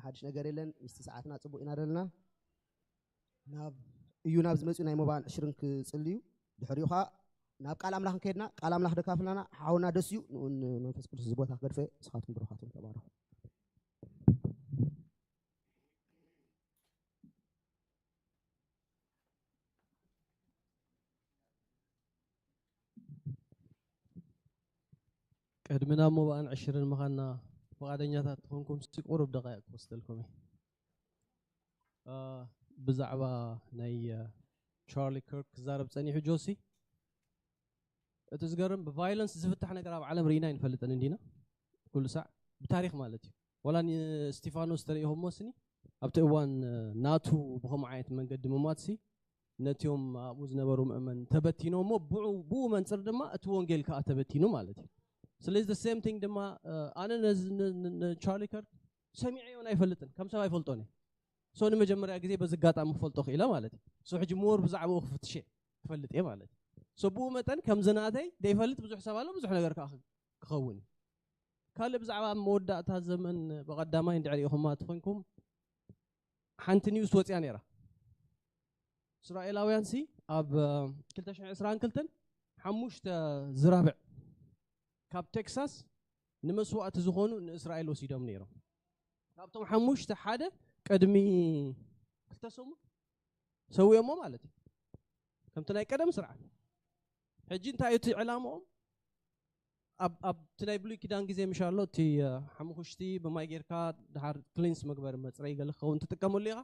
ሓድሽ ነገር የለን። ምስቲ ሰዓትና ጽቡቅ ኢና ደለና። ናብ እዩ ናብ ዝመጽኡ ናይ ሞባን ዕሽርን ክጽልዩ ድሕሪኡ ከዓ ናብ ቃል ኣምላኽ ከይድና ቃል ኣምላኽ ደካፍላና ሓውና ደስ እዩ ንኡን መንፈስ ቅዱስ እዚ ቦታ ክገድፈ ንስኻትኩም ብሩኻትኩም ተባረኹ። ቅድሚ ናብ ሞባእን ዕሽርን ምኻና ፍቓደኛታት ትኾንኩም ሲ ቁሩብ ደቃይቕ ክወስደልኩም እየ። ብዛዕባ ናይ ቻርሊ ከርክ ክዛረብ ጸኒሑ ጆሲ። እቲ ዝገርም ብቫይለንስ ዝፍታሕ ነገር ኣብ ዓለም ርኢና ኣይንፈልጥን እንዲና ኩሉ ሳዕ ብታሪኽ ማለት እዩ። ወላ ንስቲፋኖስ ተሪኢኹሞ ስኒ ኣብቲ እዋን ናቱ ብኸምኡ ዓይነት መንገዲ ምሟትሲ ነቲኦም ኣብኡ ዝነበሩ ምእመን ተበቲኖሞ ብኡ መንፅር ድማ እቲ ወንጌል ከዓ ተበቲኑ ማለት እዩ። ስለዚ the same thing ድማ ኣነ ነዚ ቻርሊ ከርክ ሰሚዐዮን ኣይፈልጥን ከም ሰብ ኣይፈልጦን እየ። So ንመጀመርያ ግዜ በዚ ኣጋጣሚ ክፈልጦ ክኢለ ማለት እዩ። So ሕጂ more ብዛዕባኡ ክፍትሽ እየ ክፈልጥ እየ ማለት እዩ። So ብኡ መጠን ከምዚ ናተይ ዘይፈልጥ ብዙሕ ሰብ ኣሎ ብዙሕ ነገር ከዓ ክኸውን እዩ። ካልእ ብዛዕባ መወዳእታ ዘመን ብቐዳማይ እንድሕር ርኢኹማ ተኾንኩም ሓንቲ ኒውስ ወፅያ ነይራ። እስራኤላውያን ሲ ኣብ ክልተ ሽሕን ዕስራን ክልተን ሓሙሽተ ዝራብዕ ካብ ቴክሳስ ንመስዋእቲ ዝኾኑ ንእስራኤል ወሲዶም ነይሮም። ካብቶም ሓሙሽተ ሓደ ቅድሚ ክልተ ሰሙን ሰዊኦሞ ማለት እዩ። ከምቲ ናይ ቀደም ስርዓት ሕጂ እንታይ እዩ እቲ ዕላምኦም? ኣብቲ ናይ ብሉይ ኪዳን ግዜ ምሽ ኣሎ እቲ ሓሙኽሽቲ ብማይ ጌርካ ድሓር ክሊንስ መግበሪ መፅረይ ገለ ክኸውን ትጥቀመሉ ኢኻ።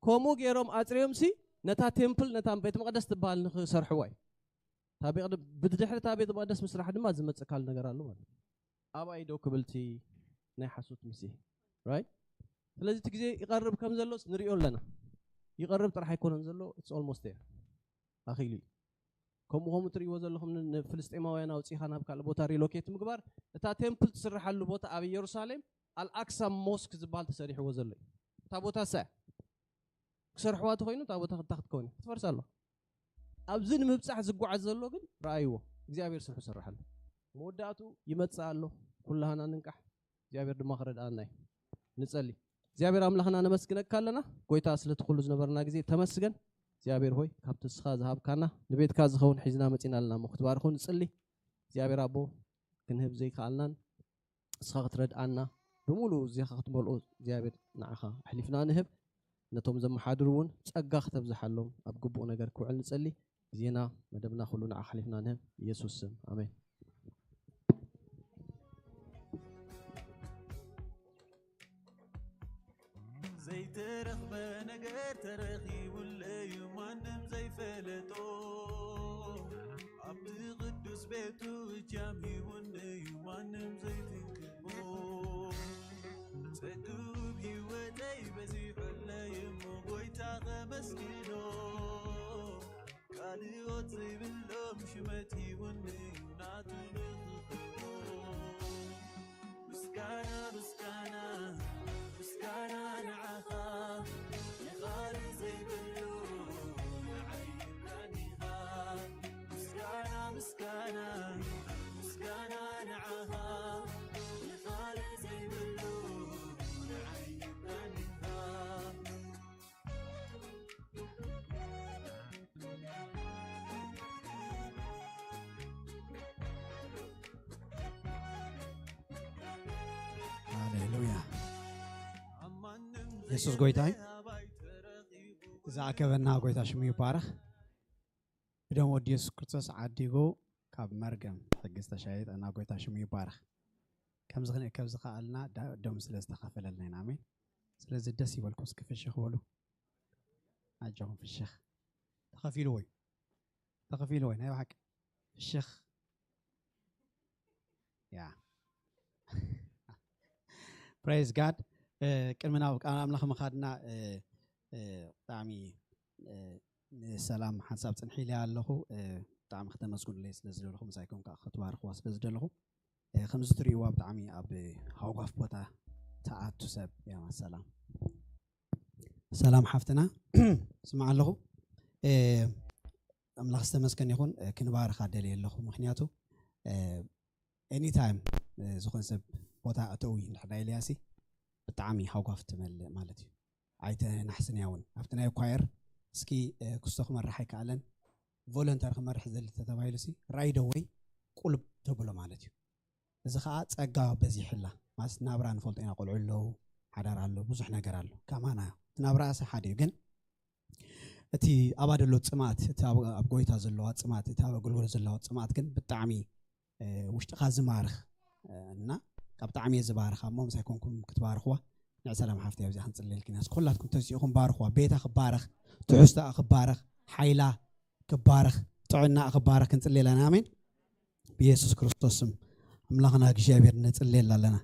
ከምኡ ገይሮም ኣፅርዮም ሲ ነታ ቴምፕል ነታ ቤተ መቅደስ ትበሃል ንክሰርሕዋ እዩ። ታቤ ቅድም ብድሕሪ ታቤ ድማ ደስ ምስራሕ ድማ ዝመጽእ ካልእ ነገር ኣሎ ማለት እዩ። ኣብኣይ ዶ ክብልቲ ናይ ሓሶት ምሲ right? ስለዚ እቲ ግዜ ይቐርብ ከም ዘሎስ ንሪኦ ኣለና። ይቐርብ ጥራሕ ኣይኮነን ዘሎ፣ it's almost there። ኣኺሉ እዩ። ከምኡ ከምኡ ትርእይዎ ዘለኹም ን- ንፍልስጤማውያን ኣውፂኻ ናብ ካልእ ቦታ ሪሎኬት ምግባር፣ እታ ቴምፕል ትስርሓሉ ቦታ ኣብ ኢየሩሳሌም ኣልኣክሳ ሞስክ ዝበሃል ተሰሪሕዎ ዘሎ እዩ። እታ ቦታ ሳያ ክሰርሕዋ ተኮይኑ እታ ቦታ ክታ ክትከውን እያ፣ ክትፈርስ ኣለዋ። ኣብዚ ንምብፃሕ ዝጓዓዝ ዘሎ ግን ረኣይዎ፣ እግዚኣብሔር ስርሑ ይሰርሕ ኣሎ። መወዳእቱ ይመፅእ ኣሎ። ኩላህና ንንቃሕ፣ እግዚኣብሔር ድማ ክረድኣና እዩ። ንጸሊ። እግዚኣብሔር ኣምላኽና ነመስግነካ ኣለና፣ ጎይታ ስለቲ ኩሉ ዝነበረና ግዜ ተመስገን። እግዚኣብሔር ሆይ ካብቲ እስኻ ዝሃብካና ንቤትካ ዝኸውን ሒዝና መጺና ኣለና እሞ ክትባርኹ ንጽሊ። እግዚኣብሔር ኣቦ ክንህብ ዘይከኣልናን እስኻ ክትረድኣና ብምሉኡ እዚኻ ክትመልኦ እግዚኣብሔር ንዓኻ ኣሕሊፍና ንህብ። ነቶም ዘመሓድሩ እውን ጸጋ ክተብዝሓሎም ኣብ ግቡእ ነገር ክውዕል ንጸሊ። ግዜና መደብና ኩሉ ንዓኻ ኣሕሊፍና ንህብ። ኢየሱስ ስም ኣሜን። ዘይተረኽበ ነገር ተረኺቡለዩ ማንም ዘይፈለጦ ኣብቲ ቅዱስ ቤቱ እጃም ሂቡለዩ ማንም ዘይትንክፎ ጸግብ ህይወተይ በዚሑለዩ እሞ ጎይታ ከመስግኖ ካልኦት ዘይብሎም ሽመት ሂቡለዩ ናቱ ንኽኽብሮ ምስጋና ምስጋና ምስጋና ንዓኻ ንኻልእ ዘይብሉ ንዓይ ይብላኒኻ ምስጋና ምስጋና ምስጋና ንዓኻ ንኻልእ ዘይብሉ ንዓይ ይብላኒኻ ሃሌሉያ። የሱስ ጎይታ እዩ። ዝኣከበና ጎይታ ሽሙ ይባረኽ። ብደም ወዲ የሱስ ክርስቶስ ዓዲጉ ካብ መርገም ሕጊ ዝተሻየጠና ጎይታ ሽሙ ይባረኽ። ከምዚ ክንእከብ ዝኸኣልና ዳ- ደሙ ስለ ዝተኸፈለልና ኢና። ኣሜን። ስለዚ ደስ ይበልኩም፣ እስኪ ፍሽኽ በሉ። ኣጆኹም ፍሽኽ። ተኸፊልዎ እዩ። ተኸፊልዎ እዩ። ናይ ብሓቂ ፍሽኽ። ያ ፕሬዝ ጋድ። ቅድሚ ናብ ቃል ኣምላኽ ምኻድና እ፣ እ፣ ብጣዕሚ እ፣ ንሰላም ሓንሳብ ጽንሒ ኢለ ኣለኹ። እ፣ ብጣዕሚ ክተመስግኑለይ ስለ ዝደለኹ ምሳይኩም ከዓ ክትባርኽዋ ስለ ዝደለኹ እ፣ ከምዚ ትርእይዋ ብጣዕሚ ኣብ ሃውጋፍ ቦታ ተኣቱ ሰብ ያማ ሰላም ሰላም ሓፍትና ስማዕ ኣለኹ። እ፣ ኣምላኽ ዝተመስገን ይኹን። እ፣ ክንባርኻ ደልየ ኣለኹ። ምኽንያቱ እ፣ ኤኒታይም እ፣ ዝኾነ ሰብ ቦታ ኣተው እዩ እንድሕር ኢልያሲ ብጣዕሚ ሃውጋፍ ትመልእ ማለት እዩ። ኣይተናሕስንያ እውን ኣብቲ ናይ ኳየር እስኪ እ፣ ክስቶ ክመርሕ ኣይከኣለን ቮለንተር ክመርሕ ዝደሊ ተተባሂሉ ሲ ራይደ ወይ ቁልብ ተብሎ ማለት እዩ። እዚ ከዓ ጸጋ በዚሕላ ማለት ናብራ ንፈልጦ ኢና። ቆልዑ ኣለዉ፣ ሓዳር ኣሎ፣ ብዙሕ ነገር ኣሎ። ከማና እቲ ናብራ ሲ ሓደ እዩ፣ ግን እቲ ኣብኣ ዘሎ ጽምኣት፣ እቲ ኣብ ኣብ ጎይታ ዘለዋ ጽምኣት፣ እቲ ኣብ ኣገልግሎት ዘለዋ ጽምኣት ግን ብጣዕሚ እ፣ ውሽጥኻ ዝማርኽ እ፣ እና ካብ ብጣዕሚ እየ ዝባርኻ እሞ ምሳይ ኮንኩም ክትባርኽዋ ንዕ ሰላም ሓፍቲ ኣብዚ ክንጽልየልኪ ኢና። እስኪ ኩላትኩም ተዚኡኹም ባርኽዋ። ቤታ ክባረኽ፣ ትሕዝቶኣ ክባረኽ፣ ሓይላ ክባረኽ፣ ጥዕናኣ ክባረኽ ክንጽልየላ ኢና። ኣሜን። ብየሱስ ክርስቶስ ስም ኣምላኽና እግዚኣብሔር ነጽልየላ ኣለና።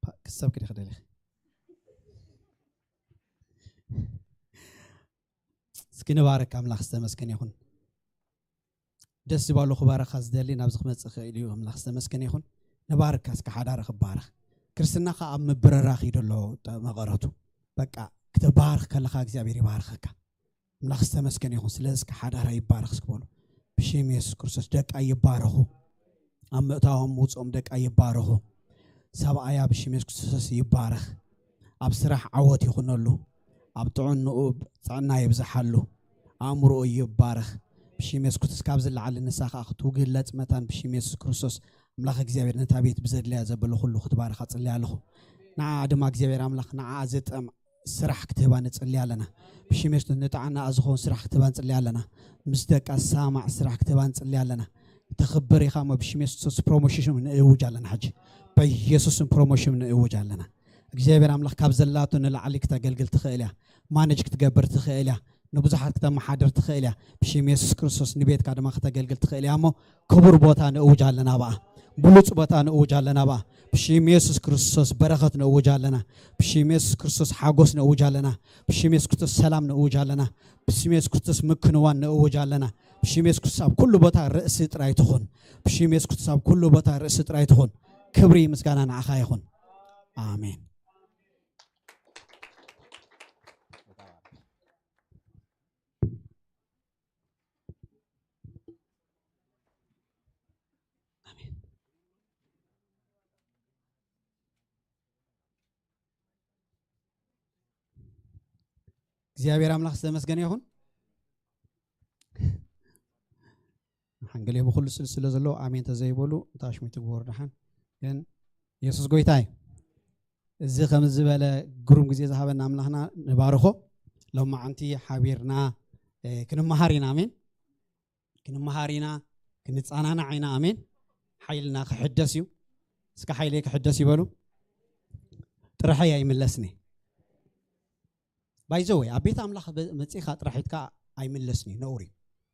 ፓ- ክሰብ ክዲ ክደሊ እስኪ ንባረክ ኣምላኽ ዝተመስገን ይኹን። ደስ ዝባሉ ክባረኻ ዝደሊ ናብዚ ክመጽእ ክእል እዩ። ኣምላኽ ዝተመስገን ይኹን። ንባርካ እስከ ሓዳረ ክባረኽ። ክርስትና ከኣ ኣብ ምብርራኽ እዩ ደሎ መቐረቱ። በቃ ክትባረኽ ከለኻ እግዚኣብሔር ይባርኸካ። ኣምላኽ ዝተመስገን ይኹን። ስለዚ እስከ ሓዳራ ይባረኽ እስኪ በሉ። ብሽም የሱስ ክርስቶስ ደቃ ይባረኹ። ኣብ ምእታዎም ምውፅኦም ደቃ ይባረኹ። ሰብኣያ ብሽም የሱስ ክርስቶስ ይባረኽ። ኣብ ስራሕ ዓወት ይኹነሉ። ኣብ ጥዕንኡ ጥዕና ይብዝሓሉ። ኣእምሮኡ ይባረኽ ብሽም የሱስ ክርስቶስ። ካብ ዝለዓለ ንሳ ከዓ ክትግለጽ መታን ብሽም የሱስ ክርስቶስ ኣምላኽ እግዚኣብሔር ነታ ቤት ብዘድልያ ዘበለ ኩሉ ክትባረኻ ጽልያ ኣለኹ። ንዓ ድማ እግዚኣብሔር ኣምላኽ ንዓ ዘጠም ስራሕ ክትህባ ንጽልያ ኣለና። ብሽም የሱስ ንጥዕናኣ ዝኸውን ስራሕ ክትህባ ንጽልያ ኣለና። ምስ ደቃ ዝሰማማዕ ስራሕ ክትህባ ንጽልያ ኣለና። ተኽብር ኢኻ እሞ ብሽም የሱስ ክርስቶስ ፕሮሞሽን ንእውጅ ኣለና። ሕጂ በኢየሱስም ፕሮሞሽን ንእውጅ ኣለና። እግዚኣብሔር ኣምላኽ ካብ ዘላቶ ንላዕሊ ክተገልግል ትኽእል እያ። ማነጅ ክትገብር ትኽእል እያ። ንብዙሓት ክተመሓድር ትኽእል እያ። ብሽም የሱስ ክርስቶስ ንቤትካ ድማ ክተገልግል ትኽእል እያ። እሞ ክቡር ቦታ ንእውጅ ኣለና ብኣ፣ ብሉጽ ቦታ ንእውጅ ኣለና ብኣ። ብሽም የሱስ ክርስቶስ በረኸት ንእውጅ ኣለና። ብሽም የሱስ ክርስቶስ ሓጎስ ንእውጅ ኣለና። ብሽም የሱስ ክርስቶስ ሰላም ንእውጅ ኣለና። ብሽም የሱስ ክርስቶስ ምክንዋን ንእውጅ ኣለና። ብሽም የሱስ ክርስቶስ ኣብ ኩሉ ቦታ ርእሲ ጥራይ ትኹን። ብሽም የሱስ ክርስቶስ ኣብ ኩሉ ቦታ ርእሲ ጥራይ ትኹን። ክብሪ ምስጋና ንዓኻ ይኹን። ኣሜን። ኣሜን። እግዚኣብሔር ኣምላኽ ዝተመስገነ ይኹን። ሓንገሌ ብኹሉ ስል ስለ ዘለዎ ኣሜን ተዘይበሉ እንታሽሙ ትግበሩ ደሓን። ግን የሱስ ጎይታ እዩ። እዚ ከም ዝበለ ግሩም ግዜ ዝሃበና ኣምላኽና ንባርኾ። ሎማዓንቲ ሓቢርና ክንመሃር ኢና። ኣሜን። ክንመሃር ኢና፣ ክንጸናናዕ ኢና። ኣሜን። ሓይልና ክሕደስ እዩ። እስከ ሓይለይ ክሕደስ ይበሉ። ጥርሐይ ኣይምለስኒ። ባይዘወይ ኣብ ቤት ኣምላኽ መጺኻ ጥራሒትካ ኣይምለስኒ፣ ነውሪ።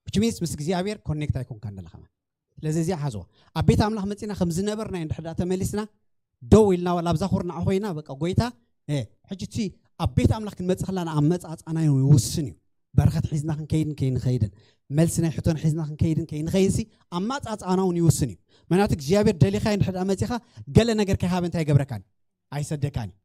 ብችሚስ ምስ እግዚኣብሔር ኮኔክት ኣይኮንካ እንደለኻ። ስለዚ እዚኣ ሓዝዋ። ኣብ ቤት ኣምላኽ መጺና ከም ዝነበርና እንድሕር ተመሊስና፣ ደው ኢልና ዋላ ኣብዛ ኩርናዕ ኮይና በቃ ጎይታ ሕጂ እቲ ኣብ ቤት ኣምላኽ ክንመጽእ ከላና ኣመጻጽኣና ይውስን እዩ። በረኸት ሒዝና ክንከይድን ከይንኸይድን፣ መልሲ ናይ ሕቶን ሒዝና ክንከይድን ከይንኸይድሲ ኣመጻጽኣና እውን ይውስን እዩ። ምክንያቱ እግዚኣብሔር ደሊኻ እንድሕር መጺኻ ገለ ነገር ከይሃበ እንታይ ይገብረካን ኣይሰደካን እዩ።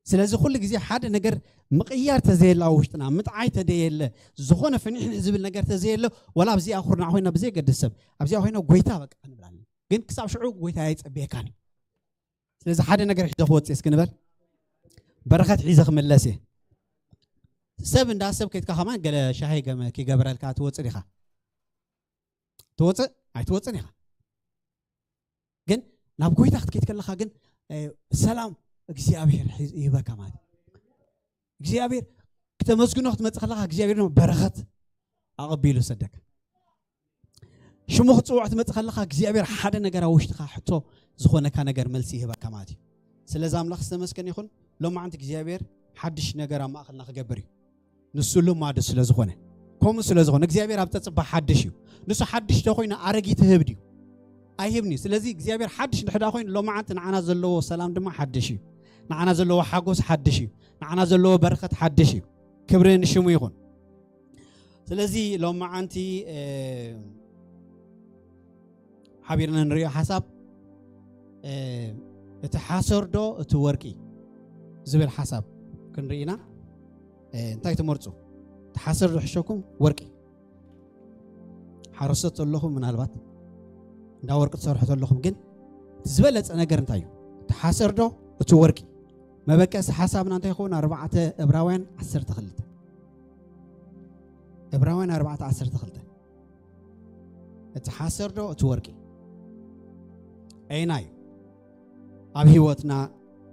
ስለዚ ኩሉ ግዜ ሓደ ነገር ምቕያር ተዘየለ ኣብ ውሽጥና ምጥዓይ ተደየለ ዝኾነ ፍንሕንሕ ዝብል ነገር ተዘየለ ዋላ ኣብዚኣ ኩርናዕ ኮይና ብዘየገድስ ሰብ ኣብዚኣ ኮይና ጎይታ በቃ ንብላለን። ግን ክሳብ ሽዑ ጎይታ ኣይጸበየካን እዩ። ስለዚ ሓደ ነገር ሒዘ ክወፅእ እስኪ ንበል። በረኸት ሒዘ ክምለስ እየ። ሰብ እንዳ ሰብ ከይድካ ከማን ገለ ሻሂ ገመ ክገብረልካ ትወፅእ ዲኻ? ትወፅእ ኣይትወፅን ኢኻ። ግን ናብ ጎይታ ክትከይድ ከለኻ ግን ሰላም እግዚኣብሔር ይህበካ ማለት እግዚኣብሔር ክተመስግኖ ክትመፅእ ከለኻ እግዚኣብሔር ድማ በረኸት ኣቐቢሉ ሰደካ። ሽሙ ክትፅውዕ ክትመፅእ ከለኻ እግዚኣብሔር ሓደ ነገር ኣብ ውሽጥኻ ሕቶ ዝኾነካ ነገር መልሲ ይህበካ ማለት እዩ። ስለዚ ኣምላኽ ዝተመስገን ይኹን። ሎማዓንቲ እግዚኣብሔር ሓድሽ ነገር ኣብ ማእኸልና ክገብር እዩ። ንሱ ልማዱ ስለ ዝኾነ፣ ከምኡ ስለ ዝኾነ እግዚኣብሔር ኣብ ተፅባ ሓድሽ እዩ። ንሱ ሓድሽ ተኮይኑ ኣረጊት ህብ ድዩ? ኣይህብኒ። ስለዚ እግዚኣብሔር ሓድሽ እንድሕዳ ኮይኑ ሎማዓንቲ ንዓና ዘለዎ ሰላም ድማ ሓድሽ እዩ። ንዓና ዘለዎ ሓጎስ ሓድሽ እዩ። ንዓና ዘለዎ በረኸት ሓድሽ እዩ። ክብሪ ንሽሙ ይኹን። ስለዚ ሎማዓንቲ ሓቢርና ንሪኦ ሓሳብ እቲ ሓሰር ዶ እቲ ወርቂ ዝብል ሓሳብ ክንርኢ ኢና። እንታይ ትመርፁ? እቲ ሓሰር ዶ ሕሸኩም ወርቂ? ሓረስቶት ዘለኹም ምናልባት እንዳ ወርቂ ትሰርሑ ዘለኹም ግን እቲ ዝበለፀ ነገር እንታይ እዩ? እቲ ሓሰር ዶ እቲ ወርቂ? መበቀሲ ሓሳብና እንታይ ይኸውን? ኣርባዕተ ዕብራውያን ዓሰርተ ክልተ ዕብራውያን ኣርባዕተ ዓሰርተ ክልተ እቲ ሓሰር ዶ እቲ ወርቂ? ኣይናይ ኣብ ህይወትና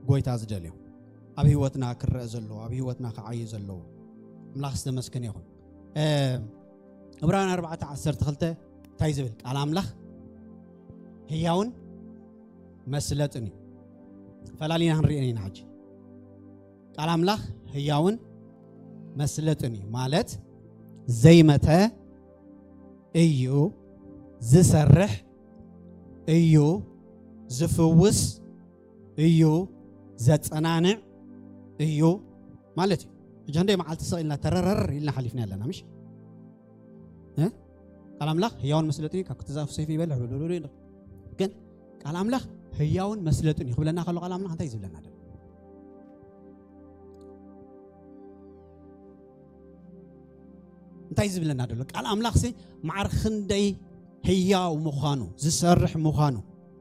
ጎይታ ዝደልዮ ኣብ ህይወትና ክረአ ዘለዎ ኣብ ህይወትና ክዓዩ ዘለዎ ኣምላኽ ዝተመስገነ ይኹን። ዕብራውያን ኣርባዕተ ዓሰርተ ክልተ እንታይ ዝብል ቃል ኣምላኽ ህያውን መስለጥን እዩ። ፈላሊና ክንሪኦ ኢና ሕጂ። ቃል ኣምላኽ ህያውን መስለጥን እዩ ማለት ዘይመተ እዩ፣ ዝሰርሕ እዩ፣ ዝፍውስ እዩ፣ ዘጸናንዕ እዩ ማለት እዩ። ሕጂ ክንደይ መዓልቲ ስቕ ኢልና ተረረር ኢልና ሓሊፍና ኣለና ምሽ? ቃል ኣምላኽ ህያውን መስለጥን እዩ፣ ካብ ክትዛፍ ሰይፊ ይበልሕ። ግን ቃል ኣምላኽ ህያውን መስለጥን እዩ ክብለና ከሎ ቃል ኣምላኽ እንታይ እዩ ዝብለና ደሎ? እንታይ ዝብለና ደሎ? ቃል ኣምላኽሲ ማዕር ክንደይ ህያው ምዃኑ፣ ዝሰርሕ ምዃኑ፣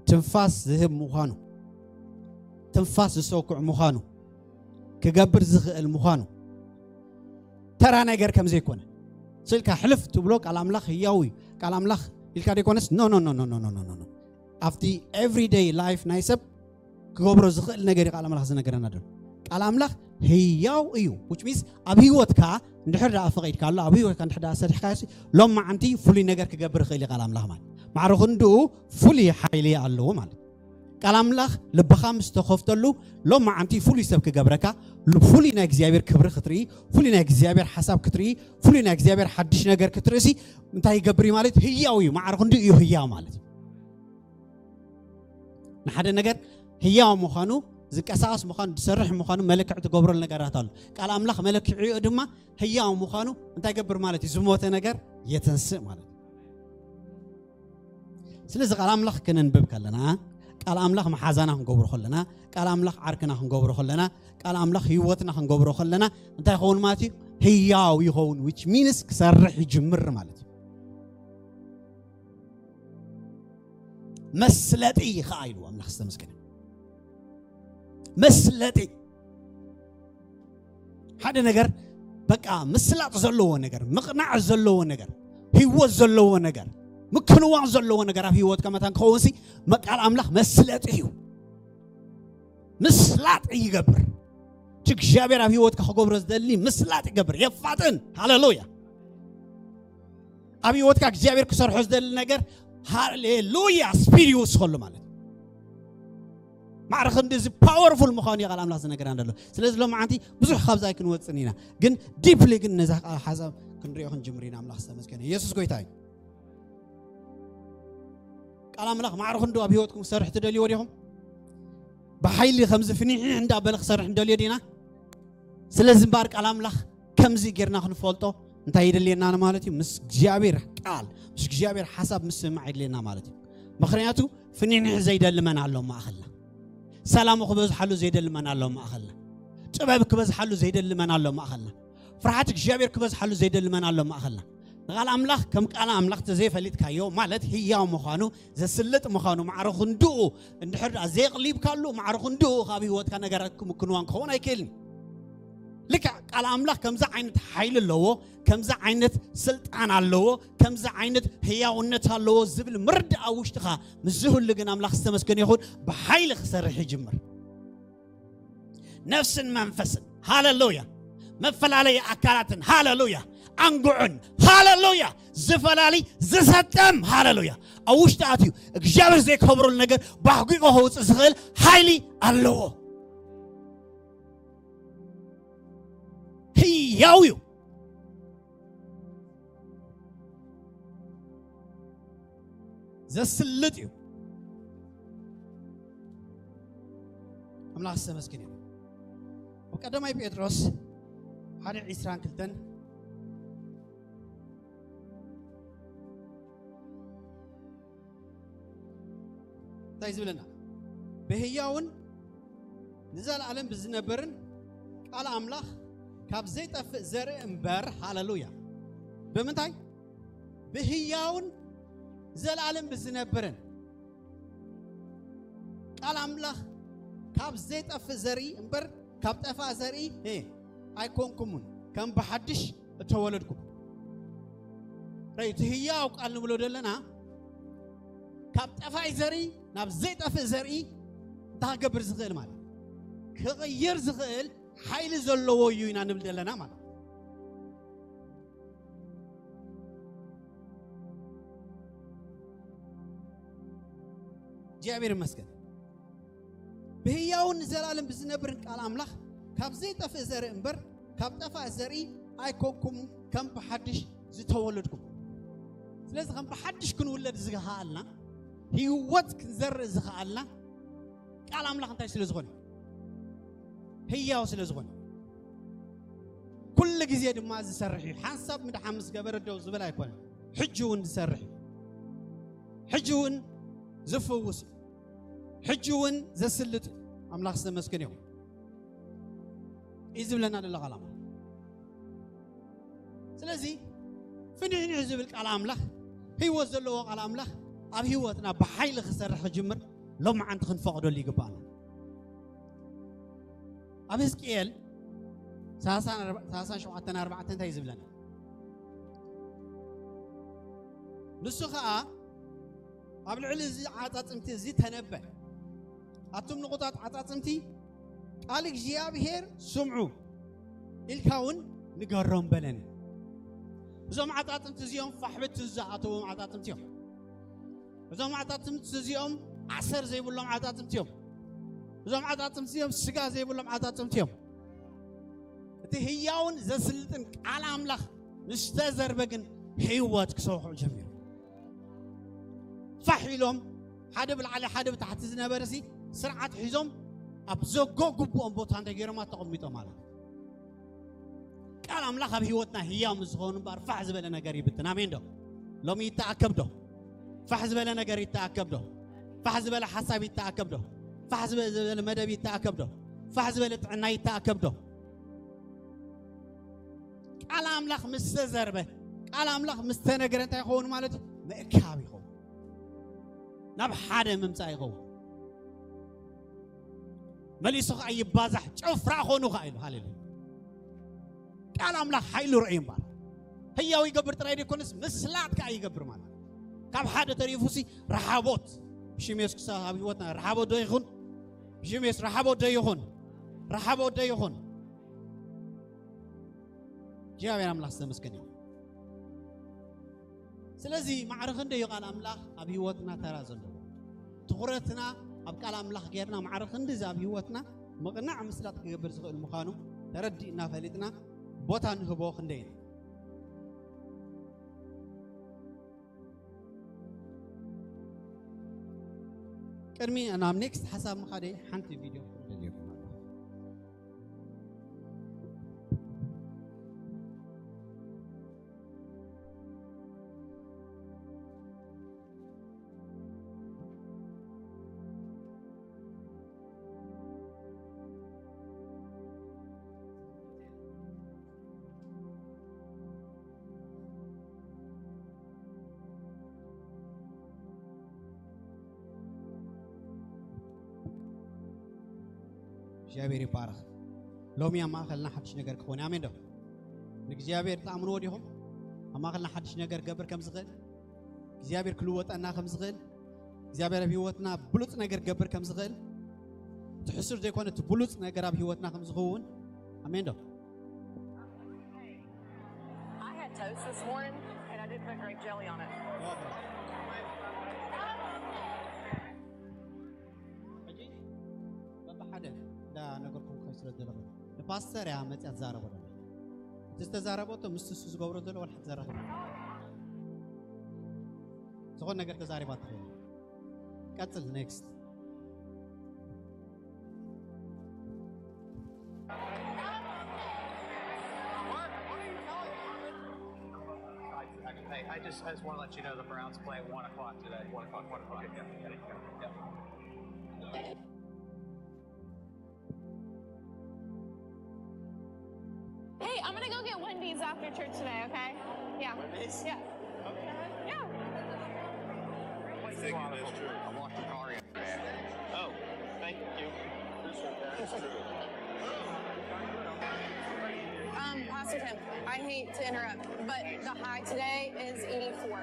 ትንፋስ ዝህብ ምዃኑ፣ ትንፋስ ዝሰኩዕ ምዃኑ፣ ክገብር ዝኽእል ምዃኑ ተራ ነገር ከም ዘይኮነ ስልካ ሕልፍ ትብሎ። ቃል ኣምላኽ ህያው እዩ። ቃል ኣምላኽ ኢልካ ዘይኮነስ ኖ ኖ ኖ ኖ ኖ ኖ ኖ ኖ ኣብቲ ኤቭሪደይ ላይፍ ናይ ሰብ ክገብሮ ዝኽእል ነገር እዩ ቃል ኣምላኽ ዝነገረና ዘሎ። ቃል ኣምላኽ ህያው እዩ። Which means ኣብ ህይወትካ እንድሕር ደኣ ፈቒድካ ኣሎ ኣብ ህይወትካ እንድሕር ደኣ ሰሪሕካ ሎም መዓንቲ ፍሉይ ነገር ክገብር ይኽእል እዩ ቃል ኣምላኽ ማለት ማዕረ ክንድኡ ፍሉይ ሓይሊ ኣለዎ ማለት። ቃል ኣምላኽ ልብኻ ምስ ተኸፍተሉ፣ ሎማዓንቲ ፍሉይ ሰብ ክገብረካ፣ ፍሉይ ናይ እግዚኣብሔር ክብሪ ክትርኢ፣ ፍሉይ ናይ እግዚኣብሔር ሓሳብ ክትርኢ፣ ፍሉይ ናይ እግዚኣብሔር ሓድሽ ነገር ክትርእሲ፣ እንታይ ይገብር እዩ ማለት? ህያው እዩ። ማዕረ ክንዱ እዩ ህያው ማለት እዩ። ንሓደ ነገር ህያው ምዃኑ፣ ዝንቀሳቐስ ምዃኑ፣ ዝሰርሕ ምዃኑ መለክዕ ትገብረሉ ነገራት ኣሎ። ቃል ኣምላኽ መለክዒኡ ድማ ህያው ምዃኑ እንታይ ይገብር ማለት እዩ? ዝሞተ ነገር የተንስእ ማለት እዩ። ስለዚ ቃል ኣምላኽ ክነንብብ ከለና፣ ቃል ኣምላኽ መሓዛና ክንገብሮ ከለና፣ ቃል ኣምላኽ ዓርክና ክንገብሮ ከለና፣ ቃል ኣምላኽ ህይወትና ክንገብሮ ከለና እንታይ ይኸውን ማለት እዩ? ህያው ይኸውን፣ which means ክሰርሕ ይጅምር ማለት እዩ። መስለጢ ኸዓ ኢሉ ኣምላኽ ዝተመስገነ። መስለጢ ሓደ ነገር በቃ ምስላጥ ዘለዎ ነገር፣ ምቕናዕ ዘለዎ ነገር፣ ህይወት ዘለዎ ነገር፣ ምክንዋን ዘለዎ ነገር ኣብ ህይወትካ መታን ክኸውን ሲ መቃል ኣምላኽ መስለጢ እዩ። ምስላጥ ይገብር። እቲ እግዚኣብሔር ኣብ ህይወትካ ክገብሮ ዝደሊ ምስላጥ ይገብር። የፋጥን። ሃሌሉያ። ኣብ ህይወትካ እግዚኣብሔር ክሰርሖ ዝደሊ ነገር ሃሌሉያ ስፒድ ይውስኸሉ ማለት እዩ። ማዕረ ክንዲ እዚ ፓወርፉል ምዃኑ እዩ ቃል ኣምላኽ ዝነገረና ዘሎ። ስለዚ ሎማዓንቲ ብዙሕ ካብዚ ኣይክንወፅን ኢና፣ ግን ዲፕሊ ግን ነዛ ቃል ሓሳብ ክንሪኦ ክንጅምር ኢና። ኣምላኽ ዝተመስገነ። ኢየሱስ ጎይታ እዩ። ቃል ኣምላኽ ማዕረ ክንዱ ኣብ ህይወትኩም ክሰርሕ ትደልይዎ ዲኹም? ብሓይሊ ከምዚ ፍኒሕኒሕ እንዳበለ ክሰርሕ ንደልዮ ዲና? ስለዚ እምበኣር ቃል ኣምላኽ ከምዚ ጌርና ክንፈልጦ እንታይ የድልየና ማለት እዩ? ምስ እግዚኣብሔር ቃል፣ ምስ እግዚኣብሔር ሓሳብ ምስምማዕ የድልየና ማለት እዩ። ምኽንያቱ ፍኒሕኒሕ ዘይደሊ መን ኣሎ ኣብ ማእኸልና? ሰላሙ ክበዝሓሉ ዘይደሊ መን ኣሎ ኣብ ማእኸልና? ጥበብ ክበዝሓሉ ዘይደሊ መን ኣሎ ኣብ ማእኸልና? ፍርሃት እግዚኣብሔር ክበዝሓሉ ዘይደሊ መን ኣሎ ኣብ ማእኸልና? ንቃል ኣምላኽ ከም ቃል ኣምላኽ ተዘይፈሊጥካዮ ማለት ህያው ምዃኑ፣ ዘስልጥ ምዃኑ፣ ማዕረ ክንድኡ እንድሕር ደኣ ዘየቕሊብካሉ፣ ማዕረ ክንድኡ ካብ ህይወትካ ነገራት ምክንዋን ክኸውን ኣይክእልን። ልክዕ ቃል ኣምላኽ ከምዚ ዓይነት ሓይሊ ኣለዎ፣ ከምዚ ዓይነት ስልጣን ኣለዎ፣ ከምዚ ዓይነት ህያውነት ኣለዎ ዝብል ምርዳእ ኣብ ውሽጥኻ ምስ ዝህሉ ግን ኣምላኽ ዝተመስገነ ይኹን፣ ብሓይሊ ክሰርሕ ይጅምር። ነፍስን መንፈስን፣ ሃሌሉያ። መፈላለዪ ኣካላትን፣ ሃሌሉያ። ኣንጉዕን፣ ሃሌሉያ። ዝፈላሊ ዝሰጠም፣ ሃሌሉያ። ኣብ ውሽጢ ኣትዩ እግዚኣብሔር ዘይከብረሉ ነገር ባህጒጎ ከውፅእ ዝኽእል ሓይሊ ኣለዎ። ህያው እዩ። ዘስልጥ እዩ። ኣምላኽ ዝተመስገነ እዩ። ኣብ ቀዳማይ ጴጥሮስ ሓደ ዒስራን ክልተን እንታይ ዝብለና? ብህያውን ንዘለኣለም ብዝነብርን ቃል ኣምላኽ ካብ ዘይጠፍእ ዘርኢ እምበር፣ ሃሌሉያ። ብምንታይ? ብህያውን ዘለኣለም ብዝነብርን ቃል ኣምላኽ ካብ ዘይጠፍእ ዘርኢ እምበር ካብ ጠፋእ ዘርኢ፣ እ፣ ኣይኮንኩምን፣ ከም ብሓድሽ እተወለድኩም። ራይ፣ እቲ ህያው ቃል ንብሎ ዘለና ካብ ጠፋኢ ዘርኢ ናብ ዘይጠፍእ ዘርኢ እንታይ ክገብር ዝኽእል ማለት? ክቕይር ዝኽእል ሓይሊ ዘለዎ እዩ ኢና ንብል ዘለና ማለት። እግዚኣብሔር ይመስገን። ብህያውን ንዘላለም ብዝነብርን ቃል ኣምላኽ ካብ ዘይጠፍእ ዘርኢ እምበር ካብ ጠፋእ ዘርኢ ኣይኮንኩም፣ ከም ብሓድሽ ዝተወለድኩም። ስለዚ ከም ብሓድሽ ክንውለድ ዝኸኣልና፣ ህይወት ክንዘርእ ዝኸኣልና ቃል ኣምላኽ እንታይ ስለ ዝኾነ? ህያው ስለ ዝኾነ። ኩሉ ግዜ ድማ ዝሰርሕ እዩ። ሓንሳብ ምድሓን ምስ ገበረ ደው ዝብል ኣይኮነን። ሕጂ እውን ዝሰርሕ እዩ። ሕጂ እውን ዝፍውስ እዩ። ሕጂ እውን ዘስልጥ እዩ። ኣምላኽ ዝተመስገነ ይኹን። እዩ ዝብለና ዘሎ ቃል ኣምላኽ። ስለዚ ፍንሕንሕ ዝብል ቃል ኣምላኽ፣ ህይወት ዘለዎ ቃል ኣምላኽ ኣብ ህይወትና ብሓይሊ ክሰርሕ ክጅምር ሎማዓንቲ ክንፈቕደሉ ይግባኣና። ኣብ ህዝቅኤል ሰላሳን ኣርባ-፣ ሰላሳን ሸውዓተን ኣርባዕተን እንታይ እዩ ዝብለና? ንሱ ኸኣ ኣብ ልዕሊ እዚ ዓጻጽምቲ እዚ ተነበ። ኣቱም ንቑጣት ዓጻጽምቲ ቃል እግዚኣብሔር ስምዑ ኢልካ እውን ንገሮም በለኒ። እዞም ዓጻጽምቲ እዚኦም ፋሕብቲ ዝኣተዎም ዓጻጽምቲ እዮም። እዞም ዓጻጽምቲ እዚኦም ኣሰር ዘይብሎም ዓጻጽምቲ እዮም። እዞም ዓጻጽምቲ እዮም፣ ስጋ ዘይብሎም ዓጻጽምቲ እዮም። እቲ ህያውን ዘስልጥን ቃል ኣምላኽ ምስ ተዘርበ ግን ህይወት ክሰውሑ ጀሚሩ። ፋሕ ኢሎም ሓደ ብላዕሊ ሓደ ብታሕቲ ዝነበረ ሲ ስርዓት ሒዞም ኣብ ዘጎ ግቡኦም ቦታ እንተ ገይሮማ ተቐሚጦም ማለት እዩ። ቃል ኣምላኽ ኣብ ህይወትና ህያው ምስ ዝኾኑ እምበኣር ፋሕ ዝበለ ነገር ይብትን። ኣሜን ዶ? ሎሚ ይተኣከብ ዶ? ፋሕ ዝበለ ነገር ይተኣከብ ዶ? ፋሕ ዝበለ ሓሳብ ይተኣከብ ዶ? ፋሕ ዝበለ መደብ ይተኣከብ ዶ? ፋሕ ዝበለ ጥዕና ይተኣከብ ዶ? ቃል ኣምላኽ ምስ ተዘርበ፣ ቃል ኣምላኽ ምስ ተነገረ እንታይ ይኸውን ማለት እዩ? ምእካብ ይኸውን። ናብ ሓደ ምምጻእ ይኸውን። መሊሱ ኸዓ ይባዛሕ፣ ጭፍራ ኾኑ ኸዓ ኢሉ። ሃሌሉያ። ቃል ኣምላኽ ሓይሉ ርኣዩ እምበኣር ህያው ይገብር ጥራይ ዘይኮነስ ምስላጥ ከኣ ይገብር ማለት እዩ። ካብ ሓደ ተሪፉ ሲ ረሓቦት ብሽም የሱስ ክሳብ ኣብ ህይወትና ረሓቦት ዶ ይኹን? ብሽም የሱስ ረሓቦት ዶ ይኹን? ረሓቦት ዶ ይኹን? እግዚኣብሔር ኣምላኽ ዝተመስገነ ይኹን። ስለዚ ማዕረ ክንደይ እዩ ቃል ኣምላኽ ኣብ ህይወትና ተራ ዘለዎ? ትኹረትና ኣብ ቃል ኣምላኽ ጌርና ማዕረ ክንድዚ ኣብ ህይወትና ምቕናዕ ምስላጥ ክገብር ዝኽእል ምዃኑ ተረዲእና ፈሊጥና ቦታ ንህቦ ክንደይ ኢና? ቅድሚ ናብ ኔክስት ሓሳብ ምኻደይ ሓንቲ ቪድዮ ክደልየኩም ኣለኹ። እግዚኣብሔር ይባረኽ። ሎሚ ኣብ ማእኸልና ሓድሽ ነገር ክኾን እዩ። ኣሜን ዶ? ንእግዚኣብሔር ትኣምንዎ ዲኹም? ኣብ ማእኸልና ሓድሽ ነገር ክገብር ከም ዝኽእል፣ እግዚኣብሔር ክልወጠና ከም ዝኽእል፣ እግዚኣብሔር ኣብ ህይወትና ብሉፅ ነገር ክገብር ከም ዝኽእል፣ እቲ ሕሱር ዘይኮነ እቲ ብሉፅ ነገር ኣብ ህይወትና ከም ዝኸውን። ኣሜን ዶ? I had toast this morning and I didn't put grape jelly on it. ሕጂ በብሓደ እንዳነገርኩም ከይ ስለ ዘለኹ ንፓስተር እያ መፅያ ትዛረቦ ደላ። እቲ ዝተዛረበቶ ምስ እሱ ዝገብሮ ዘሎ ወላ ሓንቲ ዘራኽብ ዝኾን ነገር ተዛሪባ ትኸውን። ቀፅል ኔክስት። I, I, I just, I just want to let you know the Browns play at one o'clock today. One o'clock, one o'clock. Yeah, yeah, yeah. Hey, I'm gonna go get Wendy's after church today, okay? Yeah. Wendy's? Yeah. Okay. Yeah. I think it is true. I walked the car in, man. Oh, thank you. That's true. Um, Pastor Tim, I hate to interrupt, but the high today is eighty-four.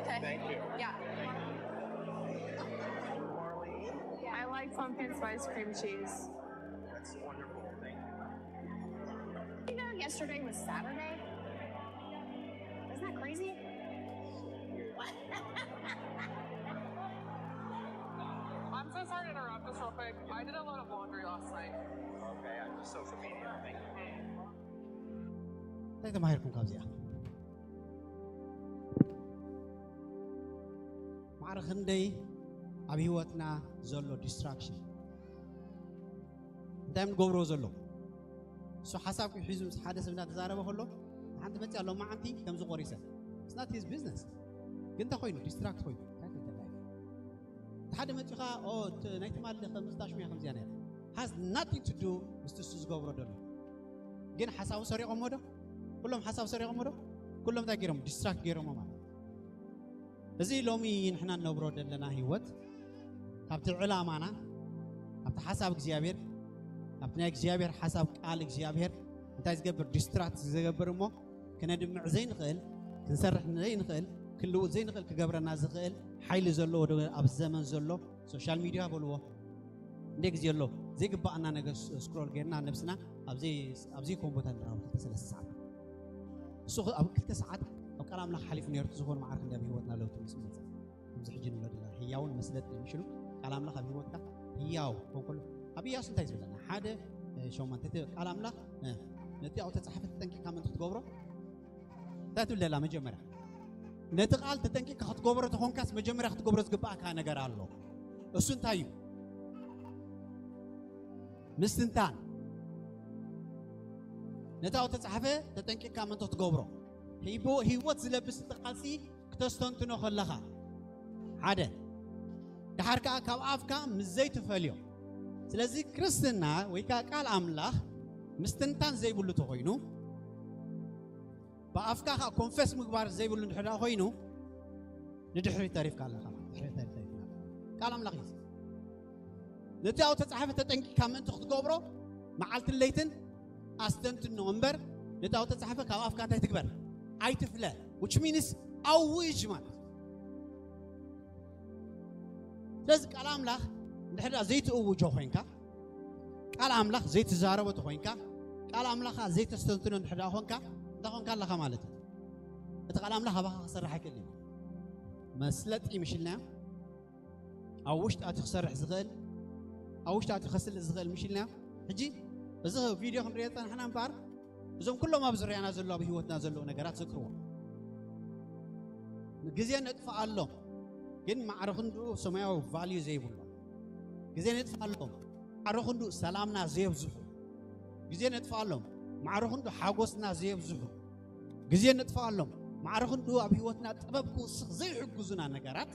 Okay. Thank you. Yeah. I like pumpkin spice cream cheese. That's wonderful. Thank you. You know, yesterday was Saturday. Isn't that crazy? I'm so sorry to interrupt just real quick. I did a load of laundry last night. Okay, I'm just social media. Thank you. እንታይ ተማሂርኩም ካብዚኣ? ማዕረ ክንደይ ኣብ ህይወትና ዘሎ ዲስትራክሽን እንታይ ንገብሮ ዘሎ እሱ ሓሳብ ሒዙ ምስ ሓደ ሰብ እናተዛረበ ከሎ ሓንቲ መፅያ ሎም መዓንቲ ከምዚ ቆሪሰ ስናት ሂዝ ቢዝነስ ግን እንታይ ኮይኑ ዲስትራክት ኮይኑ እንታይ ተንተላይ እቲ ሓደ መፂኻ ናይ ትማሊ ከምዚ ታሽሙያ ከምዚያ ነያ has nothing to do ምስቲ እሱ ዝገብሮ ዘሎ ግን ሓሳቡ ሰሪቖሞ ዶ ኩሎም ሓሳብ ሰሪቖሞ ዶ ኩሎም እንታይ ገይሮም ዲስትራክት ገይሮሞ ማለት እዚ ሎሚ ንሕና ንነብሮ ዘለና ህይወት ካብቲ ዕላማና ካብቲ ሓሳብ እግዚኣብሔር ካብቲ ናይ እግዚኣብሔር ሓሳብ ቃል እግዚኣብሔር እንታይ ዝገብር ዲስትራክት ዝገብር እሞ ክነድምዕ ዘይንኽእል ክንሰርሕ ዘይንኽእል ክንልውጥ ዘይንኽእል ክገብረና ዝኽእል ሓይሊ ዘለዎ ኣብ ዘመን ዘሎ ሶሻል ሚድያ በልዎ እንደ ግዜ ኣሎ ዘይግባኣና ነገር ስክሮል ጌርና ነብስና ኣብ ዘይኮን ቦታ ንራብ ክልተ ሰለስተ ሰዓት እሱ ኣብ ክልተ ሰዓት ኣብ ቃል ኣምላኽ ሓሊፉ ነርቱ ዝኾኑ መዓርክ እንደ ህይወትና ለውጥ ምስ መፅእ ኣብዚ ሕጂ ንብሎ ዘለና ህያውን መስለጥን ምሽሉ ቃል ኣምላኽ ኣብ ህይወትካ ህያው ኮንኮሎ ኣብ ኢያሱ እንታይ ዝብለና ሓደ ሸሞንተ እቲ ቃል ኣምላኽ ነቲ ኣብኡ ተጻሕፈ ተጠንቂቕካ ምእንቲ ክትገብሮ እንታይ ትብል ደላ መጀመርያ ነቲ ቃል ተጠንቂቕካ ክትገብሮ ተኾንካስ መጀመርያ ክትገብሮ ዝግባእካ ነገር ኣሎ። እሱ እንታይ እዩ? ምስትንታን ነታው ተጻሕፈ ተጠንቂቕካ ምእንቲ ክትገብሮ ህይወት ዝለብስ እቲ ቃልሲ ክተስተንትኖ ከለኻ ሓደ ድሓር ከዓ ካብ ኣፍካ ምስ ዘይትፈልዮ። ስለዚ ክርስትና ወይ ከዓ ቃል ኣምላኽ ምስትንታን ዘይብሉ ተኾይኑ ብኣፍካ ከዓ ኮንፈስ ምግባር ዘይብሉ እንድሕዳ ኮይኑ ንድሕሪ ተሪፍካ ኣለኻ ማለት ድሕሪ ተሪፍካ ኣለኻ። ቃል ኣምላኽ እዩ። ነቲ ኣብኡ ተጻሕፈ ተጠንቂካ ምእንቲ ክትገብሮ መዓልትን ለይትን ኣስተንትኖ እምበር ነቲ ኣብኡ ተጻሕፈ ካብ ኣፍካ እንታይ ትግበር ኣይትፍለ። Which means ኣውጅ ማለት ስለዚ ቃል ኣምላኽ እንድሕዳ ዘይትእውጆ ኮይንካ ቃል ኣምላኽ ዘይትዛረቦ ተኾይንካ ቃል ኣምላኻ ዘይተስተንትኖ እንድሕዳ ኮንካ እንታይ ኮንካ ኣለኻ ማለት እዩ። እቲ ቃል ኣምላኽ ኣባኻ ክሰርሕ ኣይክእል እዩ። መስለጢ ምሽልና ኣብ ውሽጢ ኣቲ ክሰርሕ ዝኽእል ኣብ ውሽጢ ኣቲ ከስልጥ ዝኽእል ምሽልና ሕጂ እዚ ቪድዮ ክንሪኦ ጸናሕና እምበኣር እዞም ኩሎም ኣብ ዙርያና ዘሎ ኣብ ህይወትና ዘለዉ ነገራት ዘክርዎ። ግዜ ነጥፍኣሎም ግን ማዕረ ክንድኡ ሰማያዊ ቫልዩ ዘይብሎም። ግዜ ነጥፍኣሎም ማዕረ ክንድኡ ሰላምና ዘየብዝሑ። ግዜ ነጥፍኣሎም ማዕረ ክንድኡ ሓጎስና ዘየብዝሑ። ግዜ ነጥፍኣሎም ማዕረ ክንድኡ ኣብ ህይወትና ጥበብ ክውስኽ ዘይሕግዙና ነገራት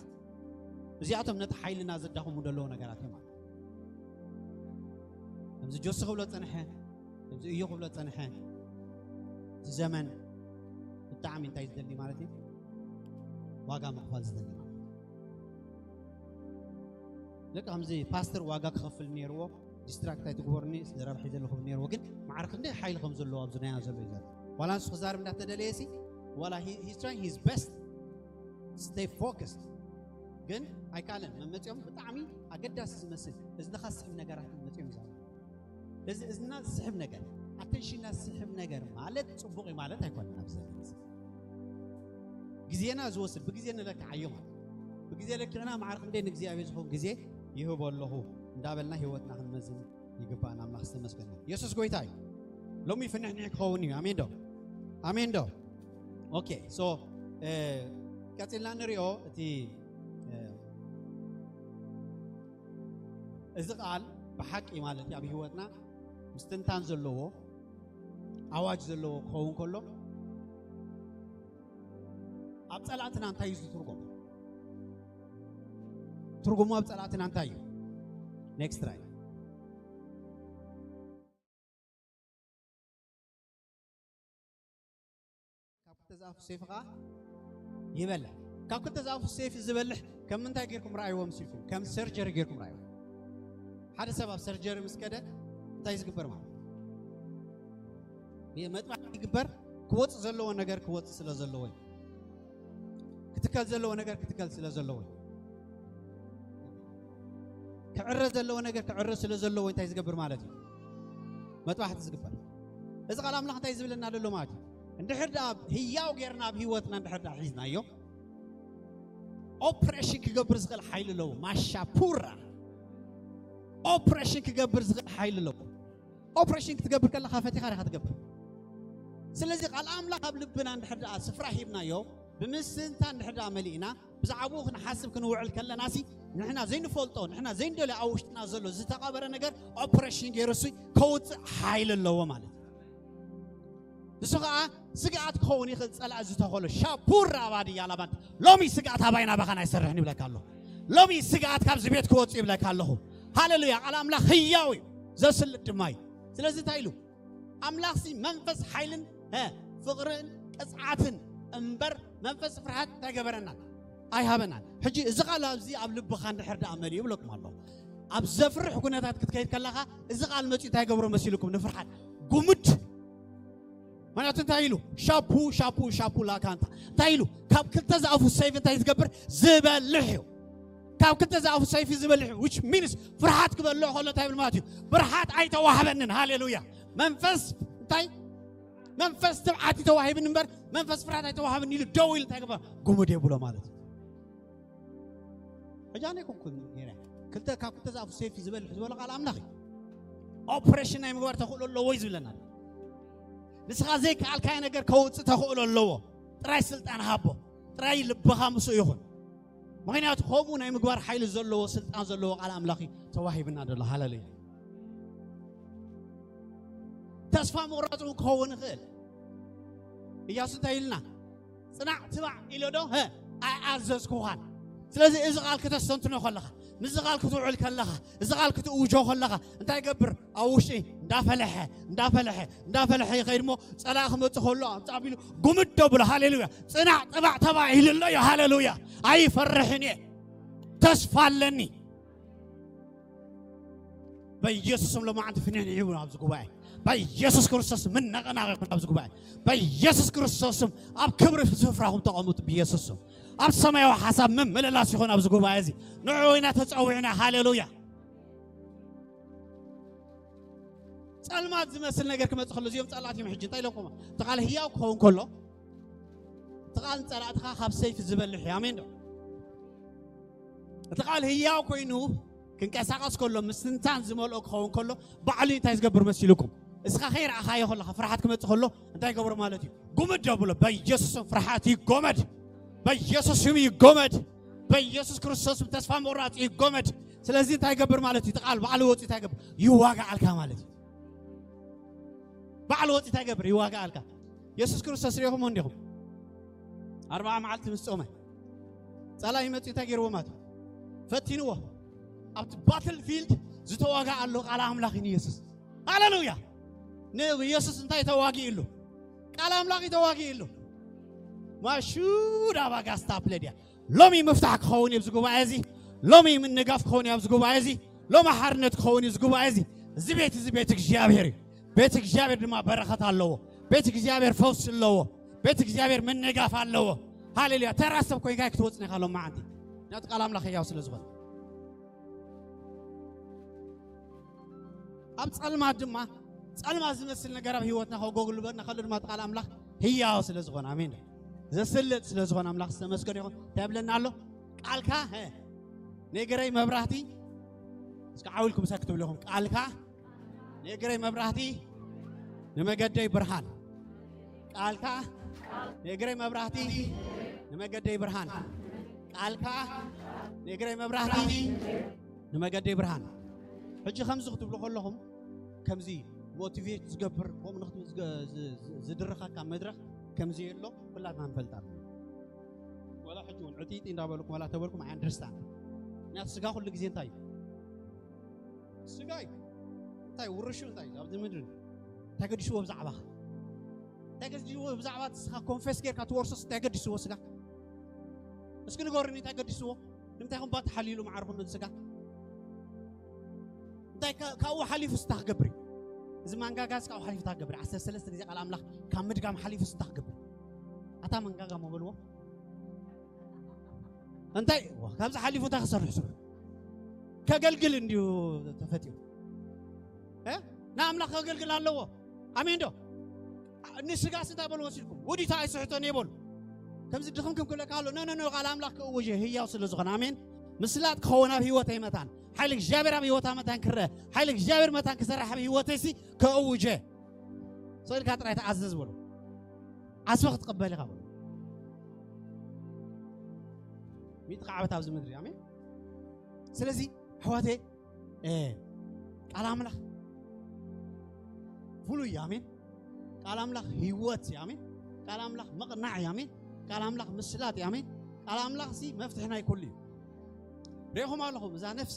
እዚኣቶም ነቲ ሓይልና ዘዳኽሙ ዘለዉ ነገራት እዮም። ከምዚ ጆሲ ክብሎ ጸንሐ፣ ከምዚ እዩ ክብሎ ጸንሐ። እቲ ዘመን ብጣዕሚ እንታይ ዝደሊ ማለት እዩ? ዋጋ ምኽፋል ዝደሊ ማለት እዩ። ደቂ ከምዚ ፓስተር ዋጋ ክኸፍል ነይርዎ ዲስትራክት ኣይትግበሩኒ ስለ ረብሒ ዘለኹም ነይርዎ ግን ማዕረ ክንደይ ሓይሊ ከም ዘለዎ ኣብዚ ናያ ዘሎ እዩ ዘሎ ዋላ ንሱ ክዛርብ እንዳተደለየ ሲ ዋላ he's trying his best stay focused ግን ኣይካለን መመፂኦም ብጣዕሚ ኣገዳሲ ዝመስል እዝንኻ ዝስሕብ ነገራት መፂኦም ይዛረቡ። ስለዚ እዝና ዝስሕብ ነገር ኣተንሽና ዝስሕብ ነገር ማለት ፅቡቅ እዩ ማለት ኣይኮነን። ኣብዚ ግዜና ዝወስድ ብግዜ ንለክዓዮ ማለት ብግዜ ለኪዕና ማዕረ ክንደይ ንእግዚኣብሔር ዝኸውን ግዜ ይህቦ ኣለኹ እንዳበልና ህይወትና ክንመዝን ይግባእና። ኣምላኽ ዝተመስገነ። ኢየሱስ ጎይታ እዩ። ሎሚ ፍንሕንሕ ክኸውን እዩ። ኣሜን ዶ? ኣሜን ዶ? ኦኬ ሶ ቀፂልና ንሪኦ እቲ እዚ ቃል ብሓቂ ማለት ኣብ ህይወትና ምስትንታን ዘለዎ ኣዋጅ ዘለዎ ክኸውን ከሎ ኣብ ጸላእትና እንታይ እዩ ዝትርጉም? ትርጉሙ ኣብ ጸላእትና እንታይ እዩ? ኔክስት ራይ ካብ ክልተ ዝኣፉ ሴፍ ኸዓ ይበልሕ። ካብ ክልተ ዝኣፉ ሴፍ ዝበልሕ ከም ምንታይ ጌርኩም ረኣይዎ? ምስ ኢልኩም ከም ሰርጀሪ ጌርኩም ረኣይዎ። ሓደ ሰብ ኣብ ሰርጀሪ ምስ ከደ እንታይ ዝግበር ማለት መጥባሕቲ ይግበር? ክወፅ ዘለዎ ነገር ክወፅ ስለ ዘለዎ ክትከል ዘለዎ ነገር ክትከል ስለ ዘለዎ ክዕረ ዘለዎ ነገር ክዕረ ስለ ዘለዎ እንታይ ዝገብር ማለት እዩ? መጥባሕቲ ዝግበር። እዚ ቃል ኣምላኽ እንታይ ዝብለና ዘሎ ማለት እዩ? እንድሕር ደኣ ህያው ጌርና ኣብ ህይወትና እንድሕር ደኣ ሒዝናዮ ኦፕሬሽን ክገብር ዝኽእል ሓይሊ ኣለዎ። ማሻ ፑራ ኦፕሬሽን ክገብር ዝኽእል ሓይሊ ኣለዎ። ኦፕሬሽን ክትገብር ከለኻ ፈቲኻ ዲኻ ትገብር። ስለዚ ቃል ኣምላኽ ኣብ ልብና እንድሕር ደኣ ስፍራ ሂብናዮ ብምስንታ እንድሕር ደኣ መሊእና ብዛዕባኡ ክንሓስብ ክንውዕል ከለናሲ ንሕና ዘይንፈልጦ ንሕና ዘይንደልዮ ኣብ ውሽጥና ዘሎ ዝተቐበረ ነገር ኦፕሬሽን ገይሩሲ ከውፅእ ሓይሊ ኣለዎ ማለት እዩ። ንሱ ከዓ ስግኣት ክኸውን ይኽእል ጸላእ ዝተኸሎ ሻፑር ኣባዲ ያላባንት ሎሚ ስግኣት ኣባይና ባኻን ኣይሰርሕን ይብለካ ኣለኹ። ሎሚ ስግኣት ካብዚ ቤት ክወፁ ይብለካ ኣለኹ። ሃሌሉያ። ቃል ኣምላኽ ህያው እዩ ዘስልጥ ድማ እዩ። ስለዚ እንታይ ኢሉ ኣምላኽሲ መንፈስ ሓይልን ፍቕርን ቅፅዓትን እምበር መንፈስ ፍርሃት እንታይ ገበረና ኣይሃበናን። ሕጂ እዚ ቃል ኣብዚ ኣብ ልብኻ እንድሕር ደኣ መሊኡ ይብለኩም ኣሎ። ኣብ ዘፍርሕ ኩነታት ክትከይድ ከለኻ እዚ ቃል መፂኡ እንታይ ገብሮ መሲልኩም ንፍርሓት ጉምድ ምክንያቱ እንታይ ኢሉ ሻፑ ሻፑ ሻፑ ላካንታ እንታይ ኢሉ ካብ ክልተ ዝኣፉ ሰይፍ እንታይ ዝገብር ዝበልሕ እዩ። ካብ ክልተ ዝኣፉ ሰይፊ ዝበልሕ እዩ። Which means ፍርሓት ክበልዕ ከሎ እንታይ ብል ማለት እዩ? ፍርሓት ኣይተዋህበንን። ሃሌሉያ። መንፈስ እንታይ መንፈስ ትብዓት እዩ ተዋሂብን እምበር መንፈስ ፍርሓት ኣይተዋህብን ኢሉ ደው ኢሉ እንታይ ገባ ጉምድ የብሎ ማለት እዩ። ሕጂ ኣነ ኣይኮንኩን ነይረ። ክልተ ካብ ክልተ ዝኣፉ ሴፍ ዝበልሕ ዝበሎ ቃል ኣምላኽ እዩ። ኦፕሬሽን ናይ ምግባር ተኽእሎ ኣለዎ እዩ ዝብለና። ንስኻ ዘይከኣልካዮ ነገር ከውፅእ ተኽእሎ ኣለዎ። ጥራይ ስልጣን ሃቦ። ጥራይ ልብኻ ምስኡ ይኹን። ምኽንያቱ ከምኡ ናይ ምግባር ሓይሊ ዘለዎ ስልጣን ዘለዎ ቃል ኣምላኽ እዩ ተዋሂብና ዘሎ። ሃለሉያ። ተስፋ ምቑራፅ እውን ክኸውን ይኽእል። እያሱ እንታይ ኢልና? ጽናዕ ትባዕ ኢሎ ዶ? ሀ፣ ኣይኣዘዝኩኻን። ስለዚ እዚ ቃል ክተስተንትኖ ከለኻ፣ ምስዚ ቃል ክትውዕል ከለኻ፣ እዚ ቃል ክትእውጆ ከለኻ እንታይ ይገብር? ኣብ ውሽጢ እንዳፈለሐ እንዳፈለሐ እንዳፈለሐ ይኸይድ እሞ ጸላኢ ክመጽእ ከሎ ኣብ ጻቢሉ ጉምድ ኣብሎ። ሃሌሉያ። ጽናዕ ትባዕ ተባሂሉ ኣሎ እዩ። ሃሌሉያ። ኣይፈርሕን እየ። ተስፋ ኣለኒ። በኢየሱስም ሎማዓንቲ ፍንሕን ይሁን ኣብዚ ጉባኤ። በኢየሱስ ክርስቶስ ምነቕናቕ ይኹን ኣብዚ ጉባኤ። በኢየሱስ ክርስቶስም ኣብ ክብሪ ስፍራኹም ተቐምጡ። ብኢየሱስም ኣብ ሰማያዊ ሓሳብ ምምልላስ ይኹን ኣብዚ ጉባኤ እዚ። ንዑ ኢና ተጸዊዕና። ሃሌሉያ። ጸልማት ዝመስል ነገር ክመጽእ ከሎ እዚኦም ጸላእት እዮም። ሕጂ እንታይ ኢለኩም? እቲ ቃል ህያው ክኸውን ከሎ፣ እቲ ቃል ንጸላእትኻ ካብ ሰይፊ ዝበልሕ እዩ። ኣሜን ዶ? እቲ ቃል ህያው ኮይኑ ክንቀሳቐስ ከሎ፣ ምስትንታን ዝመልኦ ክኸውን ከሎ፣ ባዕሉ እንታይ ዝገብር መሲልኩም? እስኻ ከይረኣኻዮ ከለኻ ፍርሓት ክመጽእ ከሎ እንታይ ይገብሮ ማለት እዩ? ጉምድ ኣብሎ። በኢየሱስ ስም ፍርሓት ይጎመድ። በኢየሱስ ስም ይጎመድ። በኢየሱስ ክርስቶስ ስም ተስፋ ምቑራጽ ይጎመድ። ስለዚ እንታይ ይገብር ማለት እዩ? እቲ ቃል ባዕሉ ወፂኡ እንታይ ይገብር? ይዋጋኣልካ ማለት እዩ። ባዕሉ ወፂኡ እንታይ ይገብር? ይዋጋኣልካ። የሱስ ክርስቶስ ሪኢኹሞ እንዲኹም? ኣርብዓ መዓልቲ ምስ ጾመ ጸላኢ መፂኡ እንታይ ገይርዎ ማለት እዩ? ፈቲንዎ። ኣብቲ ባትል ፊልድ ዝተዋጋ ኣሎ ቃል ኣምላኽ እዩ ንየሱስ። ሃሌሉያ። ንየሱስ እንታይ ተዋጊእሉ? ቃል ኣምላኽ እዩ ተዋጊእሉ። ማሹዳ ባጋስታ ፕለድያ። ሎሚ ምፍታሕ ክኸውን እዩ ኣብዚ ጉባኤ እዚ። ሎሚ ምንጋፍ ክኸውን እዩ ኣብዚ ጉባኤ እዚ። ሎሚ ሓርነት ክኸውን እዩ እዚ ጉባኤ እዚ። እዚ ቤት እዚ ቤት እግዚኣብሔር እዩ። ቤት እግዚኣብሔር ድማ በረኸት ኣለዎ። ቤት እግዚኣብሔር ፈውሲ ኣለዎ። ቤት እግዚኣብሔር ምንጋፍ ኣለዎ። ሃሌሉያ። ተራ ሰብ ኮይንካ ክትወጽን ኢኻ ሎም መዓንቲ። ምክንያቱ ቃል ኣምላኽ ህያው ስለ ዝኾነ። ኣብ ጸልማት ድማ፣ ጸልማት ዝመስል ነገር ኣብ ህይወትና ከጎግልበና ከሎ ድማ፣ እቲ ቃል ኣምላኽ ህያው ስለ ዝኾነ፣ ኣሜን። ዘስልጥ ስለ ዝኾነ ኣምላኽ ዝተመስገነ ይኹን። እንታይ ይብለና ኣሎ? ቃልካ፣ ሀ፣ ነገረይ መብራህቲ፣ እስኪ ዓው ኢልኩም እስኪ ክትብሉ ኢኹም። ቃልካ ነገረይ መብራህቲ፣ ንመገደይ ብርሃን። ቃልካ ነገረይ መብራህቲ፣ ንመገደይ ብርሃን። ቃልካ ነገረይ መብራህቲ፣ ንመገደይ ብርሃን። ሕጂ ከምዚ ክትብሉ ከለኹም፣ ከምዚ ሞቲቬት ዝገብር፣ ከምኡ ንክት-፣ ዝገ-፣ ዝ-፣ ዝ-፣ ዝድርኸካ መድረኽ ከምዚ የሎ፣ ኩላትና ንፈልጣ። ዋላ ሕጂ እውን ዕጢጢ እንዳበልኩም፣ ዋላ ተበልኩም፣ ኣይ ኣንደርስታንድ። ምክንያቱ ስጋ ኩሉ ግዜ እንታይ እዩ? ስጋ እዩ። እንታይ ውርሹ እንታይ እዩ? ኣብዚ ምድሪ እንታይ ገዲሽዎ ብዛዕባኻ? እንታይ ገዲሽዎ ብዛዕባ ስጋ? ኮንፌስ ጌርካ ትወርሶስ እንታይ ገዲሽዎ ስጋ? እስኪ ንገሩኒ፣ እንታይ ገዲሽዎ? ንምንታይ ከም ባት ሓሊሉ መዓርኹም ስጋ? እንታይ ካ-፣ ካብኡ ሓሊፉ ስታ ክገብር እዩ? እዚ ማንጋጋ እስካብ ሓሊፉ እንታይ ክገብር? ዓሰርተ ሰለስተ ግዜ ቃል ኣምላኽ ካብ ምድጋም ሓሊፉ እንታይ ክገብር? ኣታ መንጋጋ መበልዎ እንታይ ካብዚ ሓሊፉ እንታይ ክሰርሕ ስሩ? ከገልግል እንዲዩ ተፈጢሩ። እ? ንኣምላኽ ከገልግል ኣለዎ። ኣሜን ዶ? ንስጋስ እንታይ በልዎ መሲልኩም? ውዲታ ኣይስሕቶን እየ በሉ። ከምዚ ድኽምክም ክብለካ ኣሎ። ኖ፣ ኖ፣ ኖ፣ ቃል ኣምላኽ ክእውጅ ህያው ስለ ዝኾነ። ኣሜን። ምስላጥ ክኸውን ኣብ ህይወተይ መታን። ሓይሊ እግዚኣብሔር ኣብ ህይወታ መታን ክረአ። ሓይሊ እግዚኣብሔር መታን ክሰርሕ ኣብ ህይወተይሲ ከእውጀ። ስቕ ኢልካ ጥራይ ተኣዘዝ በሉ። ዓስቢ ክትቕበል ኢኻ በሉ። ሚእቲ ዓመት ኣብዚ ምድሪ። ኣሜን። ስለዚ ኣሕዋተይ፣ እ፣ ቃል ኣምላኽ ፍሉይ እዩ። ኣሜን። ቃል ኣምላኽ ህይወት እዩ። ኣሜን። ቃል ኣምላኽ ምቕናዕ እዩ። ኣሜን። ቃል ኣምላኽ ምስላጥ እዩ። ኣሜን። ቃል ኣምላኽ ሲ መፍትሒ ናይ ኩሉ እዩ። ሪኢኹም ኣለኹም፣ እዛ ነፍሲ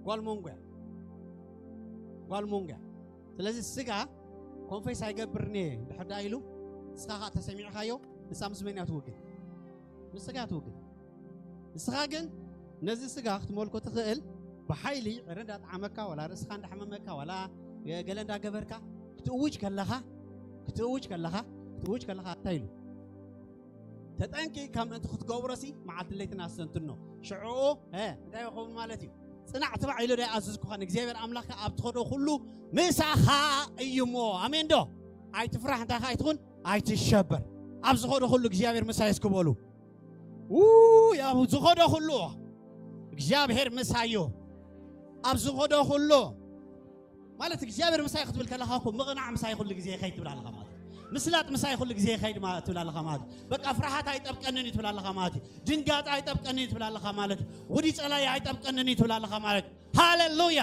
ጓል መንጎ እያ። ጓል መንጎ እያ። ስለዚ ስጋ ኮንፌስ ኣይገብርን እየ እንድሕር ደኣ ኢሉ፣ ንስኻ ኸኣ ተሰሚዕካዮ፣ ንሳ ምስ መን እያ ትውግን? ምስ ስጋ እያ ትውግን። ንስኻ ግን ነዚ ስጋ ክትመልኮ ትኽእል፣ ብሓይሊ ዕረ እንዳጠዓመካ፣ ዋላ ርእስኻ እንዳሕመመካ፣ ዋላ ገለ እንዳገበርካ ክትእውጅ ከለኻ፣ ክትእውጅ ከለኻ፣ ክትእውጅ ከለኻ እንታይ ኢሉ? ተጠንቂቕካ ምእንቲ ክትገብሮሲ መዓልትን ለይትን ኣስተንትኖ። ሽዑኡ፣ እ፣ እንታይ ይኸውን ማለት እዩ? ጽናዕ ትባዕ ኢሉ ዶ ይኣዝዝኩኻ? ንእግዚኣብሔር ኣምላኽካ ኣብ ትኸዶ ኩሉ ምሳኻ እዩ እሞ። ኣሜን ዶ? ኣይትፍራሕ፣ እንታይ ኸኣ ኣይትኹን? ኣይትሸበር። ኣብ ዝኸዶ ኩሉ እግዚኣብሔር ምሳይ እስኪ በሉ። ውይ፣ ኣብ ዝኸዶ ኩሉ እግዚኣብሔር ምሳዮ። ኣብ ዝኸዶ ኩሉ ማለት እግዚኣብሔር ምሳይ ክትብል ከለኻ እኮ ምቕናዕ ምሳይ ኩሉ ግዜ ይኸይድ ትብል ኣለኻ ማለት እዩ። ምስላጥ ምሳይ ኩሉ ግዜ ይኸይድ ማ-፣ ትብል ኣለኻ ማለት እዩ። በቃ ፍርሃት ኣይጠብቀንን እዩ ትብል ኣለኻ ማለት እዩ። ድንጋጤ ኣይጠብቀንን እዩ ትብል ኣለኻ ማለት እዩ። ውዲ ጸላይ ኣይጠብቀንን እዩ ትብል ኣለኻ ማለት እዩ። ሃሌሉያ።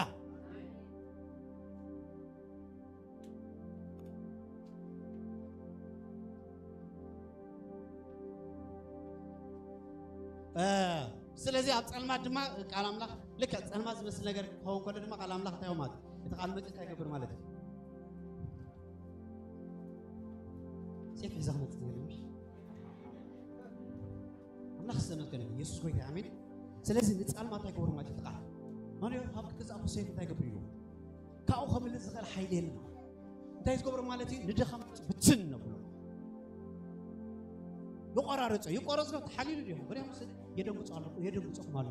እ፣ ስለዚ ኣብ ጸልማት ድማ ቃል ኣምላኽ ልክዕ ጸልማት ዝመስል ነገር ክኸውን ከሎ ድማ ቃል ኣምላኽ እንታይ ማለት እዩ? እቲ ቃል መጽእ እንታይ ይገብር ማለት እዩ? ሴፍ ሒዛ ክመጽእ ትብል ምሽ? ኣምላኽ ዝተመስገነ ይሁን። ኢየሱስ ጎይታ፣ ኣሜን። ስለዚ ንጻልማት እንታይ ክገብር ማለት እዩ? እቲ ቃል ማለት እዩ። ካብ ክልተ ዝኣፉ ሴፍ እንታይ ይገብር እዩ? ካብኡ ከምልጥ ዝኽእል ሓይሊ የለን። እንታይ ዝገብሮ ማለት እዩ? ንድኻም ብትን ነብሎ። ይቆራርጾ፣ ይቆረጽ ዶ? ተሓሊሉ ድዩ? ወዲያ ምስ የደንግጾ ኣለኹ፣ የደንግጾኩም ኣሎ።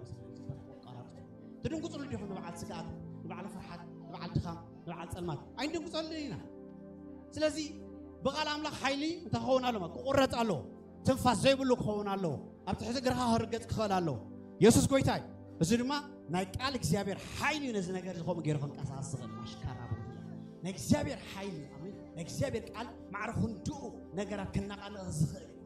ይቆራርጾ። ትድንግጹሉ ዲኹም? ንበዓል ስግኣት፣ ንበዓል ፍርሓት፣ ንበዓል ድኻም፣ ንበዓል ጸልማት ኣይንድንግጸሉ ኢና። ስለዚ ብቓል ኣምላኽ ሓይሊ እንታይ ክኸውን ኣለዎ? ክቑረጽ ኣለዎ። ትንፋስ ዘይብሉ ክኸውን ኣለዎ። ኣብ ትሕቲ እግርኻ ክርገጽ ክኽእል ኣለዎ። የሱስ ጎይታ እዩ። እዚ ድማ ናይ ቃል እግዚኣብሔር ሓይሊ እዩ ነዚ ነገር እዚ ከምኡ ገይሩ ክንቀሳቐስ ዝኽእል። ማሽካራ ብሩኽ። ናይ እግዚኣብሔር ሓይሊ፣ ኣሜን። ናይ እግዚኣብሔር ቃል ማዕረ ክንድኡ ነገራት ክነቓንቕ ዝኽእል እዩ።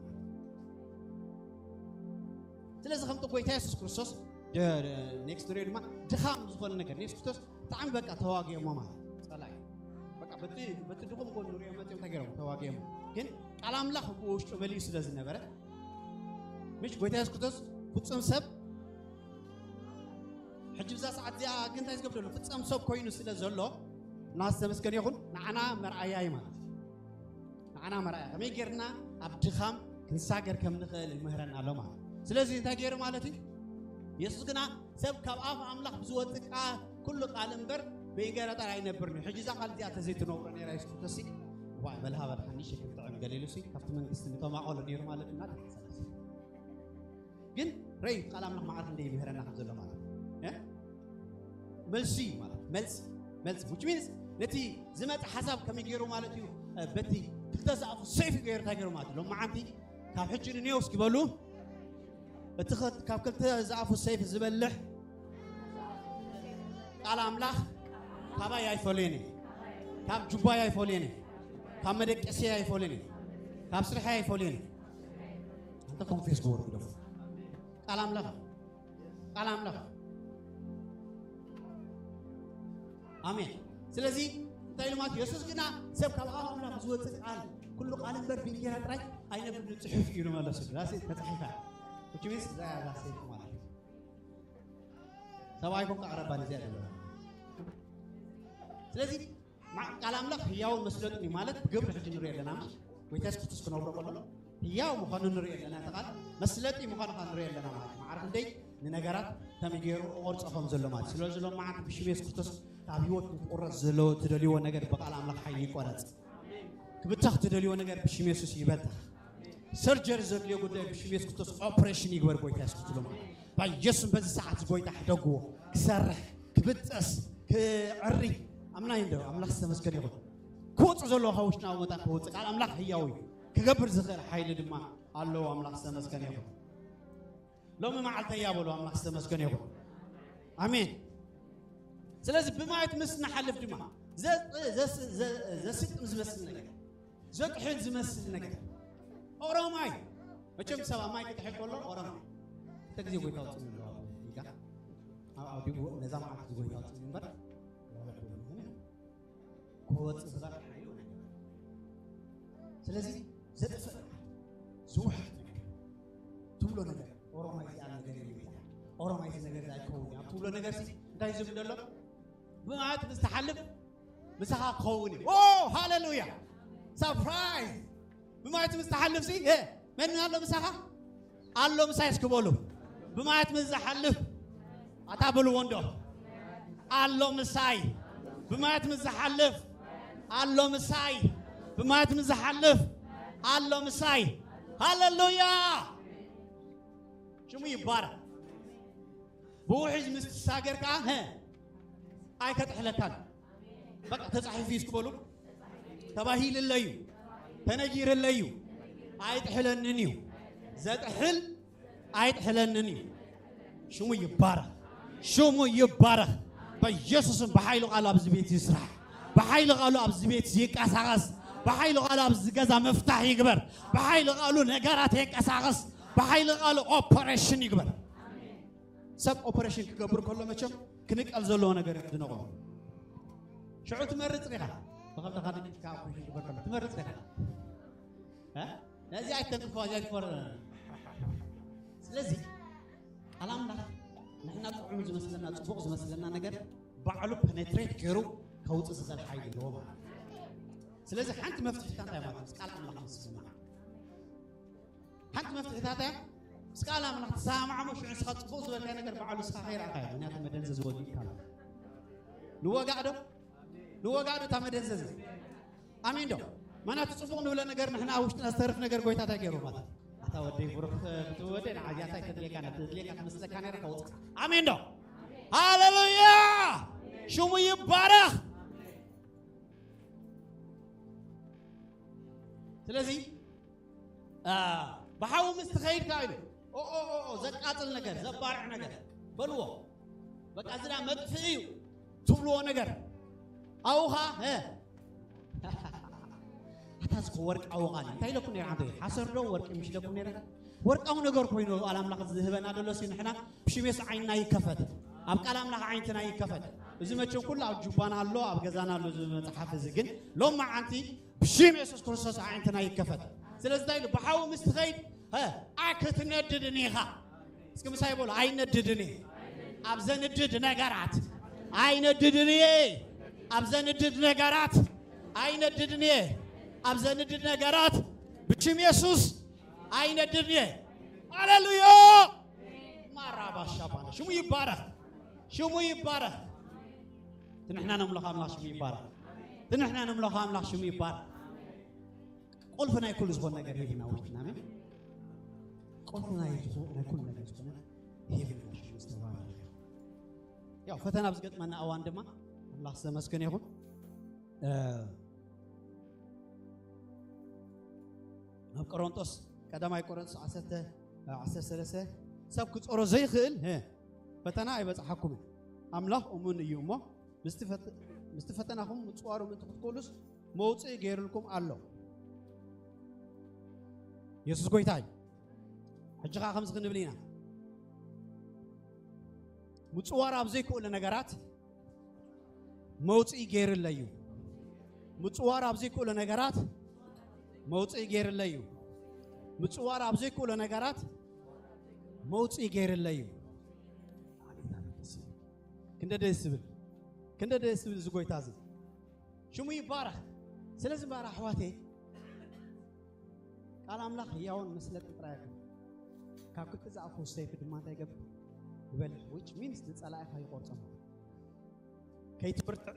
ስለዚ ከምቲ ጎይታ የሱስ ክርስቶስ ደ-፣ ደ-፣ ኔክስት ሪኦ ድማ ድኻም ዝኾነ ነገር የሱስ ክርስቶስ ብጣዕሚ በቃ ተዋጊኦሞ ማለት ጸላኢ። በቃ በቲ፣ በቲ ድኹም ጎኑ ንሪኦ መጺኦም እንታይ ገይሮም? ተዋጊኦሞ። ግን ቃል ኣምላኽ ብውሽጡ መሊኡ ስለ ዝነበረ፣ ምሽ ጎይታ የሱስ ክርስቶስ ፍጹም ሰብ፣ ሕጂ ብዛ ሰዓት እዚኣ ግን እንታይ ዝገብር ዘሎ? ፍጹም ሰብ ኮይኑ ስለ ዘሎ፣ እና ዝተመስገነ ይኹን፣ ንዓና መርኣያ እዩ ማለት እዩ። ንዓና መርኣያ ከመይ ጌርና ኣብ ድኻም ክንሳገር ከም ንኽእል ይምህረና ኣሎ ማለት እዩ። ስለዚ እንታይ ገይሩ ማለት እዩ? የሱስ ግና ሰብ ካብ ኣፍ ኣምላኽ ብዝወጽእ ቃል፣ ኩሉ ቃል እምበር ብእንጌራ ጥራይ ኣይነብርን እዩ። ሕጂ እዛ ቃል እዚኣ ተዘይትነብሮ ነይራ የሱስ ክርስቶስ ሲ፣ ዋይ፣ በልሃ በልሃ፣ ንእሽተይ ክትጥዕም ገለ ኢሉ ሲ፣ ካብቲ መንግስቲ ምተማቐሎ ነይሩ ማለት እና ተሓሰበ። ግን ረይ ቃል ኣምላኽ መዓልቲ እንደ ይምህረና ከም ዘሎ ማለት እዩ። እ? መልሲ ማለት፣ መልሲ፣ መልሲ፣ which means ነቲ ዝመጽእ ሓሳብ ከመይ ገይሩ ማለት እዩ? እ፣ በቲ ክልተ ዝኣፉ ሰይፊ ገይሩ እንታይ ገይሩ ማለት እዩ? ሎም መዓልቲ ካብ ሕጂ ንኔው እስኪ በሉ፣ እቲ ኸ-፣ ካብ ክልተ ዝኣፉ ሰይፊ ዝበልሕ ቃል ኣምላኽ ካባይ ኣይፈልየን እዩ። ካብ ጁባይ ኣይፈልየን እዩ። ካብ መደቀስያ ኣይፈልየን እዩ። ካብ ስርሐ ኣይፈልየን እዩ። ኣንተ ኮንፌስ ግበሩ ግደፉ። ቃል ኣምላኽ፣ ቃል ኣምላኽ። ኣሜን። ስለዚ እንታይ ኢሉ ማለት፣ የሱስ ግና ሰብ ካብ ኣፍ ኣምላኽ ዝወጽእ ቃል፣ ኩሉ ቃል እምበር ብእንጌራ ጥራይ ኣይነብርን ጽሑፍ እዩ መለሱ። ራሴ ተጻሒፋ። Which means እዛ እያ ራሴ ማለት እዩ። ሰብኣይ ኮንካ ቀረባ ነዚኣ ደሎ። ስለዚ ማ-፣ ቃል ኣምላኽ ህያውን መስለጥን እዩ ማለት ብግብሪ ሕጂ ንሪኦ ኣለና። ምስ ጎይታ የሱስ ክርስቶስ ክነብሮ ከሎ ህያው ምዃኑ ንሪኦ ኣለና። እቲ ቃል መስለጢ ምዃኑ ኸዓ ንሪኦ ኣለና ማለት እዩ። ማዕረ ክንደይ ንነገራት ከመይ ገይሩ እቐርጾ ከም ዘሎ ማለት እዩ። ስለዚ ሎም መዓልቲ ብሽም የሱስ ክርስቶስ ካብ ህይወትኩም ክቑረጽ ዘለዎ ትደልይዎ ነገር ብቃል ኣምላኽ ሓይሊ ይቆረጽ። ክብተኽ ትደልይዎ ነገር ብሽም የሱስ ይበተኽ። ሰርጀሪ ዘድልዮ ጉዳይ ብሽም የሱስ ክርስቶስ ኦፕሬሽን ይግበር ጎይታ የሱስ ክርስቶስ። ሎም በየሱስ በዚ ሰዓት እዚ ጎይታ ሕደግዎ ክሰርሕ፣ ክብጠስ፣ ክዕሪ። ኣምናይ እንዶ ኣምላኽ ዝተመስገነ ይኹን። ክወጽእ ዘለዎ ካብ ውሽጥና መጣ ክወጽእ ቃል ኣምላኽ ህያው እዩ። ክገብር ዝኽእል ሓይሊ ድማ ኣለዎ። ኣምላኽ ዝተመስገነ ይኹን። ሎሚ መዓልተይ እያ በሉ። ኣምላኽ ዝተመስገነ ይኹን። ኣሜን። ስለዚ ብማየት ምስ ንሓልፍ ድማ ዘ-፣ ዘ-፣ ዘ-፣ ዘስጥም ዝመስል ነገር፣ ዘጥሕል ዝመስል ነገር፣ ኦሮማይ፣ መቸም ሰብ ኣብ ማይ ክጥሕል ከሎ ኦሮማይ ክልተ ግዜ ጎይታ ውፅእ ንብሎ ኢልካ ኣብ ኣውዲኡ ነዛ መዓልቲ ጎይታ ውፅእ እምበር ክወፅእ ዝኽእል ሓይሊ የብሉን። ስለዚ ዘጥፍእ ዝውሕጥ ነገር ትብሎ ነገር፣ ኦሮማይ እዚኣ ነገር የብላ፣ ኦሮማይ እዚ ነገር ኣይከውን እያ ትብሎ ነገር ሲ እንታይ ዝብል ዘሎ? ብማየት ምስ ትሓልፍ ምሳኻ ክኸውን እዩ። ኦ ሃሌሉያ! ሰርፕራይዝ! ብማየት ምስ ትሓልፍ ሲ፣ እ፣ መን ኣሎ ምሳኻ? ኣሎ ምሳይ እስኪ በሉ። ብማየት ምስ ዝሓልፍ፣ ኣታ በልዎ እንዶ። ኣሎ ምሳይ። ብማየት ምስ ዝሓልፍ፣ ኣሎ ምሳይ። ብማየት ምስ ዝሓልፍ፣ ኣሎ ምሳይ። ሃሌሉያ! ሽሙ ይባረክ። ብውሕጅ ምስ ትሳገር ከኣ፣ ሀ፣ ኣይከጥሕለካን። በቃ ተጻሒፉ እዩ እስኪ በሉ። ተባሂልለይ እዩ። ተነጊርለይ እዩ። ኣይጥሕለንን እዩ። ዘጥሕል ኣይጥሕለንን እዩ። ሽሙ ይባረኽ፣ ሽሙ ይባረኽ። በኢየሱስም ብሓይሉ ቃሉ ኣብዚ ቤት ይስራሕ፣ ብሓይሉ ቃሉ ኣብዚ ቤት ይንቀሳቐስ፣ ብሓይሉ ቃሉ ኣብዚ ገዛ ምፍታሕ ይግበር፣ ብሓይሉ ቃሉ ነገራት የንቀሳቐስ፣ ብሓይሉ ቃሉ ኦፐሬሽን ይግበር። ሰብ ኦፐሬሽን ክገብር ከሎ መቸም ክንቀል ዘለዎ ነገር እዩ ዝነቕሎ። ሽዑ ትመርጽ ዲኻ? ብኸምታ ካልእ ኢድካ ኦፕሬሽን ክግበር ከሎ ትመርጽ ዲኻ? እ? ነዚ ኣይተንክፎ፣ እዚ ኣይትፈር። ስለዚ ቃል ኣምላኽ ንሕና ጥዑም ዝመስለና፣ ጽቡቕ ዝመስለና ነገር ባዕሉ ፐነትሬት ገይሩ ከውጽእ ዝኽእል ሓይሊ ኣለዎ ማለት እዩ። ስለዚ ሓንቲ መፍትሒታ እንታይ ማለት እዩ? ቃል ኣምላኽ ምስምማዕ። ሓንቲ መፍትሒታታ እያ። ምስ ቃል ኣምላኽ ትሰማማዕ እሞ ሽዑ ንስኻ ጽቡቕ ዝበልካዮ ነገር ባዕሉ ንስኻ ከይረኣኻዮ። ምክንያቱ መደንዘዚ ወጊእካ ኣሎ። ንወጋእ ዶ? ንወጋእ ዶ እታ መደንዘዚ? ኣሜን ዶ? ማናቱ ጽቡቕ ንብለ ነገር ንሕና ኣብ ውሽጥና ዝተርፍ ነገር ጎይታ እንታይ ገይሩ ማለት? ኣታ ወደይ ብሩኽ፣ እቲ ወደይ ንዓያታ ኣይተድልየካ፣ ነቲ ዘድልየካ ትመስለካ ነይራ ከውጽእ። ኣሜን ዶ? ሃሌሉያ! ሽሙ ይባረኽ። ስለዚ አ፣ ብሓዊ ምስ ትኸይድ ከኣ ኢሉ፣ ኦ፣ ኦ፣ ኦ፣ ኦ፣ ዘቃጽል ነገር፣ ዘባርዕ ነገር በልዎ። በቃ፣ እዚ ዳ መጥፍኢ እዩ ትብልዎ ነገር። ኣብኡ ኸኣ፣ እ፣ ኣታ፣ እዚ ወርቃዊ ቃል እዩ። እንታይ ኢለኩም ነይረ? ሓንቲ ሓሰር ዶ ወርቂ ምሽ ኢለኩም ነይረ? ወርቃዊ ነገር ኮይኑ ቃል ኣምላኽ ዝህበና ዘሎ ሲ ንሕና ብሽም የሱስ ዓይንና ይከፈት። ኣብ ቃል ኣምላኽ ዓይንትና ይከፈት። እዚ መቸም ኩሉ ኣብ ጁባና ኣሎ፣ ኣብ ገዛና ኣሎ፣ እዚ መጽሓፍ እዚ ግን ሎም መዓንቲ ብሽም የሱስ ክርስቶስ ኣዒንትና ይከፈት። ስለዚ እንታይ ኢሉ? ብሓዊ ምስ ትኸይድ፣ ሀ፣ ኣይክትነድድን ኢኻ። እስኪ ምሳይ በሉ፣ ኣይነድድን እየ። ኣብ ዘንድድ ነገራት ኣይነድድን እየ። ኣብ ዘንድድ ነገራት ኣይነድድን እየ። ኣብ ዘንድድ ነገራት ብሽም የሱስ ኣይነድድን እየ። ሃሌሉያ! ማራባሻ ባለ ሽሙ ይባረኽ። ሽሙ ይባረኽ። ትንሕና ነምለኻ ኣምላኽ ሽሙ ይባረኽ። ትንሕና ነምለኻ ኣምላኽ ሽሙ ይባረኽ። ቁልፊ ናይ ኩሉ ዝኾነ ነገር ሂብና ውሽጥና፣ ኣሜን። ቁልፊ ናይ ዝኾ-፣ ናይ ኩሉ ነገር ዝኾነ ሂብና ሽሙ ዝተባረኸ። ያው ፈተና ኣብ ዝገጥመና እዋን ድማ ኣምላኽ ዝተመስገነ ይኹን። እ፣ ኣብ ቆሮንቶስ፣ ቀዳማይ ቆሮንቶስ ዓሰርተ፣ ዓሰርተ ሰለስተ፣ ሰብ ክጾሮ ዘይኽእል፣ እ፣ ፈተና ኣይበጽሓኩምን። ኣምላኽ እሙን እዩ እሞ፣ ምስቲ ፈተ-፣ ምስቲ ፈተናኹም ምጽዋሩ ምእንቲ ክትክእሉስ መውጽኢ ገይሩልኩም ኣሎ። የሱስ ጎይታ እዩ። ሕጂ ኸኣ ከምዚ ክንብል ኢና። ምጽዋር ኣብ ዘይክእሉ ነገራት መውጽኢ ገይርለይ እዩ። ምጽዋር ኣብ ዘይክእሉ ነገራት መውጽኢ ገይርለይ እዩ። ምጽዋር ኣብ ዘይክእሉ ነገራት መውጽኢ ገይርለይ እዩ። ክንደ ደስ ዝብል፣ ክንደ ደስ ዝብል እዚ ጎይታ እዚ። ሽሙ ይባረኽ። ስለዚ እምበኣር ኣሕዋተይ፣ ቃል ኣምላኽ ህያውን መስለጥን ጥራይ ኣይኮነን። ካብ ክልተ ዝኣፉ ሰይፊ ድማ እንታይ ይገብር? ይበልዕ። Which means ንጸላኢኻ ይቖርጾ ማለት እዩ። ከይትብርትዕ፣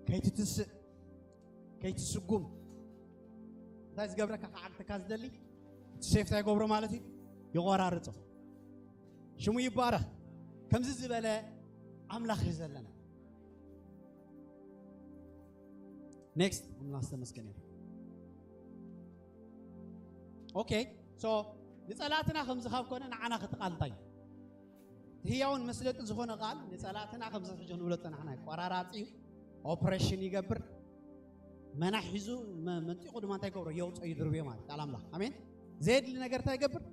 ከይትትስእ፣ ከይትስጉም፣ እንታይ ዝገብረካ ክዓግተካ ዝደሊ እቲ ሰይፊ እንታይ ይገብሮ ማለት እዩ? ይቖራርጾ። ሽሙ ይባረኽ። ከምዚ ዝበለ ኣምላኽ እዩ ዘለና። ኔክስት፣ ኣምላኽ ዝተመስገነ ይሁን። ኦኬ፣ ሶ ንጸላእትና ከምዚ ካብ ኮነ ንዓና ክቲ ቃል እንታይ እዩ? ህያውን መስለጥን ዝኾነ ቃል ንጸላእትና ከምዚ ሕጂ ክንብሎ ዝጸናሕና እዩ። ቆራራጺ እዩ፣ ኦፕሬሽን ይገብር፣ መና ሒዙ መ-፣ መንጢቑ ድማ እንታይ ይገብሮ? የውፅኦ፣ ይድርብዮ ማለት ቃል ኣምላኽ። ኣሜን። ዘየድሊ ነገር እንታይ ይገብር?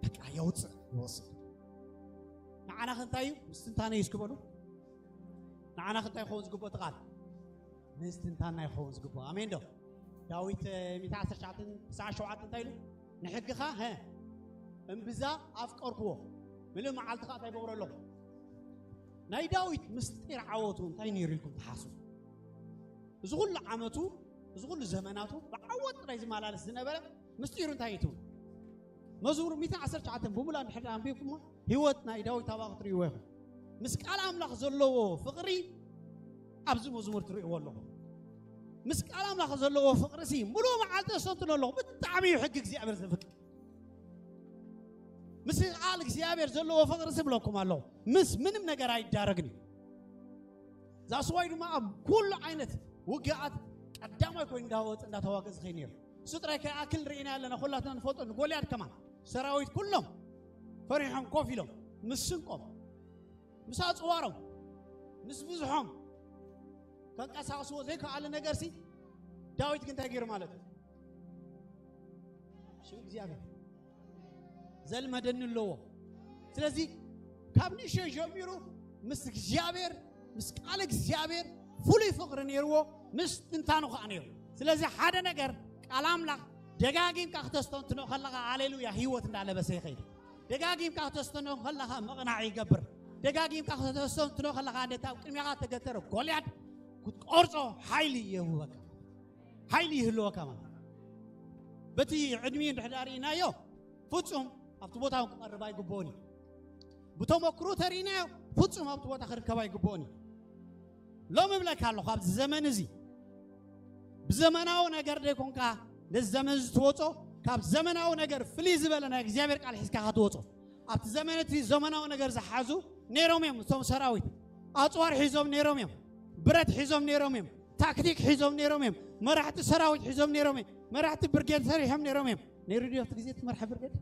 በቃ የውፅእ፣ ይወስድ። ንዓና ከ እንታይ እዩ? ምስትንታነ እዩ እስኪ በሉ። ንዓና ከ እንታይ ክኸውን ዝግብኦ እቲ ቃል? ምስትንታና ይኸውን ዝግብኦ። ኣሜን ዶ? ዳዊት፣ እ፣ ሚእቲ ዓሰርተ ትሽዓተ ክሳዕ ሸውዓተ እንታይ ኢሉ? ንሕግኻ፣ ሀ፣ እምብዛ ኣፍቀርክዎ፣ ምሉእ መዓልቲ ኸኣ እንታይ ይገብሮ ኣለኹ? ናይ ዳዊት ምስጢር ዓወቱ እንታይ ነይሩ ኢልኩም ትሓስቡ? እዚ ኩሉ ዓመቱ፣ እዚ ኩሉ ዘመናቱ ብዓወት ጥራይ ዝመላለስ ዝነበረ ምስጢሩ እንታይ እዩ ትብሉ? መዝሙር ሚእቲ ዓሰርተ ትሽዓተ ብሙሉእ እንድሕር ኣንቢብኩሞ፣ ህይወት ናይ ዳዊት ኣባኻ ክትርእይዎ ኢኹም። ምስ ቃል ኣምላኽ ዘለዎ ፍቕሪ ኣብዚ መዝሙር ትርእይዎ ኣለኹም። ምስ ቃል ኣምላኽ ዘለዎ ፍቕሪ ሲ ሙሉእ መዓልቲ የስተንትኖ ኣለኹ። ብጣዕሚ እዩ ሕጊ እግዚኣብሔር ዘፍቅር። ምስ ቃል እግዚኣብሔር ዘለዎ ፍቕሪ ሲ ብለኩም ኣለኹ። ምስ ምንም ነገር ኣይዳረግን እዩ። ዛስዋይ ድማ ኣብ ኩሉ ዓይነት ውግኣት ቀዳማይ ኮይኑ እንዳወፀ እንዳተዋገ ዝኸይ ነይሩ። እሱ ጥራይ ከይኣክል ርኢና ኣለና፣ ኩላትና ንፈልጦ ንጎልያድ ከማን ሰራዊት ኩሎም ፈሪሖም ኮፍ ኢሎም ምስ ስንቆም ምስ ኣጽዋሮም ምስ ብዙሖም ከንቀሳቕስዎ ዘይከኣለ ነገር ሲ ዳዊት ግን እንታይ ገይሩ ማለት እዩ? ሽም እግዚኣብሔር ዘልመደኒ ኣለዎ። ስለዚ ካብ ንእሽተይ ጀሚሩ ምስ እግዚኣብሔር ምስ ቃል እግዚኣብሔር ፍሉይ ፍቕሪ ነይርዎ፣ ምስ ትንታኑ ከዓ ነይሩ። ስለዚ ሓደ ነገር ቃል ኣምላኽ ደጋጊምካ ክተስተንትኖ ከለኻ ሃሌሉያ ህይወት እንዳለበሰ ይኸይድ። ደጋጊምካ ክተስተንትኖ ከለኻ ምቕናዕ ይገብር። ደጋጊምካ ክተስተንትኖ ከለኻ ነታ ኣብ ቅድሚኻ ተገተረ ጎልያድ ክትቆርጾ ሓይሊ ይህበካ። ሓይሊ ይህልወካ ማለት በቲ ዕድሜ እንድሕዳር ኢናዮ ፍጹም ኣብቲ ቦታ ክቐርብ ኣይግብኦን እዩ። ብተመክሮ ተሪእናዮ ፍጹም ኣብቲ ቦታ ክርከብ ኣይግብኦን እዩ። ሎም እብለካ ኣለኹ ኣብዚ ዘመን እዚ ብዘመናዊ ነገር ደይኮንካ ነዚ ዘመን እዚ ትወጾ ካብ ዘመናዊ ነገር ፍልይ ዝበለ ናይ እግዚኣብሔር ቃል ሒዝካ ክትወጾ ኣብቲ ዘመን እቲ ዘመናዊ ነገር ዝሓዙ ነይሮም እዮም። እቶም ሰራዊት ኣፅዋር ሒዞም ነይሮም እዮም። ብረት ሒዞም ነይሮም እዮም። ታክቲክ ሒዞም ነይሮም እዮም። መራሕቲ ሰራዊት ሒዞም ነይሮም እዮም። መራሕቲ ብርጌድ ሰሪሖም ነይሮም እዮም። ነይሩ ድዮ ኣብቲ ግዜ ትመርሐ ብርጌድ?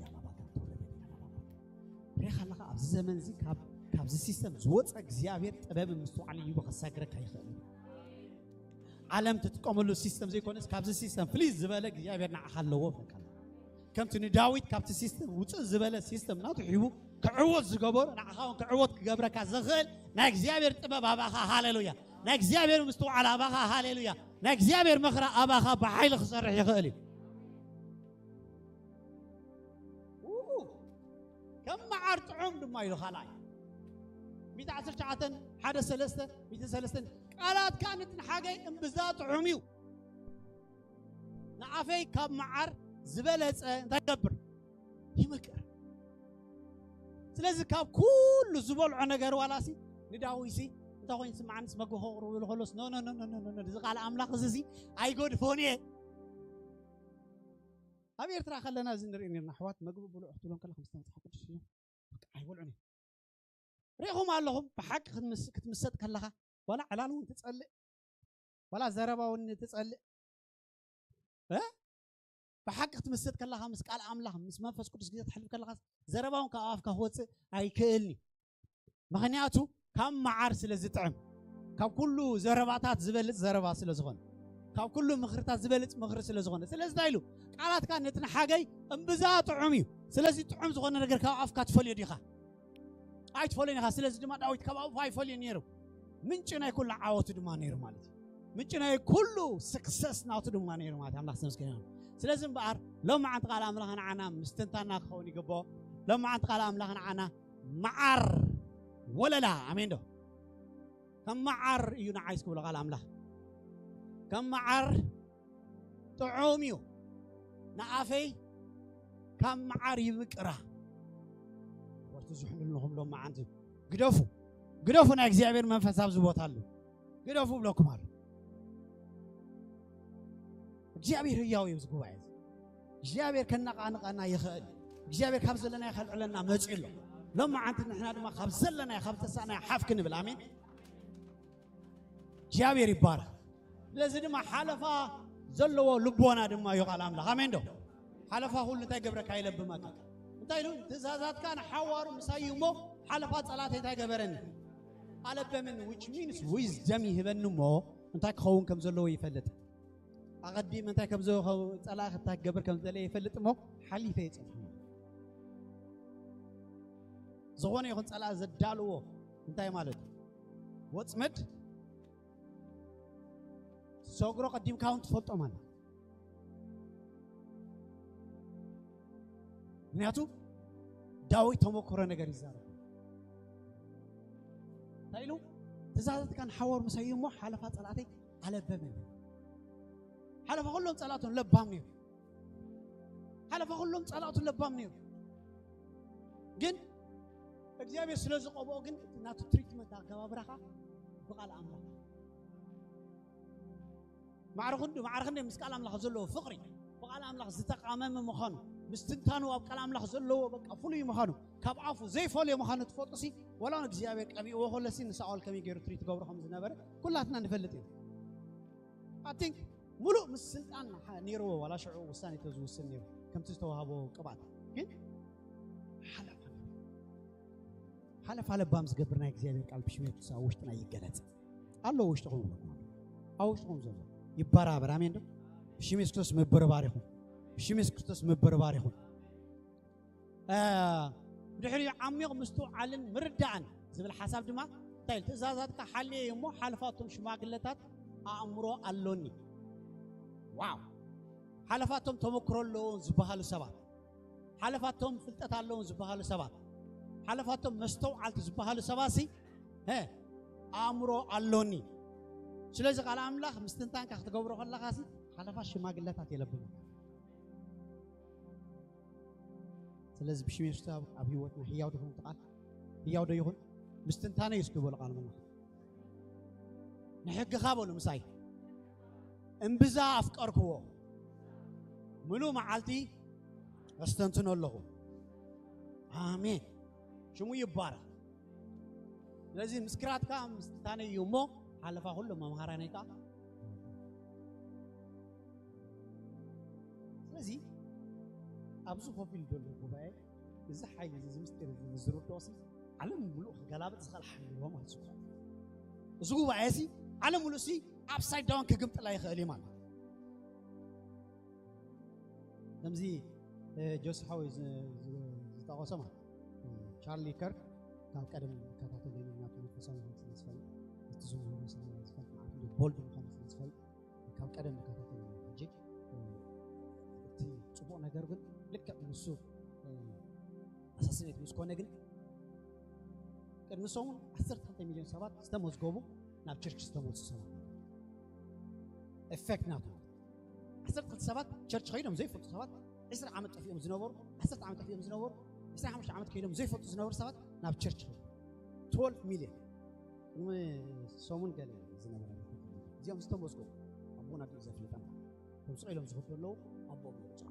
ማስካላባድያላባዳቶረቤያላባዳ ሬኻ ኣለኻ ኣብዚ ዘመን እዚ ካብ ካብዚ ሲስተም ዝወፀ እግዚኣብሔር ጥበብን ምስትውዓልን ሂቡ ከሳግረካ ይኽእል እዩ። ዓለም ትጥቀመሉ ሲስተም ዘይኮነስ ካብዚ ሲስተም ፍልይ ዝበለ እግዚኣብሔር ንዓኻ ኣለዎ ብለካ ኣሎ። ከምቲ ንዳዊት ካብቲ ሲስተም ውፅእ ዝበለ ሲስተም ናቱ ሒቡ ክዕወት ዝገበሮ ንዓኻ እውን ክዕወት ክገብረካ ዝኽእል ናይ እግዚኣብሔር ጥበብ ኣባኻ። ሃሌሉያ። ናይ እግዚኣብሔር ምስትውዓል ኣባኻ። ሃሌሉያ። ናይ እግዚኣብሔር ምኽሪ ኣባኻ ብሓይሊ ክሰርሕ ይኽእል እዩ። ኡ፣ ከም መዓር ጥዑም ድማ ኢሉ ካልኣይ ሚእቲ ዓሰርተ ትሽዓተ ሓደ ሰለስተ ሚእቲ ሰለስተ ቃላትካ ንትንሓገይ እምብዛ ጥዑም እዩ። ንኣፈይ ካብ መዓር ዝበለጸ እንታይ ገብር ይምቅር። ስለዚ ካብ ኩሉ ዝበልዖ ነገር ዋላሲ ንዳዊሲ እንታይ ኮይኑ ስምዓንስ መግቢ ከቕርቡ ኢሉ ከሎስ ኖ ኖ ኖ ኖ ኖ እዚ ቃል ኣምላኽ እዚ እዚ ኣይገድፎን እየ። ኣብ ኤርትራ ከለና እዚ ንርኢ ነርና ኣሕዋት መግቢ ብልዑ ክትብሎም ከለካ ምስ መጽሓፍ ቅዱስ እዮም በቃ ኣይበልዑን እዮም። ሪኢኹም ኣለኹም ብሓቂ ክትምስ- ክትምሰጥ ከለኻ ዋላ ዕላል እውን ትጸልእ ዋላ ዘረባ እውን ትጸልእ እ? ብሓቂ ክትምሰጥ ከለኻ ምስ ቃል ኣምላኽ ምስ መንፈስ ቅዱስ ግዜ ትሕልፍ ከለኻ ዘረባ እውን ካብ ኣፍካ ክወፅእ ኣይክእልን እዩ። ምኽንያቱ ካብ መዓር ስለ ዝጥዕም ካብ ኩሉ ዘረባታት ዝበልፅ ዘረባ ስለ ዝኾነ ካብ ኩሉ ምኽርታት ዝበልፅ ምኽሪ ስለ ዝኾነ ስለዚ እንታይ ኢሉ ቃላትካ ነቲ ንሓገይ እምብዛ ጥዑም እዩ። ስለዚ ጥዑም ዝኾነ ነገር ካብ ኣፍካ ትፈልዮ ዲኻ? ኣይትፈልዮን ኢኻ። ስለዚ ድማ ዳዊት ካብ ኣፉ ኣይፈልዮን ነይሩ። ምንጪ ናይ ኩሉ ዓወቱ ድማ ነይሩ ማለት እዩ። ምንጪ ናይ ኩሉ ስክሰስ ናቱ ድማ ነይሩ ማለት ኣምላኽ ተመስገን ይሁን። ስለዚ እምበኣር ሎም መዓንቲ ቃል ኣምላኽ ንዓና ምስትንታና ክኸውን ይግብኦ። ሎም መዓንቲ ቃል ኣምላኽ ንዓና መዓር ወለላ ኣሜን ዶ ከም መዓር እዩ ንዓይ ክብሎ ቃል ኣምላኽ ከም መዓር ጥዑም እዩ ንኣፈይ ካብ መዓር ይምቅራ ወርቲ ዝሕምልንኹም ሎም መዓንቲ ግደፉ ግደፉ ናይ እግዚኣብሔር መንፈስ ኣብዚ ቦታ ኣሉ ግደፉ ብለኩም ኣሎ እግዚኣብሔር ህያው እዩ ዝጉባኤ እግዚኣብሔር ከነቃንቀና ይኽእል እግዚኣብሔር ካብ ዘለናዮ ከልዕለና መፅኡ ኣሎ ሎም መዓንቲ ንሕና ድማ ካብ ዘለናዮ ካብ ተሳእናዮ ሓፍ ክንብል ኣሜን እግዚኣብሔር ይባረክ ስለዚ ድማ ሓለፋ ዘለዎ ልቦና ድማ እዩ ቃል ኣምላኽ ኣሜን ዶ ሓለፋ ኩሉ እንታይ ገብረካ ይለብመካ እንታይ ኢሉ ትእዛዛትካ ንሓዋሩ ምሳይ እሞ ሓለፋ ፀላተይ እንታይ ገበረኒ ኣለበምን which means wisdom ይህበኒ እሞ እንታይ ክኸውን ከም ዘለዎ ይፈልጥ ኣቐዲም እንታይ ከም ዝኸውን ፀላእ እንታይ ክገብር ከም ዝደለየ ይፈልጥ እሞ ሓሊፈ ይፀንሐ ዝኾነ ይኹን ፀላእ ዘዳልዎ እንታይ ማለት እዩ ወፅመድ ሰግሮ ቀዲምካ እውን ትፈልጦ ማለት ምክንያቱ ዳዊት ተመክሮ ነገር ይዛረብ እንታይ ኢሉ ትእዛዛትካ ንሓወር ምሳይ እሞ ሓለፋ ፀላእተይ ኣለበመ ሓለፋ ኩሎም ፀላእቶም ለባም ነይሩ ሓለፋ ኩሎም ፀላእቱ ለባም ነይሩ ግን እግዚኣብሔር ስለ ዝቐብኦ ግን ናቱ ትሪትመንት ኣገባብራኻ ብቓል ኣምላኽ ማዕረ ክንዲ ምስ ቃል ኣምላኽ ዘለዎ ፍቕሪ ብቓል ኣምላኽ ዝተቃመመ ምዃኑ ምስትንታኑ ኣብ ቃል ኣምላኽ ዘለዎ በቃ ፍሉይ ምዃኑ ካብ ኣፉ ዘይፈልዮ ምዃኑ ትፈልጡ ሲ ወላ እግዚኣብሔር ቀቢእዎ ከሎ ሲ ንሳኦል ከመይ ገይሩ ትሪት ገብሮ ከም ዝነበረ ኩላትና ንፈልጥ ኢና I think ሙሉእ ምስ ስልጣን ሓ- ነይርዎ፣ ዋላ ሽዑ ውሳኔ ተዝውስን ነይሩ፣ ከምቲ ዝተዋህቦ ቅብኣት። ግን ሓለፋ ለባም፣ ሓለፋ ለባም ዝገብር ናይ እግዚኣብሔር ቃል ብሽም የሱስ ኣብ ውሽጥና ይገለጽ ኣሎ። ውሽጥኹም ይብለኩም ኣሎ። ኣብ ውሽጥኹም ዘሎ ይበራበር። ኣሜን ዶ? ብሽም የሱስ ክርስቶስ ምብርባር ይኹን። ብሽም የሱስ ክርስቶስ ምብርባር ይኹን። እ፣ ብድሕሪኡ ዓሚቕ ምስትውዓልን ምርዳእን ዝብል ሓሳብ ድማ እንታይ ኢሉ? ትእዛዛትካ ሓልየ እሞ ሓለፋቶም ሽማግለታት ኣእምሮ ኣሎኒ። ዋው! ሓለፋቶም ተመክሮ ኣለዎም ዝበሃሉ ሰባት፣ ሓለፋቶም ፍልጠት ኣለዎም ዝበሃሉ ሰባት፣ ሓለፋቶም መስተውዓልቲ ዝበሃሉ ሰባት ሲ እ፣ ኣእምሮ ኣሎኒ። ስለዚ ቃል ኣምላኽ ምስትንታንካ ክትገብሮ ከለኻ ሲ ሓለፋ ሽማግለታት የለብን። ስለዚ ብሽም የሱስ ኣብ ኣብ ህይወትና ህያው ዶ ይኹን እቲ ቃል? ህያው ዶ ይኹን? ምስትንታነ እዩ እስኪ በሉ ቃል ኣምላኽ። ንሕግኻ በሉ ምሳይ። እምብዛ ኣፍቀርክዎ፣ ምሉእ መዓልቲ ኣስተንትኖ ኣለኹ። ኣሜን። ሽሙ ይባረኽ። ስለዚ ምስክራትካ ምስትንታነ እዩ እሞ ሓለፋ ኩሉ መምሃራነይ ከኣ። ስለዚ ኣብዚ ኮፍ ኢሉ ዘሎ ጉባኤ እዚ ሓይሊ እዚ፣ እዚ ምስጢር እዚ ንዝርድኦ ሲ ዓለም ምሉእ ክገላብጥ ዝኽእል ሓይሊ ኣለዎ ማለት እዩ። እዚ ጉባኤ ሲ ዓለም ምሉእ ሲ ኣፕሳይድ ዳውን ክግምጥላ ይኽእል እዩ ማለት እዩ። ከምዚ እ፣ ጆስ ሓወይ ዝ- ዝ- ዝጠቐሶ ማለት እ፣ ቻርሊ ከርክ ካብ ቀደም ዝከታተል እዩ፣ ናቱ መንፈሳዊ ህይወት ስለ ዝፈልጥ፣ እቲ ዝምህሮ ስለ ዝፈልጥ፣ ንዓቱ ቦልድ ምዃኑ ስለ ዝፈልጥ ካብ ቀደም ዝከታተል እዩ። ሕጂ እ፣ እቲ ጽቡቕ ነገር ግን ልክዕ ንሱ እ፣ ኣሳስቤት ምስ ኮነ ግን ቅድሚ ሰሙን ዓሰርተ ክልተ ሚልዮን ሰባት ዝተመዝገቡ ናብ ቸርች ዝተመልሱ ሰባት ኤፌክት ናቱ ዓሰርተ ክልተ ሰባት ቸርች ከይዶም ዘይፈልጡ ሰባት ዕስራ ዓመት ጠፊኦም ዝነበሩ ዓሰርተ ዓመት ጠፊኦም ዝነበሩ ዕስራ ሓሙሽተ ዓመት ከይዶም ዘይፈልጡ ዝነበሩ ሰባት ናብ ቸርች ከይዶም ትወልቭ ሚልዮን ቅድሚ ሰሙን ገለ ዝነበረ እዚኦም ዝተመዝገቡ ኣቦና ድኡ ዘፍልጠና ተምስቕ ኢሎም ዝኸዱ ኣለዉ ኣቦኦም ይወፅኡ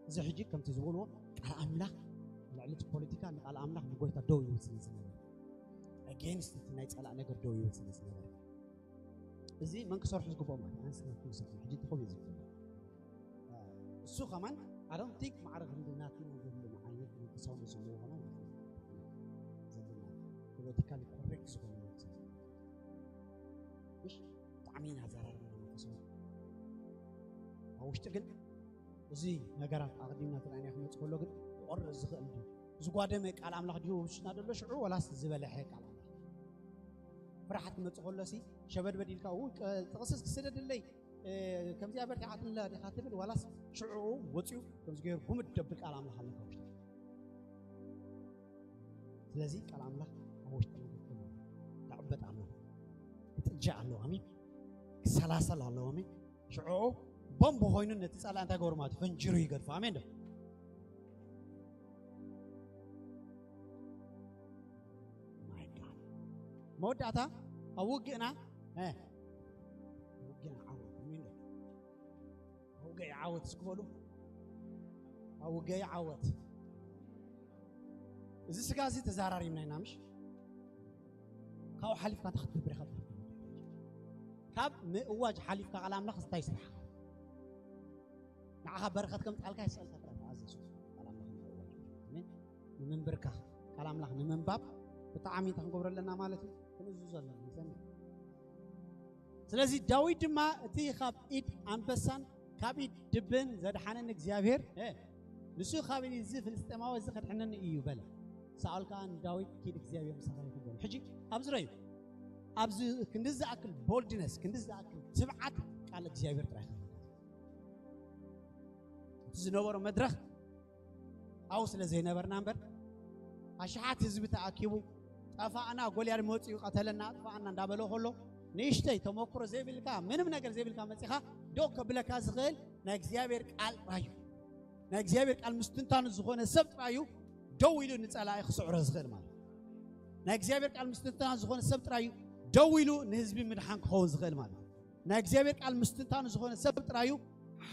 እዚ ሕጂ ከምቲ ዝበልዎ ቃል ኣምላኽ ልዕሊ እቲ ፖለቲካ ንቃል ኣምላኽ ንጎይታ ደው ይብል ስለ ዝነበረ ኣጌንስት እቲ ናይ ፀላእ ነገር ደው ይብል ስለ ዝነበረ እዚ መን ክሰርሑ ዝግብኦ ማለት ኣንስና ክንሰርሑ ሕጂ ትኸው እዩ ዝግብኦ እሱ ከማን ኣዶን ቲንክ ማዕረ ክንዲ ናትና ዘብሉ ዓይነት መንፈሳዊ ዘለዎ ከማን ዘለና ፖለቲካሊ ኮሬክት ዝኾነ መንፈሳዊ ምሽ ብጣዕሚ ኢና ዘራርና መንፈሳዊ ኣብ ውሽጢ ግን እዚ ነገራት ኣቐዲምና ተራእና ክመፅእ ከሎ ግን ክቆርፅ ዝኽእል ድዩ ዝጓደመ ቃል ኣምላኽ ድዩ ውሽጥና ዘሎ ሽዑ ወላስ ዝበለሐ ቃል ኣምላኽ ፍርሓት ክመፅእ ከሎ ሲ ሸበድበድ ኢልካ ጥቕስስ ክስደድለይ ከምዚኣ በርቲዓትላ ዲኻ ትብል ዋላስ ሽዑ ወፂኡ ከምዚ ገይሩ ጉምድ ደብል ቃል ኣምላኽ ኣለካ ውሽጢ ስለዚ ቃል ኣምላኽ ኣብ ውሽጥና ክዕበጥ ኣለዎ ክጥጃ ኣለዎ ኣሜን ክሰላሰል ኣለዎ ኣሜን ሽዑ ቦምብ ኮይኑ ነቲ ጸላእ እንታይ ገበሩ ማለት ፈንጅሩ ይገድፎ ኣሜን ዶ ማይ ጋድ መወዳእታ ኣብ ውግእና ውግእና ዓወት ኣሜን ዶ ኣብ ውግእ ዓወት እስኪ በሉ ኣብ ውግእ ዓወት እዚ ስጋ እዚ ተዛራሪብና ኢና ምሽ ካብኡ ሓሊፍካ እንታይ ክትገብር ኢኻ ካብ ምእዋጅ ሓሊፍካ ቃል ኣምላኽ እንታይ ስራሕኻ ንዓኻ በረኸት ከምፅኣልካ ይስኣልካ ጥራሕ ተኣዘዝ ቃል ኣምላኽ ምእዋጅ ኣሜን ንምንብርካኽ ቃል ኣምላኽ ንምንባብ ብጣዕሚ እንታይ ክንገብሮ ኣለና ማለት እዩ ክንእዝዞ ኣለና ይሰምዕ ስለዚ ዳዊት ድማ እቲ ካብ ኢድ ኣንበሳን ካብ ኢድ ድብን ዘድሓነኒ እግዚኣብሔር ንሱ ካብ ኢድ እዚ ፍልስጤማዊ እዚ ከድሕነኒ እዩ በለ ሳኦል ከዓ ንዳዊት ኪድ እግዚኣብሔር ምሳኻ ይኹን በሉ ሕጂ ኣብዚ ረዩ ኣብዚ ክንዲ ዝኣክል ቦልድነስ ክንዲ ዝኣክል ትብዓት ቃል እግዚኣብሔር ጥራይ እቲ ዝነበሮ መድረኽ ኣብኡ ስለ ዘይነበርና እምበር ኣሽሓት ህዝቢ ተኣኪቡ ጠፋእና ጎልያድ መፂኡ ቀተለና ኣጥፋእና እንዳበለ ከሎ ንእሽተይ ተመክሮ ዘይብልካ ምንም ነገር ዘይብልካ መፂኻ ደው ከብለካ ዝኽእል ናይ እግዚኣብሔር ቃል ጥራዩ ናይ እግዚኣብሔር ቃል ምስትንታኑ ዝኾነ ሰብ ጥራዩ ደው ኢሉ ንፀላኢ ክስዕሮ ዝኽእል ማለት ናይ እግዚኣብሔር ቃል ምስትንታኑ ዝኾነ ሰብ ጥራዩ ደው ኢሉ ንህዝቢ ምድሓን ክኸውን ዝኽእል ማለት ናይ እግዚኣብሔር ቃል ምስትንታኑ ዝኾነ ሰብ ጥራዩ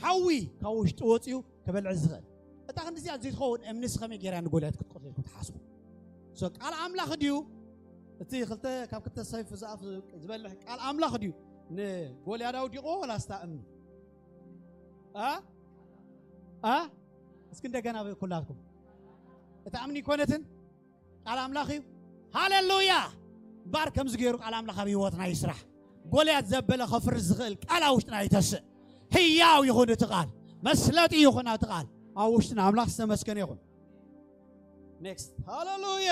ሓዊ ካብ ውሽጢ ወፂኡ ክበልዕ ዝኽእል እታ ክንዲዚኣ ዘይትኸውን እምንስ ከመይ ጌራ ንጎልያት ክትቆትለልኩም ትሓስቡ ቃል ኣምላኽ ድዩ እቲ ክልተ ካብ ክልተ ሰይፍ ዝኣፍ ዝበልሕ ቃል ኣምላኽ ድዩ ንጎልያድ ኣውዲቕዎ ወላ ስታ እምኒ ኣ ኣ እስኪ እንደገና በይ ኩላትኩም። እታ እምኒ ይኮነትን ቃል ኣምላኽ እዩ። ሃሌሉያ። ባር ከምዚ ገይሩ ቃል ኣምላኽ ኣብ ህይወትና ይስራሕ። ጎልያድ ዘበለ ከፍርስ ዝኽእል ቃል ኣብ ውሽጥና ይተስእ። ህያው ይኹን እቲ ቃል፣ መስለጢ ይኹን እቲ ቃል ኣብ ውሽጥና። ኣምላኽ ዝተመስገነ ይኹን። ኔክስት። ሃሌሉያ፣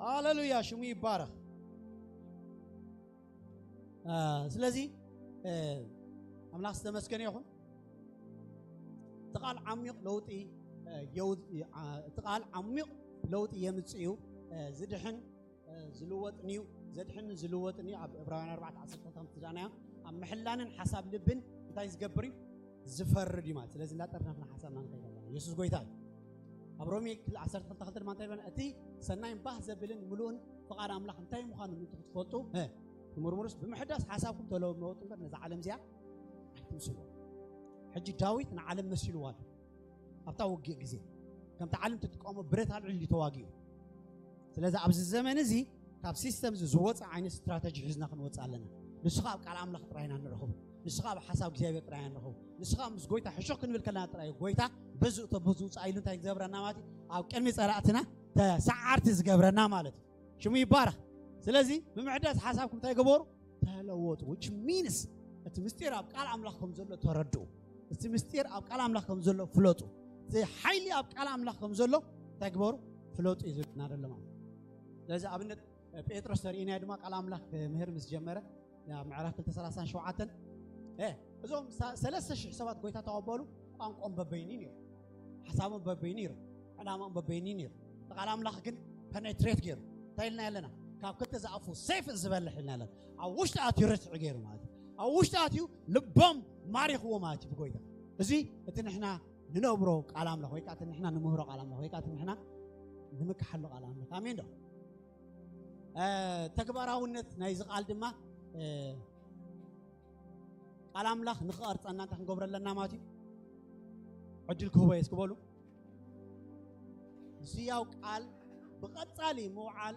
ሃሌሉያ፣ ሽሙ ይባረኽ። ስለዚ ኣምላኽ ዝተመስገነ ይኹን። እቲ ቃል ዓሚቕ ለውጢ እቲ ቃል ዓሚቕ ለውጢ የምፅእ እዩ። ዝድሕን ዝልወጥን እዩ። ዘድሕን ዝልወጥን እዩ። ኣብ ዕብራውያን ኣርባዕተ ዓሰርተ ክልተ ከም ትዛናዮ ኣብ ምሕላንን ሓሳብ ልብን እንታይ ዝገብር እዩ? ዝፈርድ እዩ ማለት። ስለዚ እንዳጠርነፍና ሓሳብና ንኸይድ ኣለና። የሱስ ጎይታ እዩ። ኣብ ሮሜ ዓሰርተ ክልተ ክልተ ድማ እንታይ ይብለና? እቲ ሰናይን ባህ ዘብልን ምሉእን ፍቓድ ኣምላኽ እንታይ ምዃኑ ምእንቲ ክትፈልጡ ትምርምሩስ ብምሕዳስ ሓሳብኩም ተለወጡ እምበር ነዛ ዓለም እዚኣ ኣይትምስልዋ። ሕጂ ዳዊት ንዓለም መሲልዋ ኣሎ። ኣብታ ውግእ ግዜ ከምቲ ዓለም ትጥቀሞ ብረት ኣልዒሉ ተዋጊኡ። ስለዚ ኣብዚ ዘመን እዚ ካብ ሲስተም እዚ ዝወፀ ዓይነት ስትራተጂ ሒዝና ክንወፅእ ኣለና። ንሱ ኣብ ቃል ኣምላኽ ጥራይና ንረኽቡ። ንሱ ኣብ ሓሳብ እግዚኣብሔር ጥራይና ንረኽቡ። ንሱ ምስ ጎይታ ሕሹኽ ክንብል ከለና ጥራይ ጎይታ በዚ እቶ በዚ ውፃእ ኢሉ እንታይ ዝገብረና ማለት እዩ? ኣብ ቅድሚ ፀላእትና ተሰዓርቲ ዝገብረና ማለት እዩ። ሽሙ ይባረኽ። ስለዚ ብምሕዳስ ሓሳብኩም እንታይ ገበሩ? ተለወጡ። Which means እቲ ምስጢር ኣብ ቃል ኣምላኽ ከም ዘሎ ተረድኡ። እቲ ምስጢር ኣብ ቃል ኣምላኽ ከም ዘሎ ፍለጡ። እቲ ሓይሊ ኣብ ቃል ኣምላኽ ከም ዘሎ እንታይ ግበሩ? ፍለጡ እዩ ዝብለና ዘሎ ማለት። ስለዚ ኣብነት ጴጥሮስ ተርእይናዮ ድማ ቃል ኣምላኽ ክምህር ምስ ጀመረ ኣብ ምዕራፍ ክልተ ሰላሳን ሸውዓተን እዞም ሰለስተ ሽሕ ሰባት ጎይታ ተቐበሉ። ቋንቋኦም በበይኑ ነይሩ፣ ሓሳቦም በበይኑ ነይሩ፣ ዕላማኦም በበይኑ ነይሩ። ቃል ኣምላኽ ግን ፐኔትሬት ገይሩ እንታይ ኢልና ኣለና? ካብ ክልተ ዝኣፉ ሰይፍ ዝበልሕ ኢልና ኣለና። ኣብ ውሽጢ ኣትዩ ርትዒ ገይሩ ማለት እዩ። ኣብ ውሽጢ ኣትዩ ልቦም ማሪኽዎ ማለት እዩ ብጎይታ። እዚ እቲ ንሕና ንነብሮ ቃል ኣምላኽ ወይ ከዓ እቲ ንሕና ንምህሮ ቃል ኣምላኽ ወይ ከዓ እቲ ንሕና ንምክሓሉ ቃል ኣምላኽ። ኣሜን ዶ? ተግባራውነት ናይዚ ቃል ድማ ቃል ኣምላኽ ንኽቐርፀና እንታይ ክንገብሮ ኣለና ማለት እዩ? ዕድል ክህቦ እየ እስኪ በሉ። ዝያው ቃል ብቐጻሊ ምውዓል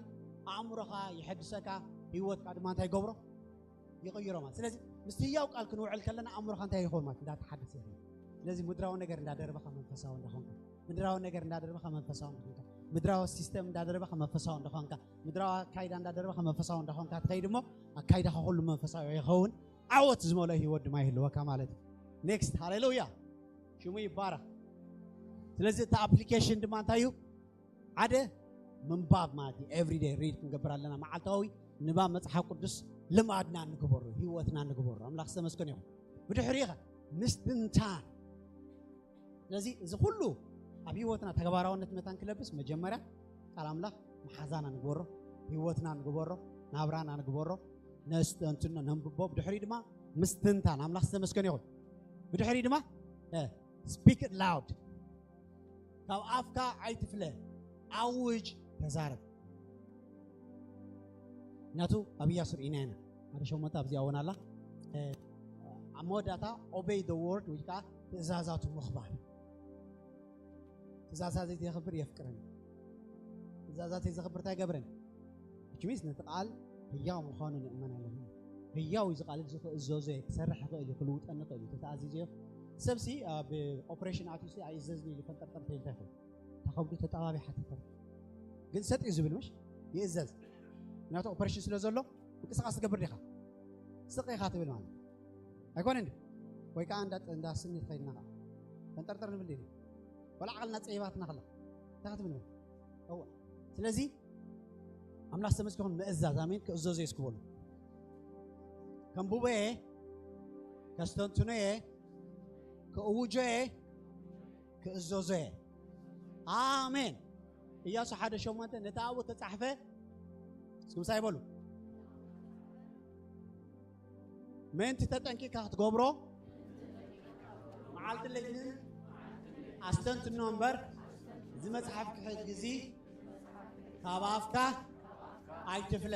ኣእምሮኻ ይሐድሰካ፣ ህይወትካ ድማ እንታይ ይገብሮ? ይቕይሮ ማለት። ስለዚ ምስቲ ህያው ቃል ክንውዕል ከለና ኣእምሮኻ እንታይ ይኸውን ማለት? እንዳተሓደሰ ይኸውን። ስለዚ ምድራዊ ነገር እንዳደረበኻ መንፈሳዊ እንዳኾንካ፣ ምድራዊ ነገር እንዳደረበኻ መንፈሳዊ እንዳኾንካ፣ ምድራዊ ሲስተም እንዳደረበኻ መንፈሳዊ እንዳኾንካ፣ ምድራዊ ኣካይዳ እንዳደረበኻ መንፈሳዊ እንዳኾንካ ትኸይድ እሞ ኣካይዳኻ ኩሉ መንፈሳዊ ይኸውን። ዓወት ዝመልኦ ህይወት ድማ ይህልወካ ማለት እዩ። ኔክስት። ሃሌሉያ፣ ሽሙ ይባረኽ። ስለዚ እቲ ኣፕሊኬሽን ድማ እንታይ እዩ? ሓደ ምንባብ ማለት እዩ። ኤቭሪዴይ ሪድ ክንገብር ኣለና። መዓልታዊ ንባብ መፅሓፍ ቅዱስ ልማድና ንግበሩ፣ ህይወትና ንግበሩ። ኣምላኽ ዝተመስገነ ይኹን። ብድሕሪኡ ኸ ምስትንታን። ስለዚ እዚ ኩሉ ኣብ ህይወትና ተግባራውነት መታን ክለብስ መጀመርያ ቃል ኣምላኽ መሓዛና ንግበሮ፣ ህይወትና ንግበሮ፣ ናብራና ንግበሮ፣ ነስተንትኖ፣ ነንብቦ። ብድሕሪኡ ድማ ምስትንታን። ኣምላኽ ዝተመስገነ ይኹን። ብድሕሪኡ ድማ ስፒክ ላውድ፣ ካብ ኣፍካ ኣይትፍለ፣ ኣውጅ፣ ተዛረብ። ምክንያቱ ኣብ ኢያሱ ርኢና ኢና። ሓደ ሸሞንተ ኣብዚ ኣወን ኣላ። ኣብ መወዳእታ ኦቤይ ደ ወርድ ወይ ከዓ ትእዛዛቱ ምኽባር። ትእዛዛት ዘየኽብር የፍቅረኒ። ትእዛዛት ዘኽብር እንታይ ገብረኒ? Which means ነቲ ቃል ህያው ምዃኑ ንእመን ኣለና። ህያው እዩ እዚ ቃል፣ እዚ ክእዘዞ እየ፣ ክሰርሕ ይኽእል እዩ፣ ክልውጠኒ ይኽእል እዩ፣ ተተኣዚዘዮ። ሰብሲ ኣብ ኦፕሬሽን ኣትዩሲ ኣይእዘዝን ኢሉ ፈንጠርጠር ተይልካ ይኽእል። ተኸብዱ ተጠባቢ ሓተተ። ግን ሰጥ እዩ ዝብል ምሽ? ይእዘዝ። ምክንያቱ ኦፕሬሽን ስለ ዘሎ ምንቅስቃስ ትገብር ዲኻ? ስቕ ኢኻ ትብል ማለት ኣይኮነን ድዩ? ወይ ከዓ እንዳ እንዳ ስኒ ትኸይድና ኸዓ ፈንጠርጠር ንብል ዲና? ወላ ዓቕልና ፀይባትና ከላ እንታይ ክትብል ንብል? እወ። ስለዚ ኣምላኽ ዝተመስገነ ይኹን። ምእዛዝ ኣሜን። ክእዘዞ እየ እስኪ በሉ። ከንብቦ እየ፣ ከስተንትኖ እየ፣ ክእውጆ እየ፣ ክእዘዞ እየ። ኣሜን። ኢያሱ ሓደ ሸሞንተ ነቲ ኣብኡ ተጻሕፈ እስኪ ምሳይ በሉ። ምእንቲ ተጠንቂቕካ ክትገብሮ መዓልትን ለይትን ኣስተንትኖ እምበር፣ እዚ መጽሓፍ ክሕዝ ግዜ ካብ ኣፍካ ኣይትፍለ።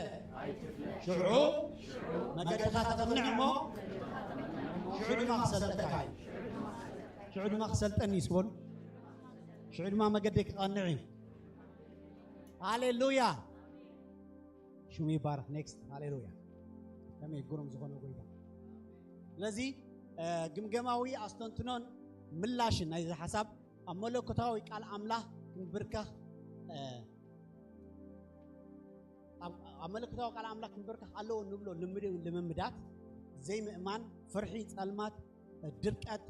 ሽዑ መገድኻ ተቕንዕ እሞ፣ ሽዑ ድማ ክሰልጠካ እዩ። ሽዑ ድማ ክሰልጠኒ እዩ እስኪ በሉ። ሽዑ ድማ መገደይ ክቐንዕ እዩ። ሃሌሉያ። ሽሙ ይባረኽ። ኔክስት። ሃሌሉያ። ከመይ ግሩም ዝኾነ ጎይታ። ስለዚ ግምገማዊ ኣስተንትኖን ምላሽን ናይዚ ሓሳብ ኣብ መለኮታዊ ቃል ኣምላኽ ክንብርከኽ ኣብ መለኮታዊ ቃል ኣምላኽ ክንብርከኽ ኣለዎ ንብሎ ልምምዳት ዘይምእማን፣ ፍርሒ፣ ጸልማት፣ ድርቀት፣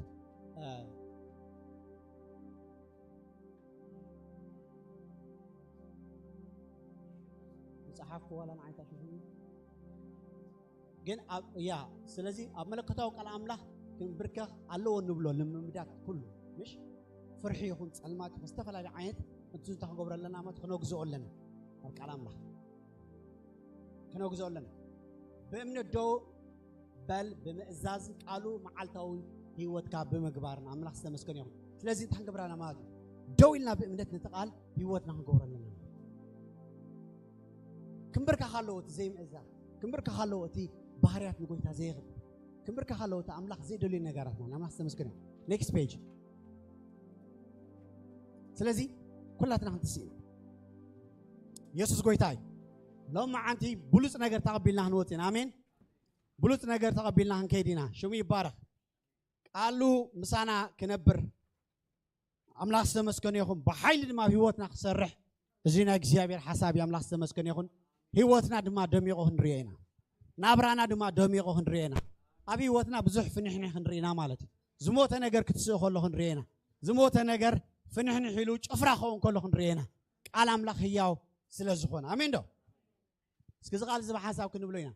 መጽሓፍ ዋላ ንዓይታ ሽፍኒ ግን ያ ስለዚ ኣብ መለኮታዊ ቃል ኣምላኽ ክንብርከኽ ኣለዎ ንብሎ ልምምዳት ኩሉ ምሽ ፍርሒ ይኹን ጸልማት ይኹን ዝተፈላለዩ ዓይነት እንትን እንታይ ክንገብሮ ኣለና ማለት ክነግዝኦ ኣለና። ኣብ ቃል ኣምላኽ ክነግዝኦ ኣለና። ብእምነት ደው በል፣ ብምእዛዝ ቃሉ መዓልታዊ ህይወትካ ብምግባር ንኣምላኽ ዝተመስገነ ይኹን። ስለዚ እንታይ ክንገብር ኣለና ማለት እዩ? ደው ኢልና ብእምነት ነቲ ቃል ህይወትና ክንገብሮ ኣለና። ክንብርከኽ ኣለዎ እቲ ዘይምእዛዝ፣ ክንብርከኽ ኣለዎ እቲ ባህርያት ንጎይታ ዘየኽብር፣ ክንብርከኽ ኣለዎ እቲ ኣምላኽ ዘይደልዩ ነገራትና። ንኣምላኽ ዝተመስገነ ይኹን። Next page። ስለዚ ኩላትና ክንትስእ ኢና። የሱስ ጎይታ እዩ። ሎም መዓንቲ ብሉፅ ነገር ተቐቢልና ክንወፅ ኢና። ኣሜን። ብሉፅ ነገር ተቐቢልና ክንከይድ ኢና። ሽሙ ይባረኽ። ቃሉ ምሳና ክነብር ኣምላኽ ዝተመስገነ ይኹን። ብሓይሊ ድማ ኣብ ህይወትና ክሰርሕ እዚ ናይ እግዚኣብሔር ሓሳብ እዩ። ኣምላኽ ዝተመስገነ ይኹን። ህይወትና ድማ ደሚቑ ክንሪኦ ኢና። ናብራና ድማ ደሚቑ ክንሪኦ ኢና። ኣብ ህይወትና ብዙሕ ፍንሕኒ ክንርኢ ኢና ማለት እዩ። ዝሞተ ነገር ክትስእ ከሎ ክንሪኦ ኢና። ዝሞተ ነገር ፍንሕንሕ ኢሉ ጭፍራ ክኸውን ከሎ ክንሪኦ ኢና። ቃል ኣምላኽ ህያው ስለ ዝኾነ። ኣሜን ዶ? እስኪ እዚ ቃል እዚ ብሓንሳብ ክንብሎ ኢና።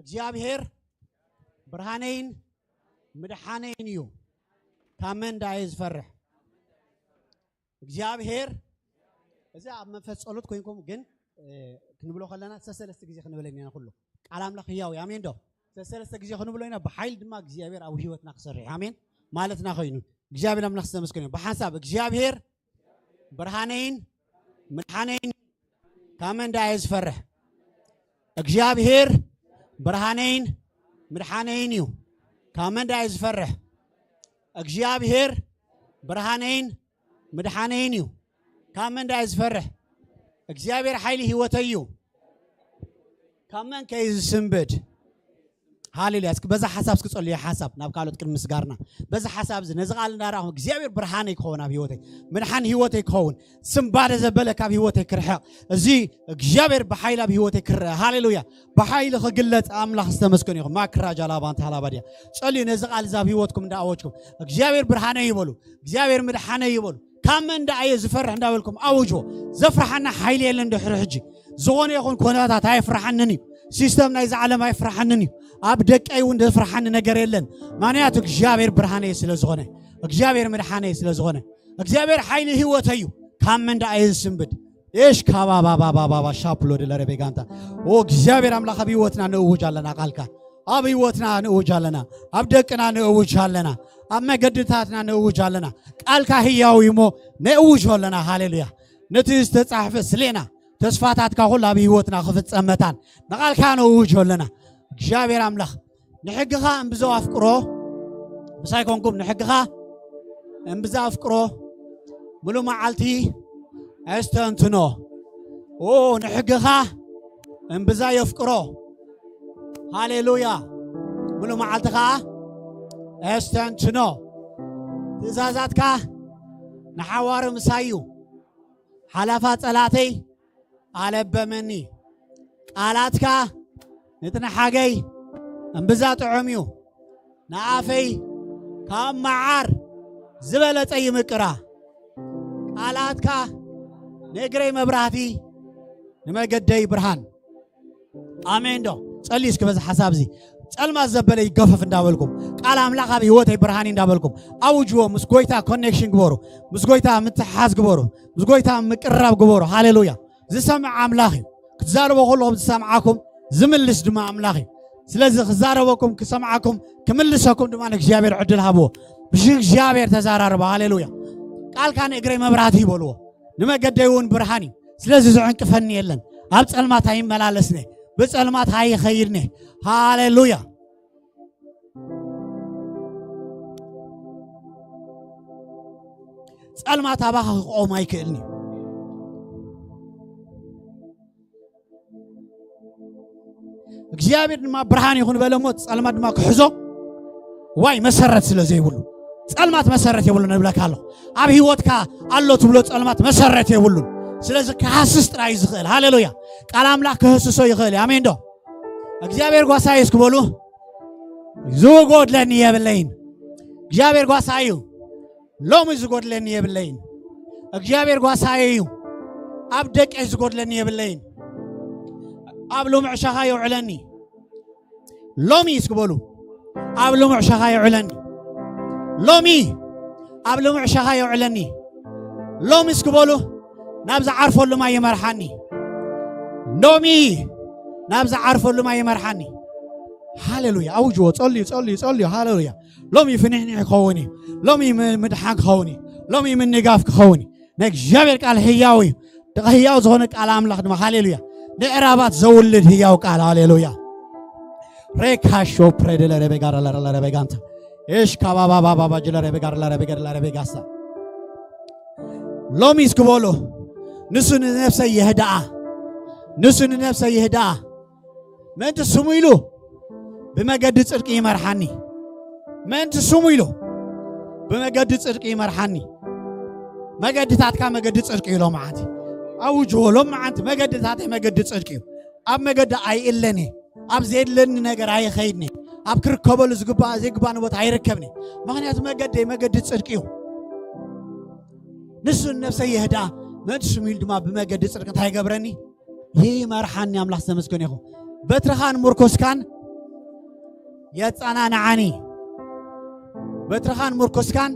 እግዚኣብሔር ብርሃነይን ምድሓነይን እዩ፣ ካብ መን ደኣ እየ ዝፈርሕ? እግዚኣብሔር እዚ ኣብ መንፈስ ጸሎት ኮይንኩም ግን ክንብሎ ከለና ሰሰለስተ ግዜ ክንብለኒ ኢና። ኩሉ ቃል ኣምላኽ ህያው እዩ። ኣሜን ዶ? ሰሰለስተ ግዜ ክንብሎ ኢና። ብሓይል ድማ እግዚኣብሔር ኣብ ህይወትና ክሰርሕ ኣሜን ማለትና ኮይኑ እግዚኣብሔር ኣምላኽ ዝተመስገነ እዩ። ብሓንሳብ እግዚኣብሔር ብርሃነይን ምድሓነይን ካብ መን ደኣ እየ ዝፈርሕ? እግዚኣብሔር ብርሃነይን ምድሓነይን እዩ፣ ካብ መን ደኣ እየ ዝፈርሕ? እግዚኣብሔር ብርሃነይን ምድሓነይን እዩ፣ ካብ መን ደኣ እየ ዝፈርሕ? እግዚኣብሔር ሓይሊ ህይወተይ እዩ፣ ካብ መን ከ እዩ ዝስንብድ? ሃሌሉያ። እስኪ በዛ ሓሳብ እስኪ ጸልዩ፣ ሓሳብ ናብ ካልኦት ቅድሚ ምስጋርና በዛ ሓሳብ እዚ ነዚ ቃል እንዳረኣኹ እግዚኣብሔር ብርሃነይ ክኸውን ኣብ ህይወተይ ምድሓን ህይወተይ ክኸውን ስንባደ ዘበለ ካብ ህይወተይ ክርሕቕ እዚ እግዚኣብሔር ብሓይል ኣብ ህይወተይ ክረአ ሃሌሉያ ብሓይሊ ክግለጽ ኣምላኽ ዝተመስገነ ይኹን። ማክራጃ ላባንታ ሃላባድያ ጸልዩ ነዚ ቃል እዚ ኣብ ህይወትኩም እንዳኣወጅኩም እግዚኣብሔር ብርሃነይ ይበሉ እግዚኣብሔር ምድሓነይ ይበሉ ካብ መን ደኣ እየ ዝፈርሕ እንዳበልኩም ኣውጅዎ። ዘፍርሓና ሓይሊ የለን ድሕሪ ሕጂ ዝኾነ ይኹን ኩነታት ኣየፍርሓንን እዩ። ሲስተም ናይዚ ዓለም ኣየፍርሓንን እዩ። ኣብ ደቀይ እውን ዘፍርሓኒ ነገር የለን። ምክንያቱ እግዚኣብሔር ብርሃነይ ስለ ዝኾነ እግዚኣብሔር ምድሓነይ ስለ ዝኾነ እግዚኣብሔር ሓይሊ ህይወተይ እዩ። ካብ መን ደኣ እየ ዝስንብድ? እሽ ካባባባባባ ሻፕሎ ድለረቤጋንታ ኦ እግዚኣብሔር ኣምላኽ ኣብ ህይወትና ንእውጅ ኣለና ቃልካ ኣብ ህይወትና ንእውጅ ኣለና ኣብ ደቅና ንእውጅ ኣለና ኣብ መገድታትና ንእውጅ ኣለና ቃልካ ህያው እዩ እሞ ንእውጅ ኣለና ሃሌሉያ ነቲ ዝተጻሕፈ ስሌና ተስፋታትካ ኩሉ ኣብ ህይወትና ክፍጸም መታን ንቓልካ ነውጆ ኣለና። እግዚኣብሔር ኣምላኽ ንሕግኻ እምብዘው ኣፍቅሮ ምሳይ ኮንኩም ንሕግኻ እምብዛ ኣፍቅሮ ሙሉ መዓልቲ ኣስተንትኖ ኦ ንሕግኻ እምብዛ የፍቅሮ ሃሌሉያ ሙሉ መዓልቲ ኸዓ ኣስተንትኖ ትእዛዛትካ ንሓዋሩ ምሳይ እዩ ሓላፋ ጸላተይ ኣለበመኒ ቃላትካ ንጥንሓገይ እምብዛ ጥዑም እዩ ንኣፈይ ካብ መዓር ዝበለጸ ይምቅራ ቃላትካ ንእግረይ መብራህቲ ንመገደይ ብርሃን ኣሜን ዶ ጸልዩ እስኪ በዚ ሓሳብ እዚ ጸልማት ዘበለ ይገፈፍ እንዳበልኩም ቃል ኣምላኽ ኣብ ህይወተይ ብርሃን እንዳበልኩም ኣውጅዎ ምስ ጎይታ ኮኔክሽን ግበሩ ምስ ጎይታ ምትሓዝ ግበሩ ምስ ጎይታ ምቅራብ ግበሩ ሃሌሉያ ዝሰምዕ ኣምላኽ እዩ ክትዛረቦ ከለኹም ዝሰምዓኩም ዝምልስ ድማ ኣምላኽ እዩ ስለዚ ክዛረበኩም ክሰምዓኩም ክምልሰኩም ድማ ንእግዚኣብሔር ዕድል ሃብዎ ብሽ እግዚኣብሔር ተዛራርቦ ሃሌሉያ ቃልካ ንእግረይ መብራህቲ ይበልዎ ንመገደይ እውን ብርሃን እዩ ስለዚ ዝዕንቅፈኒ የለን ኣብ ጸልማት ኣይመላለስነ ብጸልማት ኣይኸይድነ ሃሌሉያ ጸልማት ኣባኻ ክቆም ኣይክእልኒ እግዚኣብሔር ድማ ብርሃን ይኹን በለ እሞ፣ ጸልማት ድማ ክሕዞ ዋይ መሰረት ስለ ዘይብሉ፣ ጸልማት መሰረት የብሉን እብለካ ኣለኹ። ኣብ ህይወትካ ኣሎ ትብሎ ጸልማት መሰረት የብሉን። ስለዚ ክሃስስ ጥራይ እዩ ዝኽእል። ሃሌሉያ። ቃል ኣምላኽ ክህስሶ ይኽእል እዩ። ኣሜን ዶ? እግዚኣብሔር ጓሳይ እስኪ በሉ። ዝጎድለኒ የብለይን። እግዚኣብሔር ጓሳይ እዩ። ሎሚ ዝጎድለኒ የብለይን። እግዚኣብሔር ጓሳይ እዩ። ኣብ ደቀይ ዝጎድለኒ የብለይን። ኣብ ልሙዕ ሸኻ የውዕለኒ። ሎሚ እስኪ በሉ። ኣብ ልሙዕ ሸኻ የውዕለኒ። ሎሚ ኣብ ልሙዕ ሸኻ የውዕለኒ። ሎሚ እስኪ በሉ። ናብ ዝዓርፈሉ ማይ ይመርሓኒ። ሎሚ ናብ ዝዓርፈሉ ማይ ይመርሓኒ። ሃሌሉያ። ኣውጅዎ። ጸልዩ፣ ጸልዩ፣ ጸልዩ። ሃሌሉያ። ሎሚ ፍንሕንሕ ክኸውን እዩ። ሎሚ ም-፣ ምድሓን ክኸውን እዩ። ሎሚ ምንጋፍ ክኸውን እዩ። ናይ እግዚኣብሔር ቃል ህያው እዩ። ደቂ ህያው ዝኾነ ቃል ኣምላኽ ድማ፣ ሃሌሉያ፣ ምዕራባት ዘውልድ ህያው ቃል፣ ሃሌሉያ። ሬካሾ ፕሬደለ ረቤጋራ ለረለ ረቤጋንተ ኤሽ ካባባባባባ ጅለ ረቤጋራ ለረቤገር ለረቤጋሳ። ሎሚ እስኪ በሎ፣ ንሱ ንነፍሰይ የህድኣ፣ ንሱ ንነፍሰይ የህድኣ። ምእንቲ ስሙ ኢሉ ብመገዲ ጽድቂ ይመርሓኒ። ምእንቲ ስሙ ኢሉ ብመገዲ ጽድቂ ይመርሓኒ። መገድታትካ መገዲ ጽድቂ እዩ። ሎመዓንቲ ኣውጅዎ። ሎመዓንቲ መገድታተይ መገዲ ጽድቂ እዩ። ኣብ መገዲ ኣይእለኒ። ኣብ ዘየድለኒ ነገር ኣይኸይድኒ። ኣብ ክርከበሉ ዝግባእ ዘይግባእኒ ቦታ ኣይርከብኒ። ምኽንያቱ መገደይ መገዲ ጽድቂ እዩ። ንሱ ነፍሰይ የህድኣ። ምእንቲ ስሙ ኢሉ ድማ ብመገዲ ጽድቂ እንታይ ይገብረኒ? ይመርሓኒ። ኣምላኽ ዝተመስገነ ይኹን። በትርኻን ምርኩስካን የጸናንዓኒ። በትርኻን ምርኩስካን፣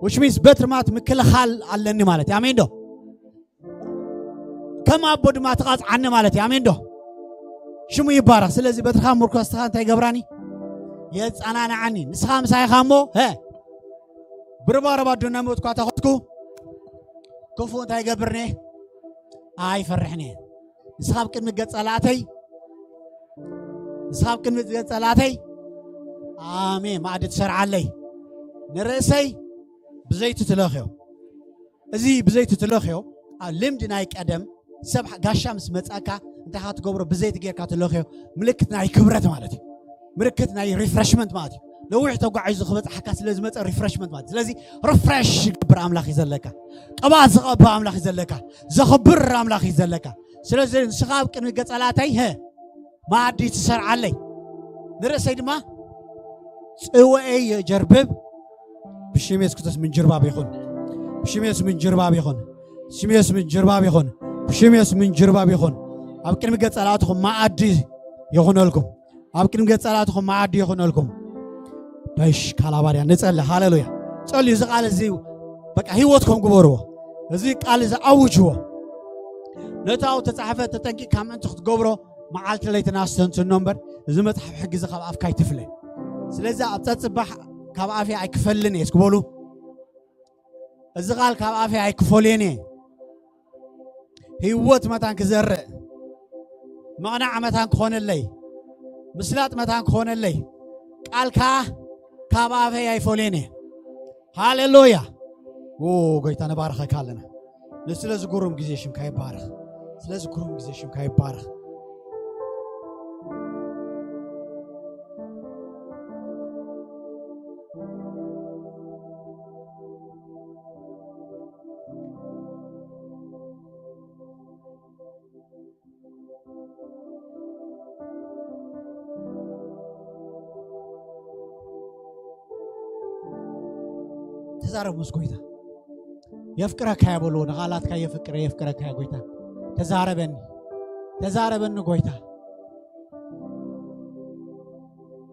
which means በትሪ ማለት ምክልኻል ኣለኒ ማለት እዩ። ኣሜን ዶ? ከም ኣቦ ድማ ትቐጽዓኒ ማለት እዩ። ኣሜን ዶ? ሽሙ ይባረኽ። ስለዚ በትርኻ ምርኮስካ እንታይ ይገብራኒ? የጸናንዓኒ። ንስኻ ምሳይ ኢኻ እሞ፣ ሀ፣ ብርባረባ ዶ እናሞትኳ ተኸትኩ፣ ክፉእ እንታይ ይገብርኒ? ኣይፈርሕን እየ። ንስኻ ኣብ ቅድሚ ገጽ ጸላእተይ፣ ንስኻ ኣብ ቅድሚ ገጽ ጸላእተይ፣ ኣሜን፣ ማዕዲ ትሰርዓለይ። ንርእሰይ ብዘይቲ ትለኽዮ። እዚ ብዘይቲ ትለኽዮ፣ ኣብ ልምዲ ናይ ቀደም ሰብ ጋሻ ምስ መጻካ እንታይ ኢኻ ትገብሮ? ብዘይቲ ጌርካ ትለኽዮ፣ ምልክት ናይ ክብረት ማለት እዩ። ምልክት ናይ ሪፍረሽመንት ማለት እዩ። ነዊሕ ተጓዒዙ ክበጽሓካ ስለ ዝመጸ ሪፍረሽመንት ማለት እዩ። ስለዚ ሪፍረሽ ይገብር ኣምላኽ እዩ ዘለካ። ቅብኣት ዝቐብእ ኣምላኽ እዩ ዘለካ። ዘኽብር ኣምላኽ እዩ ዘለካ። ስለዚ ንስኻ ኣብ ቅድሚ ገጸላተይ፣ ሀ፣ መኣዲ ትሰርዓለይ፣ ንርእሰይ ድማ ጽውኤይ የጀርብብ። ብሽም የሱስ ክርስቶስ ምንጅርባብ ይኹን። ብሽም የሱስ ምንጅርባብ ይኹን። ብሽም የሱስ ምንጅርባብ ይኹን። ብሽም የሱስ ምንጅርባብ ይኹን። ኣብ ቅድሚ ገጸላትኹም መኣዲ ይኹነልኩም። ኣብ ቅድሚ ገጸላትኹም መኣዲ ይኹነልኩም። በሽ ካላባርያ ንጸሊ። ሃሌሉያ። ጸልዩ። እዚ ቃል እዚ በቃ ህይወትኩም ግበርዎ። እዚ ቃል እዚ ኣውጅዎ። ነቲ ኣብኡ ተጻሕፈ ተጠንቂቕካ ምእንቲ ክትገብሮ መዓልቲ ለይትን ኣስተንትኖ እምበር፣ እዚ መጽሓፍ ሕጊ እዚ ካብ ኣፍካ ኣይትፍለ። ስለዚ ኣብ ጸጽባሕ ካብ ኣፍያ ኣይክፈልን እየ እስኪ በሉ። እዚ ቃል ካብ ኣፍያ ኣይክፈልዮን እየ። ህይወት መታን ክዘርእ፣ ምቕናዕ መታን ክኾነለይ፣ ምስላጥ መታን ክኾነለይ፣ ቃልካ ካብ ኣፈይ ኣይፈልዮን እየ። ሃሌሉያ። ኦ፣ ጎይታ ንባርኸካ ኣለና። ስለዚ ግሩም ግዜ ሽምካ ይባረኽ። ስለዚ ግሩም ግዜ ሽምካ ይባረኽ። ተዛረብ ምስ ጎይታ። የፍቅረካ እያ በልዎ፣ ንኻላትካ የፍቅረ፣ የፍቅረካ እያ ጎይታ። ተዛረበኒ፣ ተዛረበኒ ጎይታ።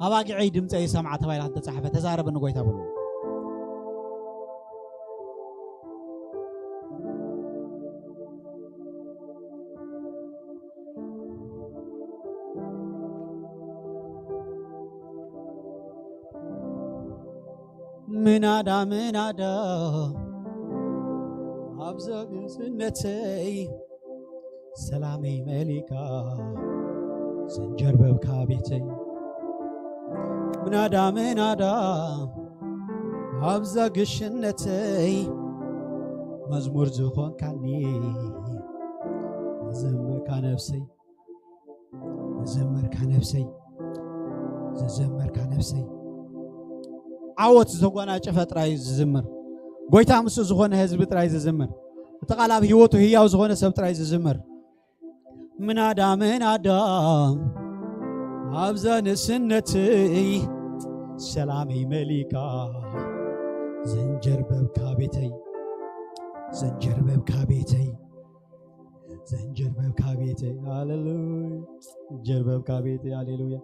ኣባጊዐይ ድምፀ ይሰምዓ ተባሂላ እንተፃሕፈ፣ ተዛረበኒ ጎይታ በልዎ። ምናዳ ምናዳ ኣብዛ ግዝነተይ ሰላመይ መሊካ ዘንጀርበብካ ቤተይ። ምናዳ ምናዳ ኣብዛ ግሽነተይ መዝሙር ዝኾንካኒ ዘመርካ ነፍሰይ። ዘመርካ ነፍሰይ፣ ዘዘመርካ ነፍሰይ፣ ዓወት ዝተጎናጨፈ ጥራይ ዝዝምር፣ ጎይታ ምስ ዝኾነ ህዝቢ ጥራይ ዝዝምር፣ እቲ ቃል ኣብ ህይወቱ ህያው ዝኾነ ሰብ ጥራይ ዝዝምር። ምናዳ ምናዳ ኣብዛ ንእስነተይ ሰላመይ መሊካ፣ ዘንጀርበብካ ቤተይ፣ ዘንጀርበብካ ቤተይ፣ ዘንጀርበብካ ቤተይ። ሃሌሉያ። ዘንጀርበብካ ቤተይ። ሃሌሉያ።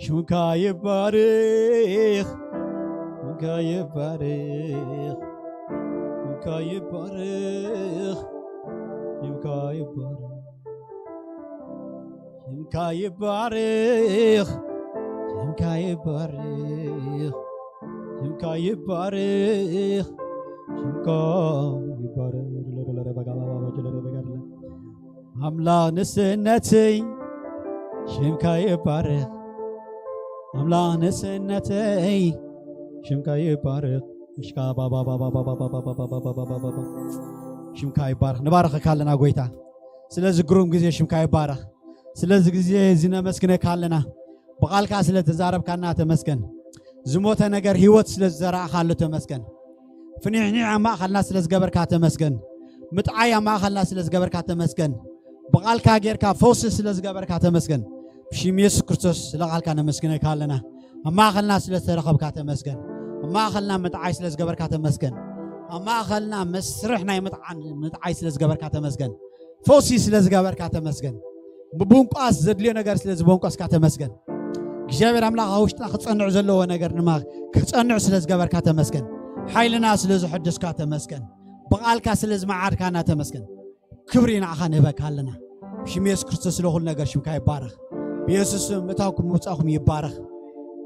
ሽምካ ይባረኽ፣ ሽምካ ይባረኽ፣ ሽምካ ይባረኽ፣ ሽምካ ይባረኽ፣ ሽምካ ይባረኽ፣ ሽምካ ይባረኽ፣ ሽምካ ይባረኽ፣ ሽምካ ይባረኽ። ኣምላኽ ንእስነተይ ሽምካ ይባረኽ፣ ኣምላኽ ንእስነተይ ሽምካ ይባረኽ። ሽካ ባባ ሽምካ ይባረኽ። ንባረኸካ ኣለና ጎይታ፣ ስለዚ ግሩም ግዜ ሽምካ ይባረኽ። ስለዚ ግዜ እዚ ነመስግነካ ኣለና። ብቓልካ ስለ ተዛረብካና ተመስገን። ዝሞተ ነገር ህይወት ስለ ዝዘራእካሉ ተመስገን። ፍኒሕኒሕ ኣብ ማእኸልና ስለ ዝገበርካ ተመስገን። ምጥዓይ ኣብ ማእኸልና ስለ ዝገበርካ ተመስገን። ብቓልካ ጌርካ ፈውሲ ስለ ዝገበርካ ተመስገን። ብሽም የሱስ ክርስቶስ ስለ ቃልካ ነመስግነካ ኣለና። ኣብ ማእኸልና ስለ ዝተረኸብካ ተመስገን። ኣብ ማእኸልና ምጥዓይ ስለ ዝገበርካ ተመስገን። ኣብ ማእኸልና መስርሕ ናይ ምጥዓን፣ ምጥዓይ ስለ ዝገበርካ ተመስገን። ፈውሲ ስለ ዝገበርካ ተመስገን። ብቡንቋስ ዘድልዮ ነገር ስለ ዝበንቆስካ ተመስገን። እግዚኣብሔር ኣምላኽ ኣብ ውሽጥና ክጸንዕ ዘለዎ ነገር ድማ ክጸንዕ ስለ ዝገበርካ ተመስገን። ሓይልና ስለ ዝሐደስካ ተመስገን። ብቓልካ ስለ ዝመዓድካና ተመስገን። ክብሪ ንዓኻ ንህበካ ኣለና። ብሽም የሱስ ክርስቶስ ስለ ኩሉ ነገር ሽምካ ይባረኽ። ብየሱስ ስም ምእታውኩም ምውጻእኩም ይባረኽ።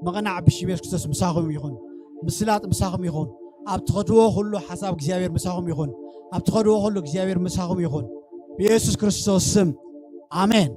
ምቕናዕ ብሽም የሱስ ክርስቶስ ምሳኹም ይኹን። ምስላጥ ምሳኹም ይኹን። ኣብ ትኸድዎ ኩሉ ሓሳብ እግዚኣብሔር ምሳኹም ይኹን። ኣብ ትኸድዎ ኩሉ እግዚኣብሔር ምሳኹም ይኹን። ብየሱስ ክርስቶስ ስም ኣሜን።